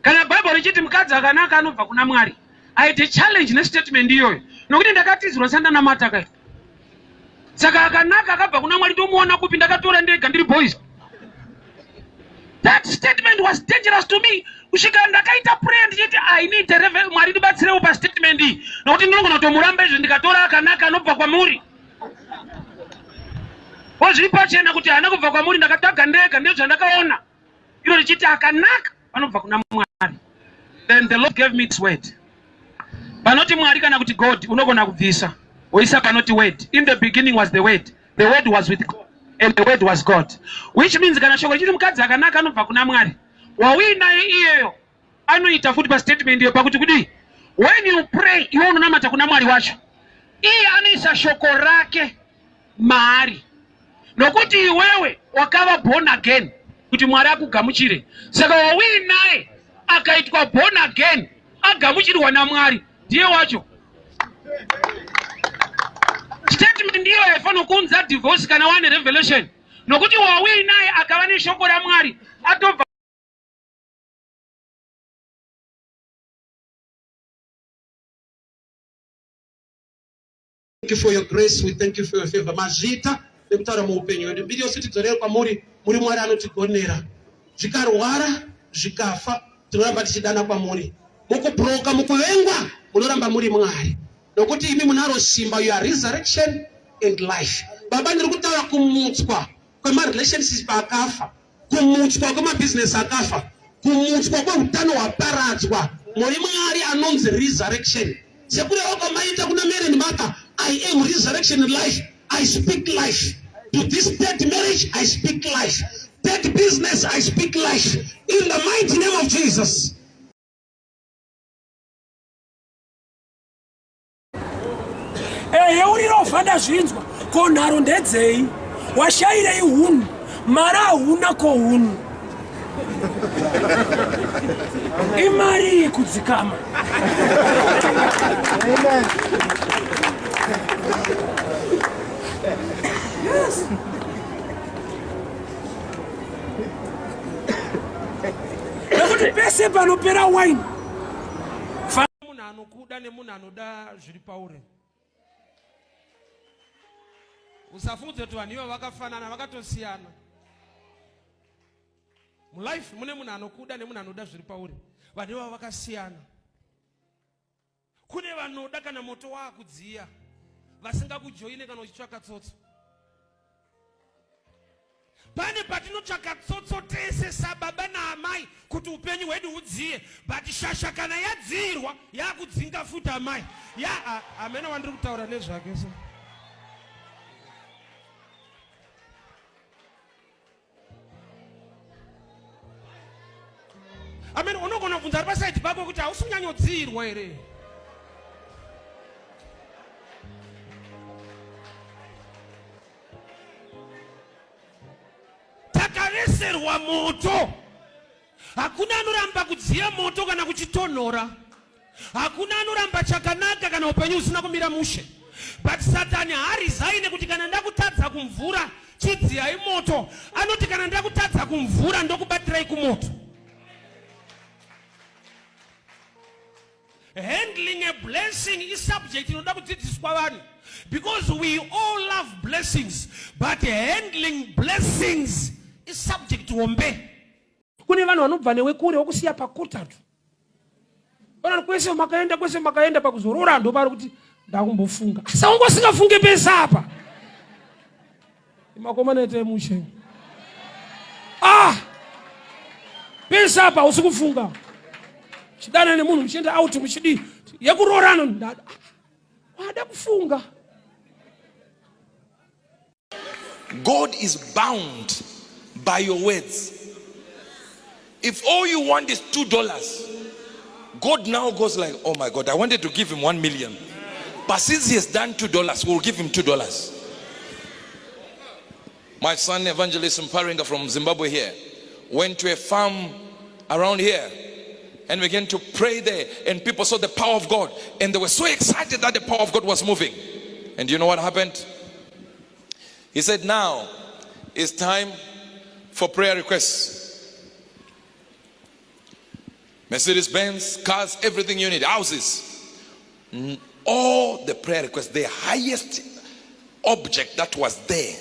Kana Bible richiti mukadzi akanaka anobva kuna Mwari, I had a challenge nestatement iyoyo nokuti ndakatizirwa sandanamata kai. Saka akanaka akabva kuna Mwari ndomuona kupi? Ndakatora ndega ndiri boys. That statement was dangerous to me kusvika ndakaita prayer ndichiti I need a revel Mwari ndibatsirewo pastatement iyi nokuti ndinogona kutomuramba izvi ndikatora akanaka anobva kwamuri. Ko zviri pachena kuti haana kubva kwamuri ndakatsvaga ndega ndezvandakaona. Iro richiti akanaka vanobva kuna Mwari. Then the Lord gave me this word. Panoti Mwari kana kuti God unogona kubvisa woisa panoti word. In the beginning was the word. The word was with God and the word was God. Which means kana shoko richiti mukadzi akanaka anobva kuna Mwari. Wauinaye iyeyo anoita futi pastatement iyo pakuti kudii? When you pray iwe unonamata kuna Mwari wacho. Iye anoisa shoko rake maari nokuti iwewe wakava born again kuti Mwari akugamuchire. Saka wauinaye akaitwa born again agamuchirwa naMwari ndiye wacho. Statement ndiyo yaifanira kuunza divorce kana wane revelation, nokuti wauinaye akava neshoko raMwari atobva Thank you for your grace. We thank you for your favor. Mazvita nekutaura muupenyu hwedu. Mbiri yose tidzorere kwamuri, muri Mwari anotigonera. Zvikarwara, zvikafa, tinoramba tichidana kwamuri. Mukubroka, mukuvengwa, munoramba muri Mwari. Nokuti imi munaro simba, you are resurrection and life. Baba, ndiri kutaura kumutswa kwemarelationship akafa. Kumutswa kwemabhizinesi akafa, kumutswa kweutano hwaparadzwa. Muri Mwari anonzi resurrection. Sekureva kwamaita kuna Mary and Martha, I am resurrection and life. I speak life. To this dead marriage, I speak life. Dead business, I speak life. In the mighty name of Jesus. Ehe uri rovha ndazvinzwa ko nharo ndedzei washairei hunhu mari hauna ko hunhu imari iyi kudzikama Amen. Yes. Nekuti pese panopera wine munhu anokuda nemunhu anoda zviri pauri usafungudze kuti vanhu ivo vakafanana vakatosiyana mulife mune munhu anokuda nemunhu anoda zviri pauri vanhu ivavo vakasiyana kune vanoda kana moto waakudziya vasingakujoine kana uchitsvaka tsotso Pane patinotsvaka tsotso tese sababa naamai kuti upenyu hwedu hudziye but shasha kana yadziirwa yakudzinga futi amai ya hameno wandiri kutaura nezvake so amen unogona kubvunza ari pasaidi pako kuti hausi kunyanyodziirwa here takaveserwa moto hakuna anoramba kudziya moto kana kuchitonhora hakuna anoramba chakanaka kana upenyu husina kumira mushe but satani haarizaine kuti kana ndakutadza kumvura chidziyai moto anoti kana ndakutadza kumvura ndokubatirai kumoto Handling a blessing isubject inoda kudzidziswa vanhu because we all love blessings but handling blessings isubject hombe. Kune vanhu vanobva newe kure wokusiya pakutatu vanhu kwese makaenda kwese makaenda pakuzorora ndopari kuti ndakumbofunga asi wanga usingafunge pese apa makomana itai mushe ah pese apa usi kufunga chidana nemunhu muchienda out muchidii yekuroorana ndada wada kufunga God is bound by your words. If all you want is $2, God now goes like, oh my God, I wanted to give him 1 million. But since he has done $2, we'll give him $2. My son, Evangelist Mparinga from Zimbabwe here, went to a farm around here and began to pray there. And people saw the power of God. And they were so excited that the power of God was moving. And you know what happened? He said, now it's time for prayer requests. Mercedes Benz, cars, everything you need, houses. All the prayer requests, the highest object that was there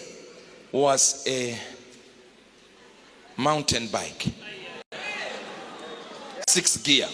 was a mountain bike, 6 gear.